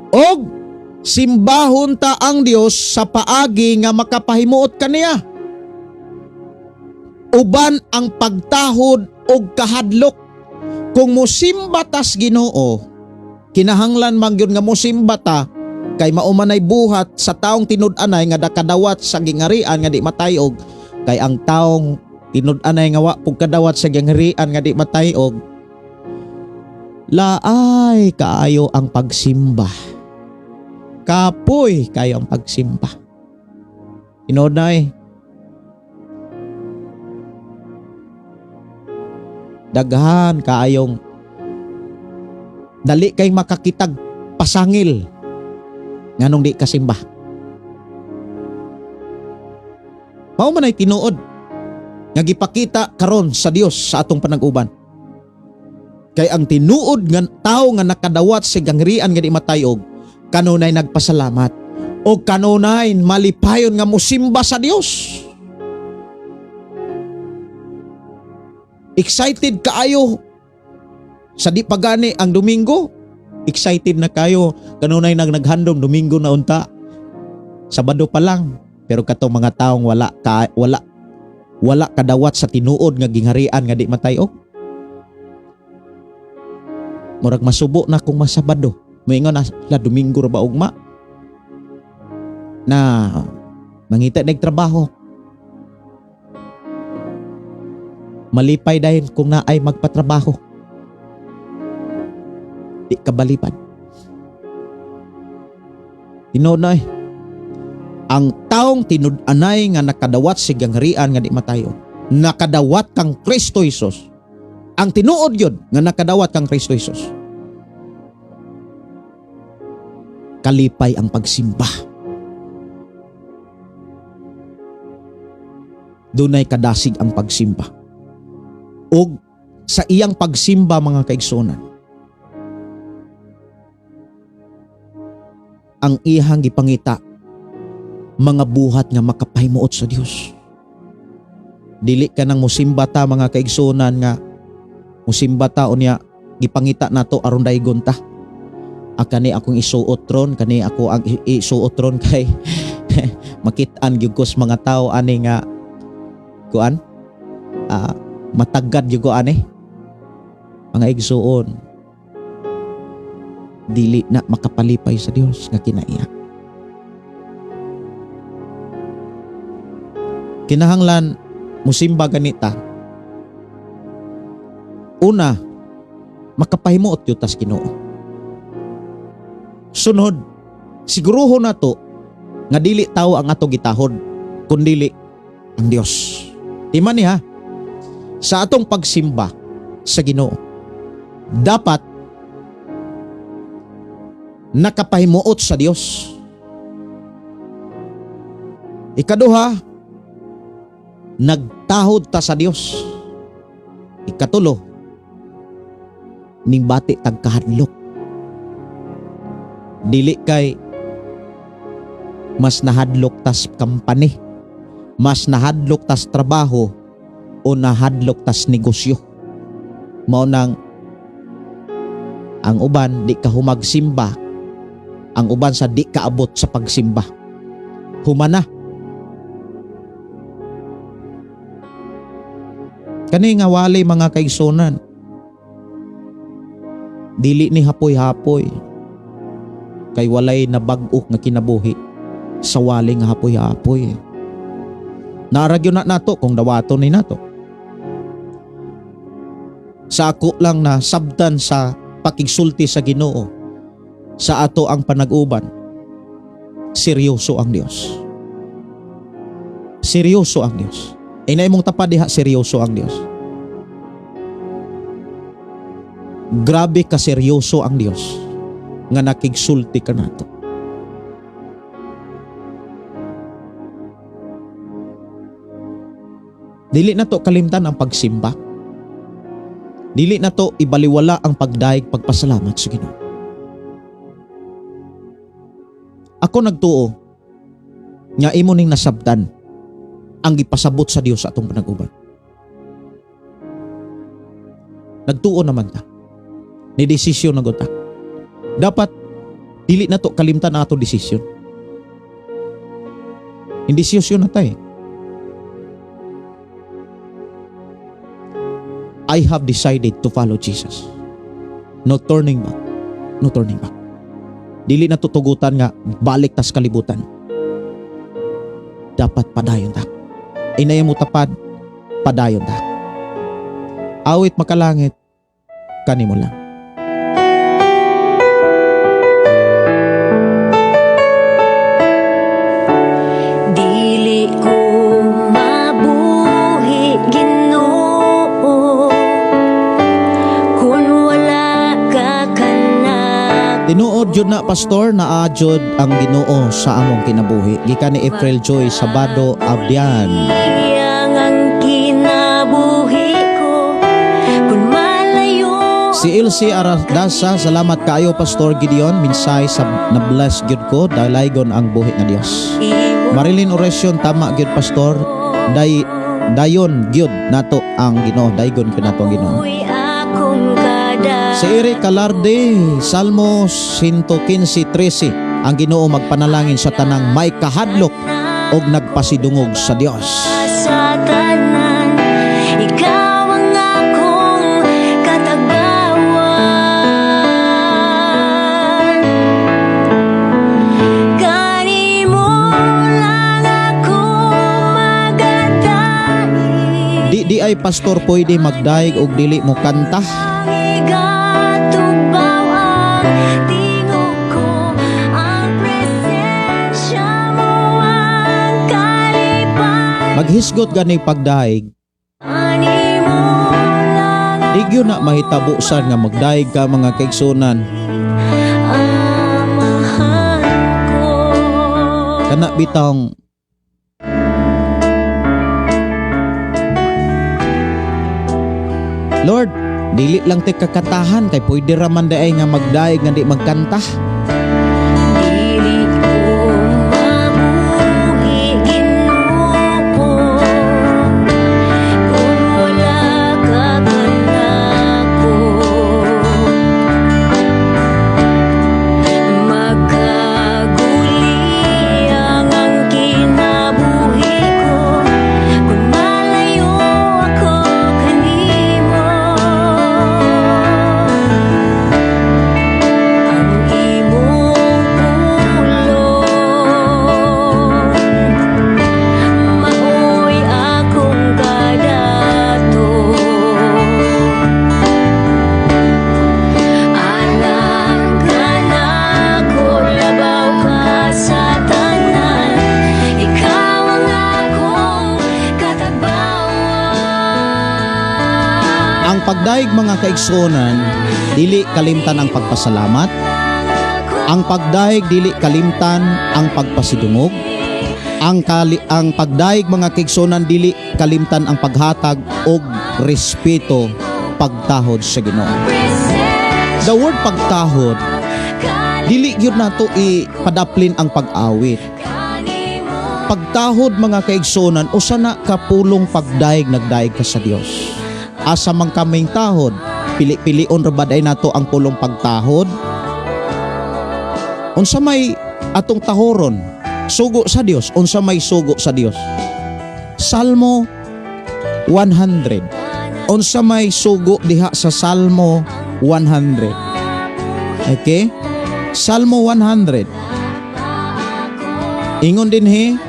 og simbahon ta ang Dios sa paagi nga makapahimuot kaniya. Uban ang pagtahod og kahadlok. Kung mosimba tas Ginoo, kinahanglan man gyud nga mosimba ta kay mao man ay buhat sa taong tinud-anay nga nakadawat sa gingarian nga di matayog. Kay ang taong tinud-anay nga wa pug kadawat sa gingharian nga di matayog, laay kaayo ang pagsimba. Kapoy kayo ang pagsimba. Tinuod na eh. Daghan kaayong dali kay makakitag pasangil nganong di kasimba. Mao man ay tinuod nga gipakita karon sa Dios sa atong panag-uban. Kay ang tinuod nga tao nga nakadawat sa gangharian nga di matayog, kanunay nagpasalamat o kanunay malipayon nga mosimba sa Dios. Excited kaayo sa di pagani ang Domingo. Excited na kayo kanunay nag naghandom Domingo na unta. Sabado pa lang, pero katong mga taong wala kadawat sa tinuod nga gingharian nga di matayog, murag masubo na kung masabado. Moingon na la, Domingo ra ba ugma? Na mangita nag trabaho. Malipay dahil kung naay magpatrabaho. Di ka balipad. Tinuod na eh. Ang taong tinud-anay nga nakadawat sa gingharian nga di matayo, nakadawat kang Kristo Hesus. Ang tinuod yun nga nakadawat kang Kristo Hesus, kalipay ang pagsimba. Dunay kadasig ang pagsimba. Og sa iyang pagsimba, mga kaigsunan, ang iyang gipangita mga buhat nga makapahimuot sa Dios. Dili ka nang musimba ta, mga kaigsunan, nga musimba ta unya gipangita nato aron daygon ta. Ah, kani akong isuot ron, kani ako ang isuot ron kay makit-an gyud ko sa mga tao ani nga kuan, matagad gyud ko ani. Mga igsuon, dili na makapalipay sa Dios nga kinaiya. Kinahanglan musimba ganita. Una, makapahimuot gyud tas Ginoo. Sunod, siguruho nato nga dili tao ang atong gitahod, kundili ang Dios. Di man niya, sa atong pagsimba sa Ginoo, dapat nakapahimuot sa Dios. Ikaduha, nagtahod ta sa Dios. Ikatulo, ningbati tag kahadlok. Dili kay mas nahadlok tas company, mas nahadlok tas trabaho, o nahadlok tas negosyo. Mao nang ang uban di ka humagsimba, ang uban sa di kaabot sa pagsimba. Humana. Kani nga wali, mga kaigsunan. Dili ni hapoy-hapoy. Kay walay nabag-o nga kinabuhi sa wali nga hapoy-hapoy. Naa ra gyud na nato kung dawaton ni nato. Sa ako lang na sabtan sa pakigsulti sa Ginoo sa ato ang panag-uban. Seryoso ang Dios. Seryoso ang Dios. Inay mong tapad diha, seryoso ang Dios. Grabe ka seryoso ang Dios nga nakigsulti ka nato. Dili na to kalimtan ang pagsimba. Dili na to ibaliwala ang pagdayeg, pagpasalamat sa Ginoo. Ako nagtuo nga imo ning nasabtan ang gipasabot sa Dios sa atong panag-uban. Nagtuo naman ta. Ni desisyon na gud ta. Dapat dili na to kalimtan ang atong desisyon. Hindi desisyon na ta eh. I have decided to follow Jesus. No turning back. No turning back. Dili na tutugutan nga balik tas kalibutan. Dapat padayon ta. Inay mo tapad, padayon ta. Awit makalangit, kanimo lang. Dili ko mabuhi, Ginoo, kun wala ka kanako. Tinuod jud na, pastor, naa jud ang Ginoo sa among kinabuhi. Gikan ni April Joy Sabado Abdian. Iyang ang kinabuhi ko kun malayo. Si Ilse Aradasa, "Salamat kaayo, Pastor Gideon, minsay sa na-bless gyud ko, dalaygon ang buhi nga Dios." Marilyn Oresion, "Tama gyud, pastor, day dayon gyud nato ang Ginoo, daygon gyud nato ang Ginoo." Uy, akong kada Si Eric Calarde, Salmo 115:13, "Ang Ginoo magpanalangin sa tanang may kahadlok og nagpasidungog sa Dios." Sa tanan, ikaw ang akong katagbawan. Kanimo lang ako magadaig. Di di ay, pastor, pwede magdaig og dili mo kanta? Ang igatubaw ang tingog ko, ang presensya mo ang kalipay. Maghisgot gani pagdaig. Animo lang Di gyud na mahitabusan nga magdaig ka, mga kaigsunan. Amahan ko. Kana bitong "Lord, dili lang ti kakatahan kay pwede ra man diay nga magdaig nga di magkanta." Dili ko mabuhi, Ginoo, kun wala ka kanako. Magkaguliyang ang kinabuhi ko kung malayo ako kanimo. Ang imong pulong maoy akong kadato. Alang kanako, labaw pa sa tanan, ikaw ang akong katagbawan. Ang pagdaig, mga kaigsuonan, dili kalimtan ang pagpasalamat. Ang pagdaig, dili kalimtan ang pagpasidungog. Ang pagdayeg, mga kaigsuonan, dili kalimtan ang paghatag og respeto, pagtahod sa Ginoo. The word pagtahod, dili gyud nato ipadaplin ang pag-awit. Pagtahod, mga kaigsuonan, usa na ka pulong pagdayeg, nagdayeg ka sa Dios. Asa man kaming tahod, pili-pilion ra ba day nato ang pulong pagtahod? Unsa may atong tahoron? Sugo sa Dios. Unsa may sugo sa Dios? Salmo 100. Unsa may sugo diha sa Salmo 100? Okay? Salmo 100. Ingon dinhi,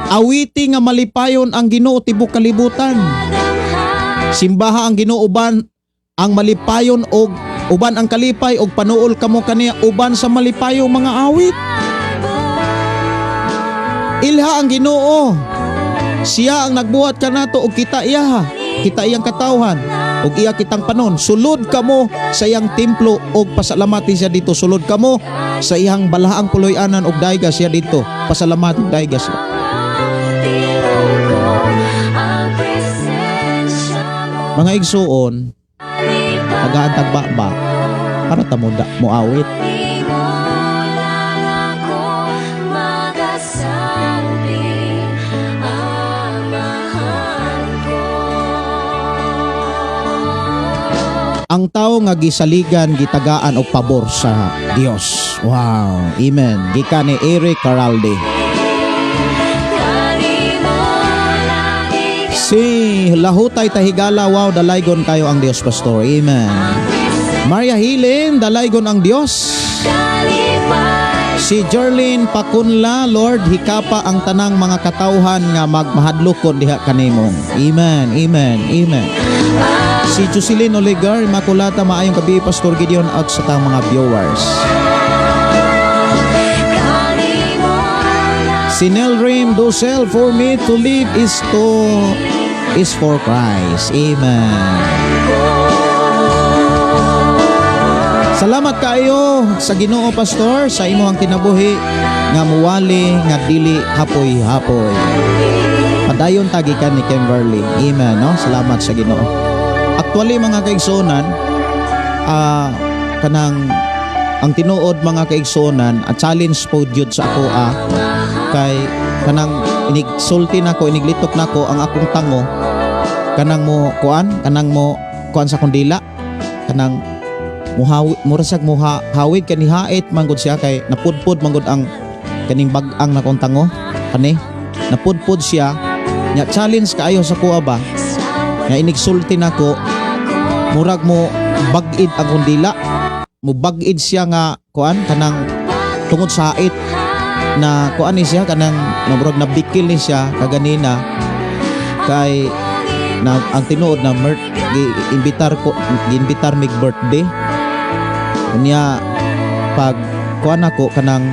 "Awiti nga malipayon ang Ginoo, tibok kalibutan. Simbaha ang Ginoo uban ang malipayon og uban ang kalipay og panuol kamo kaniya uban sa malipayong mga awit. Ilha ang Ginoo. Siya ang nagbuhat kanato og kita iya. Kita iyang katawhan ug iya kitang panon. Sulod kamo sa iyang templo og pasalamati siya didto. Sulod kamo sa iyang balaang puloy-anan og dayga siya didto. Pasalamati og dayga siya." Ang presensya mo. Mga igsuon, tagaan tagbaba para tamo da moawit. Mo lang ako magasabi, Amahan ko. Ang tao nga gisaligan, gitagaan og pabor sa Dios. Wow. Amen. Gikan ni Eric Caralde. Kanimo lang ikaw. Si Lahutay Tahigala, wow, dalaygon kayo ang Dios, Pastor. Amen. Maria Hilin, dalaygon ang Dios. Kalipay. Si Jerlyn Pakunla, Lord, hikapa ang tanang mga katawhan nga magmahadlokon diha kanimo. Amen, amen, amen. Si Jocelyn Oligar, Immaculata, maayong gabi, Pastor Gideon at sa tang mga viewers. Kanimo lang. Si Nelrim Dosel, for me to live is for Christ. Amen. Salamat kaayo sa Ginoo, Pastor, sa imong kinabuhi nga muwali nga dili hapoy-hapoy. Padayon ta, gikan ni Kimberly. Amen, no? Salamat sa Ginoo. Actually, mga kaigsuonan, kanang ang tinuod, mga kaigsuonan, a challenge po jud sa ako kay kanang inigsulti nako, iniglitok nako ang akong tango, kanang mo kuan, kanang mo kuan sa akong dila, kanang muhawi, mura siyag muha hawid kani hait manggod siya kay napudpud manggod ang kaning bag-ang na kong tango kani, napudpud siya. Nya challenge kaayo sa kuha ba nga inigsulti nako, murag mo bag-id ang akong dila, mo bag-id siya nga kuan, kanang tungod sa hait na kuan ni siya, kanang namurag nabikil ni siya kaganina kay na ang tinuod na mert gi-imbitar ko, gi-imbitar mig birthday. Unya pag kuan ako, kanang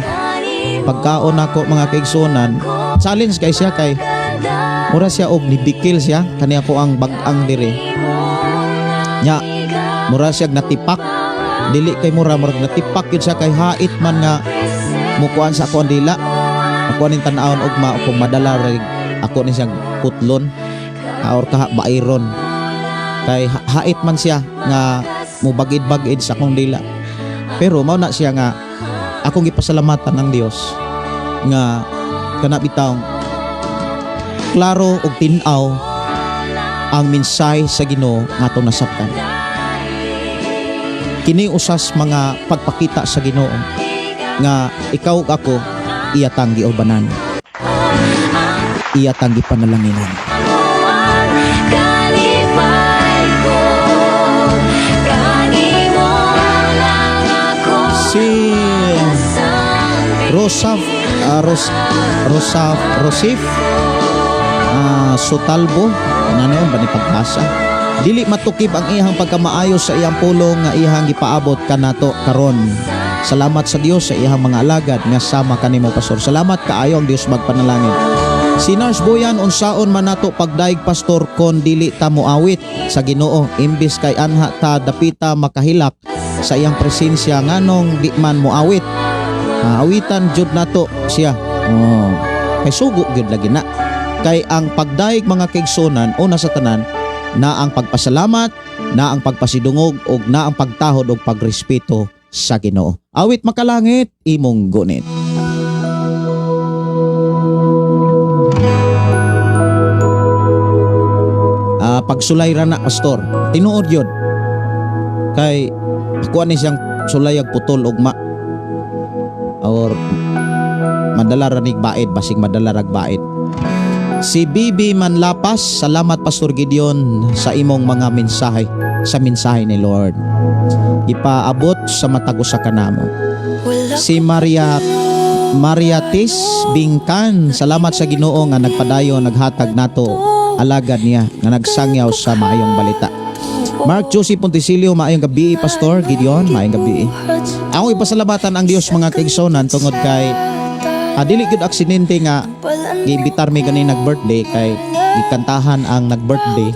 pagkaon ako, mga kaigsuonan, challenge kay siya kay mura siya og nibikil siya kani ako ang bag-ang dire. Nya mura siya natipak, dili kay mura, murag natipak yun siya kay hait man nga mukuan sa ako ang dila. Ako ning tan-awon ugma kung madala ra ako ni siyang putlon or kaha bairon kay hait man siya nga mubagid-bagid sa akong dila. Pero mao na siya nga akong gipasalamatan ang Dios nga kana bitawng klaro ug tin-aw ang mensahe sa Ginoo nga atong nasabtan. Kini usas mga pagpakita sa Ginoo nga ikaw ug ako iya tang giubanan, iya tang gipanalanginan. Kalipay ko, kanimo lang ako. Si Rosa Ros Rosa Rosif Sotalbo, ano ba ni pagbasa? Dili matukib ang iyang pagkamaayo sa iyang pulong nga iyang gipaabot kanato karon. Salamat sa Dios sa iyang mga alagad nga sama kanimo, Pastor. Salamat kaayo, ang Dios magpanalangin. Si Nars Boyan, unsaon man nato pagdaig, Pastor, kon dili ta moawit sa Ginoo, imbis kay anha ta dapita makahilak sa iyang presensya, nganong di man moawit? Awitan jud nato siya. Oh, kay sugo gyud lagi na. Kay ang pagdayeg, mga kaigsunan, una sa tanan na ang pagpasalamat, na ang pagpasidungog ug na ang pagtahod ug pagrespeto sa Ginoo. Awit makalangit imong gunit. Ah, pagsulay ra na, pastor. Tinuod yun. Kay ako ani siyang sulayag putol ugma. Or madala ra nig baid, basig madala rag baid. Si Bibi Manlapas, salamat, Pastor Gideon, sa imong mga mensahe, sa mensahe ni Lord. Ipaabot sa matag usa kanamo. Si Maria Mariatis Bingkan, salamat sa Ginoo nga nagpadayon naghatag nato alagad niya nga nagsangyaw sa maayong balita. Mark Joseph Pontisilio, maayong gabi, Pastor Gideon, maayong gabi. Ako ipasalamatan ang Dios, mga kaigsonan, tungod kay dili gyud aksidente nga giimbitar mi gani nag-birthday, kay gikantahan ang nag-birthday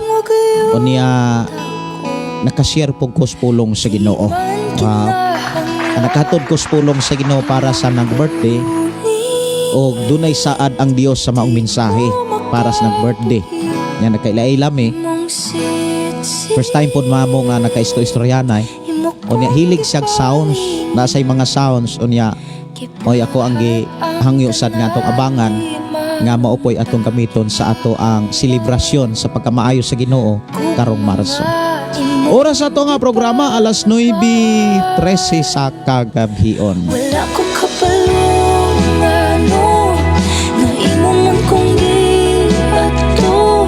unya nakashare pug ko sa pulong sa Ginoo. Wow. Nakahatod ko sa pulong sa Ginoo para sa nag-birthday o dunay saad ang Dios sa maong mensahe para sa nag-birthday. Nya nakaila-ila mi. First time pod mamo nga naka-istorya eh. Unya hilig siyag sounds, nasa mga sounds unya oy ako ang gihangyo sad nga atong abangan nga mao poy atong gamiton sa ato ang selebrasyon sa pagkamaayo sa Ginoo karong Marso. Oras ato nga programa, alas 9:13 sa kagabhion. Wala ko kabalo ngano nga imo man kong giadto.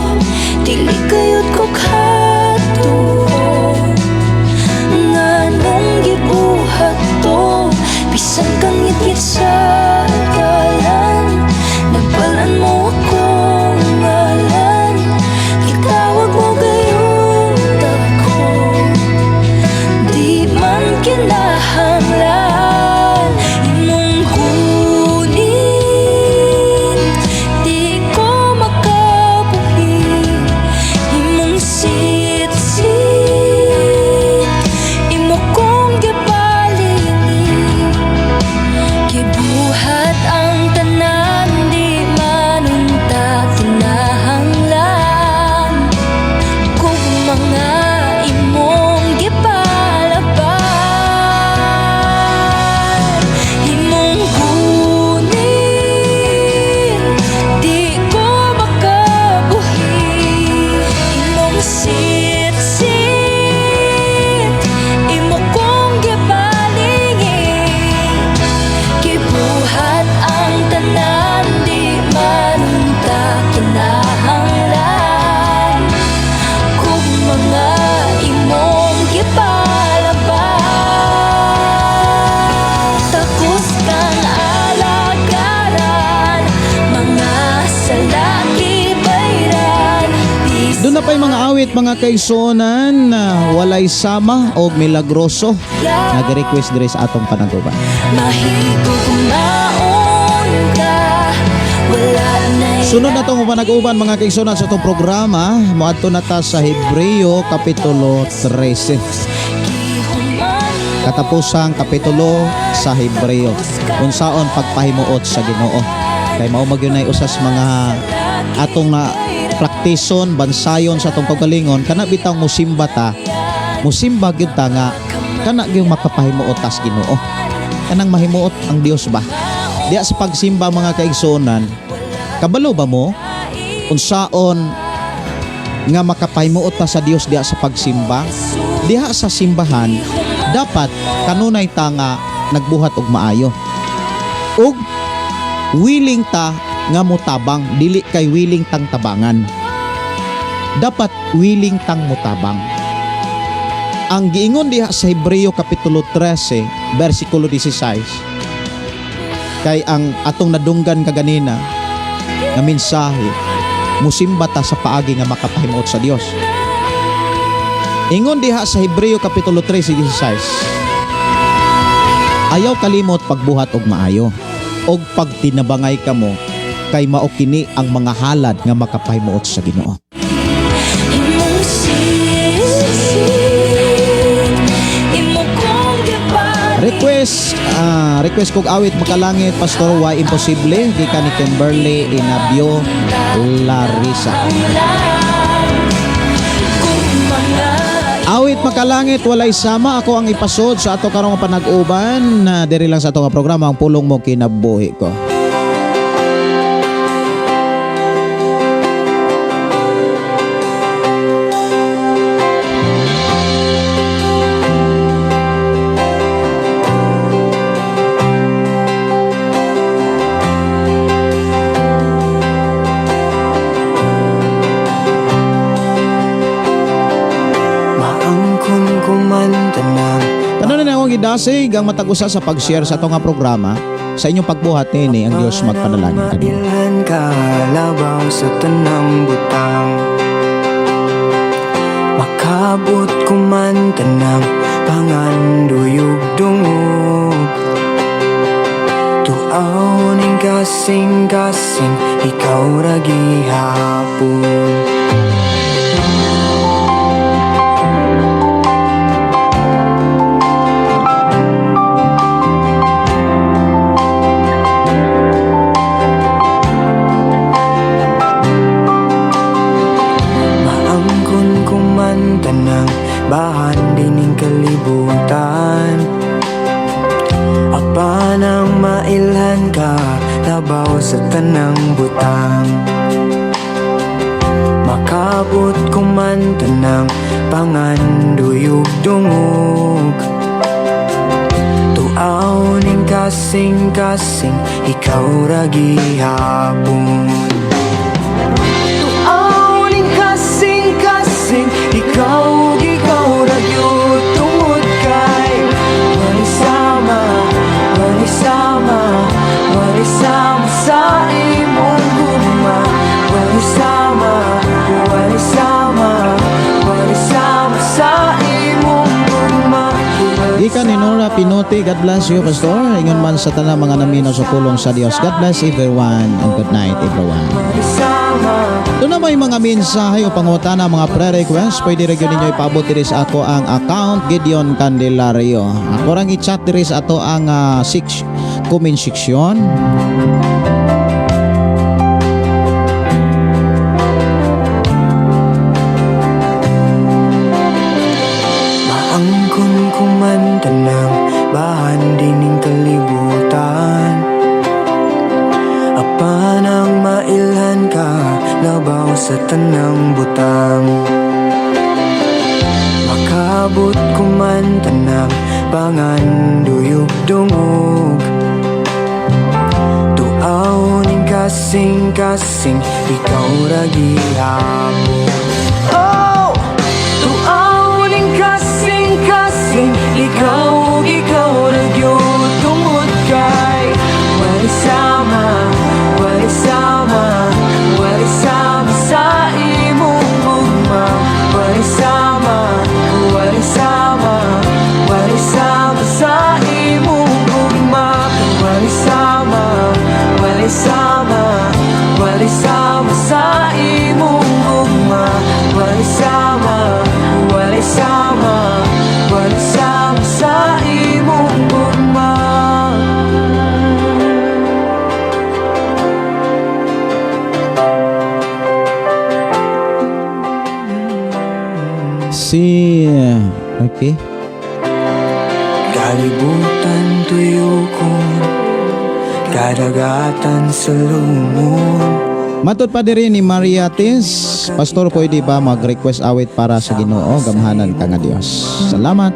Dili kayod ko katuo nganong gibuhat to. Bisan kang ngitngit sa dalan, Nagbalan mo akong ngalan. Gitawag mo gayud ako. Di man kinahanglan imong kunin. Di ko makabuhi imong sitsit. Imo kong gipalingi. Gibuhat ang tanan. Di man unta kinahanglan kung mga imong gipalaban. Imong kunin. Di ko makabuhi imong sitsit. Imo kong gipalingi. Gibuhat ang tanan. Di man unta kinahanglan kung mga imong gipalaban. Takos kang alagaran. Mga sala gibayran. Doon na pa'y mga awit, mga kaigsuonan na walay sama og milagroso. Nag-request diri sa atong panagubaan. Mahigugmaon ka. Wala na'y Sunod na itong panag-uban, mga kaigsuonan, sa itong programa, moadto na ta sa Hebreo Kapitulo 13. Gihuman Katapusang kapitulo sa Hebreo. Unsaon pagpahimuot sa Ginoo. Kay mao magyunay usas mga atong na praktison, bansayon sa atong kaugalingon, kana bitaw musimba ta, musimba gyud ta nga kana gyud makapahimuot tas Ginoo. Kanang mahimuot ang Dios ba? Diya sa pagsimba, mga kaigsuonan, kabalo ba mo unsaon nga makapahimuot ta sa Dios diha sa pagsimba? Diha sa simbahan, dapat kanunay ta nga nagbuhat og maayo. Ug willing ta nga motabang, dili kay willing tang tabangan. Dapat willing tang motabang. Ang giingon diha sa Hebreo Kapitulo 13 bersikulo 16, kay ang atong nadunggan kaganina nga mensahe, musimba ta sa paagi nga makapahimuot sa Dios. Ingon diha sa Hebreo Kapitulo 13:16, "Ayaw kalimot pagbuhat og maayo og pagtinabangay kamo, kay mao kini ang mga halad nga makapahimuot sa Ginoo." Imong sitsit. Imo kong gipalingi. Request kog awit "Makalangit", Pastor, "Why Imposible", gikan ni Kimberly Inabio Larissa. Kung mga Awit "Makalangit Walay Sama" ako ang ipasod sa ato karong panag-uban na diri lang sa ato nga programa, Ang Pulong Mo Kinabuhi Ko. Maangkon ko man tanang Tanan na akong gidasig ang matag usa sa pag-share sa ato nga programa sa inyong pagbuhat nini, ang Dios magpanalangin kanimo. Mailhan ka labaw sa tanang butang. Makabot ko man tanang panganduyog dungog. Tuaw ning kasing-kasing, ikaw ra gihapon. Maangkon ko man tanang bahan dining kalibutan. Apan ang mailhan ka labaw sa tanang butang. Makabot ko man tanang panganduyog dungog. Tuaw ning kasing-kasing, ikaw ra gihapon. Tuaw ning kasing-kasing, ikaw, ikaw ra gyud. Tungod kay walay sama, walay sama, walay sama sa imong gugma. Walay sama, walay sama, walay sama sa imong gugma. Gikan ni Nora Pinote, God bless you, Pastor. Ingon man sa tanang mga naminaw sa pulong sa Dios. God bless everyone and good night, everyone. Walay sama. Doon na may mga mensahe o pangutana, mga pre-request, pwede rin yun ninyo ipaabot diri sa ako ang account, Gideon Candelario. Ako rang i-chat diri sa ato ang six comment section. Maangkon ko man tanang bahan dining kalibutan. Apan ang mailhan ka labaw sa tanang butang. Makabot ko man tanang panganduyog dungog. Tuaw ning kasing-kasing, ikaw ra gihapon. Oh! Tuaw ning kasing-kasing, ikaw, ikaw ra gyud. Tungod kay walay sama, walay sama, walay sama sa imong gugma. Walay sama, walay sama, walay sama sa imong gugma. Walay sama, walay sama, walay sama sa imong gugma. Walay sama, walay sama, walay sama sa imong gugma. Si okay. Kalibutan tuyokon, kadagatan sa lumon. Matod pa diri ni Maria Tis, "Pastor, pwede ba mag-request awit para sa Ginoo, gamhanan ka nga Dios. Salamat."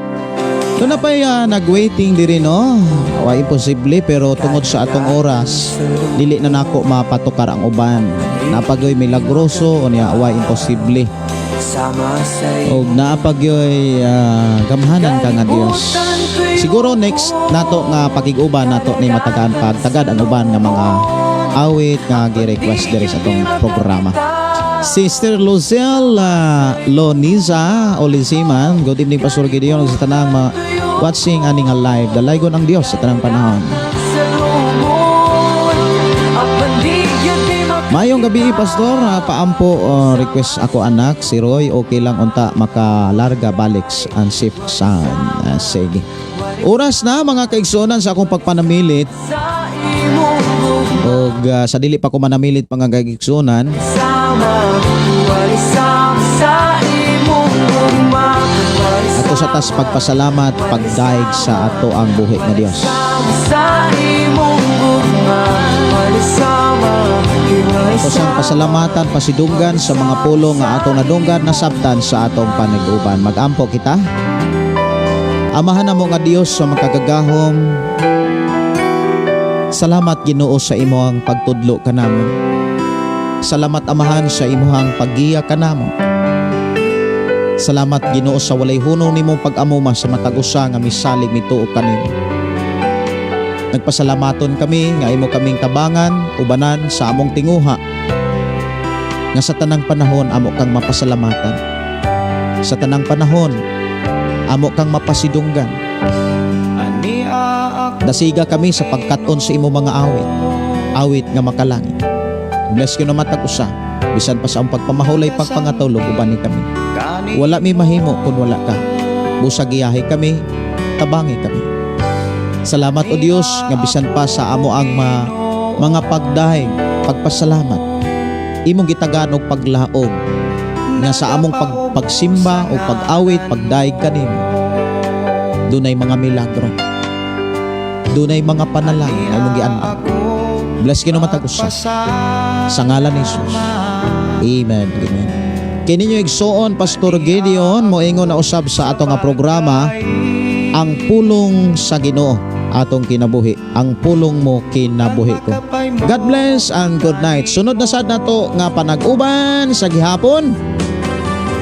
Doon na pa nag-waiting diri, no. Wa imposible, pero tungod sa atong oras, dili na nako mapatukar ang uban. Napagyoy "Milagroso" unya "Wa Imposible". Sama sa Og naapagyoy "Gamhanan Ka nga Dios". Siguro next nato nga pakig-uban nato ni matagaan pagtagad ang uban nga mga awit nga gi-request diri sa atong programa. Sister Luzelle Loniza Oliziman, good evening, Pastor Gideon, ug sa tanang mga watching ani nga live. Dalaygon ang Dios sa tanang panahon. Sa lumon. Apan di gyud di Maayong gabi, Pastor. Paampo, request ako anak si Roy, okay lang unta makalarga balik and safe sound. Sige. Oras na, mga kaigsuonan, sa akong pagpanamilit. Sa imong gugma. Og sa dili pa ko manamilit, mga kaigsuonan, Sama, walisama sa imong gugma. ato sa tas pagpasalamat, pagdaig sa ato ang buhi nga Dios. Sa imong gugma, walisama. Ato sang pasalamatan, pasidunggan sa mga pulong nga atong nadunggan, nasabtan sa atong panag-uban. Magampo kita. Amahan namo nga Dios sa makagagahom, salamat, Ginoo, sa imong pagtudlo kanamo. Salamat, Amahan, sa imong paggiya kanamo. Salamat, Ginoo, sa walay hunong nimong pag-amuma sa matag usa nga misalig mituo kanimo. Nagpasalamaton kami nga imo kaming tabangan, ubanan sa among tinguha. Nga sa tanang panahon amo kang mapasalamatan. Sa tanang panahon amo kang mapasidunggan. Dasiga kami sa pagkat-on sa imo mga awit. Awit nga makalangit. Bless ko na matag usa. Bisan pa sa among pagpamahulay, pagpangatulog, ubani kami. Wala mi mahimo kung wala ka. Busa giyahe kami, tabangi kami. Salamat, O Dios, nga bisan pa sa amo ang mga pagdaig, pagpasalamat, imong gitagaan og paglaom nga sa among pagsimba o pag-awit, pagdaig kanimo, dunay mga milagro. Dunay mga panalangin nga imong giandam. Bless kino matag usa. Sa ngalan ni Jesus. Amen. Amen. Kini inyong igsoon, Pastor Gideon, moingon na usab sa ato nga programa, Ang Pulong sa Ginoo Atong Kinabuhi. Ang pulong mo kinabuhi ko. God bless and good night. Sunod na sad nato nga panag-uban sa gihapon.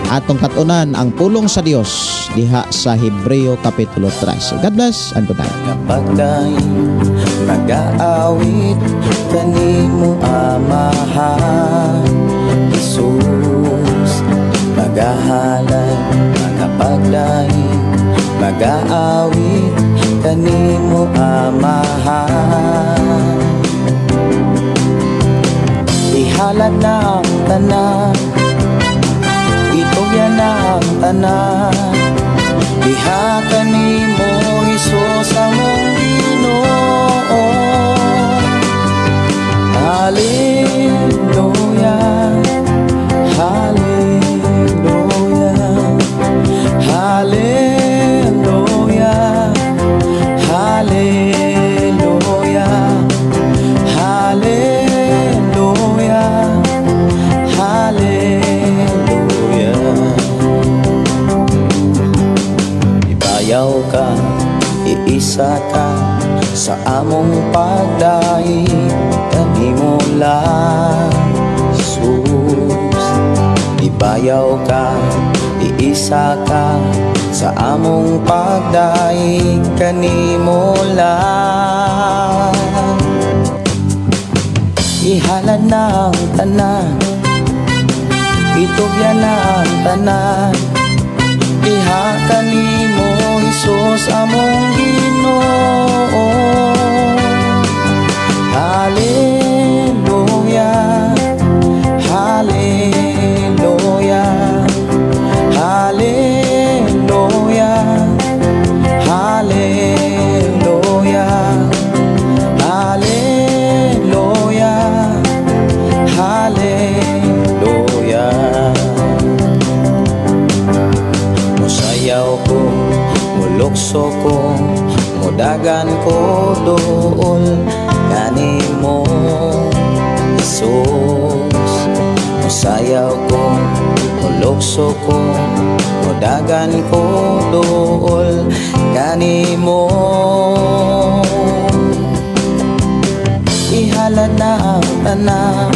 Atong katunan ang pulong sa Dios diha sa Hebreo Kapitulo 13. God bless and good night. Kapag nagaawit kanimo, Amahan Jesus, magahalay magapagdaig, magaawit kanimo, Amahan. Ihalad na ang tanan, itugyan na ang tanan diha kanimo, Hesus among Ginoo. Hallelujah, Hallelujah, Hallelujah, Hallelujah, Hallelujah, Hallelujah. Ibayaw ka, iisa ka sa among pagdaig kanimo lang, Jesus. Ibayaw ka, iisa ka sa among pagdaig kanimo lang. Ihalad na ang tanan, itugyan na ang tanan diha kanimo, Hesus among Ginoo. Hallelujah, Hallelujah, Hallelujah, Hallelujah, Hallelujah, Hallelujah. Musayaw ko, mulukso ko, mudagan ko dool kanimo, Jesus. Musayaw ko, mulukso ko, mudagan ko dool kanimo. Ihalad na ang tanan.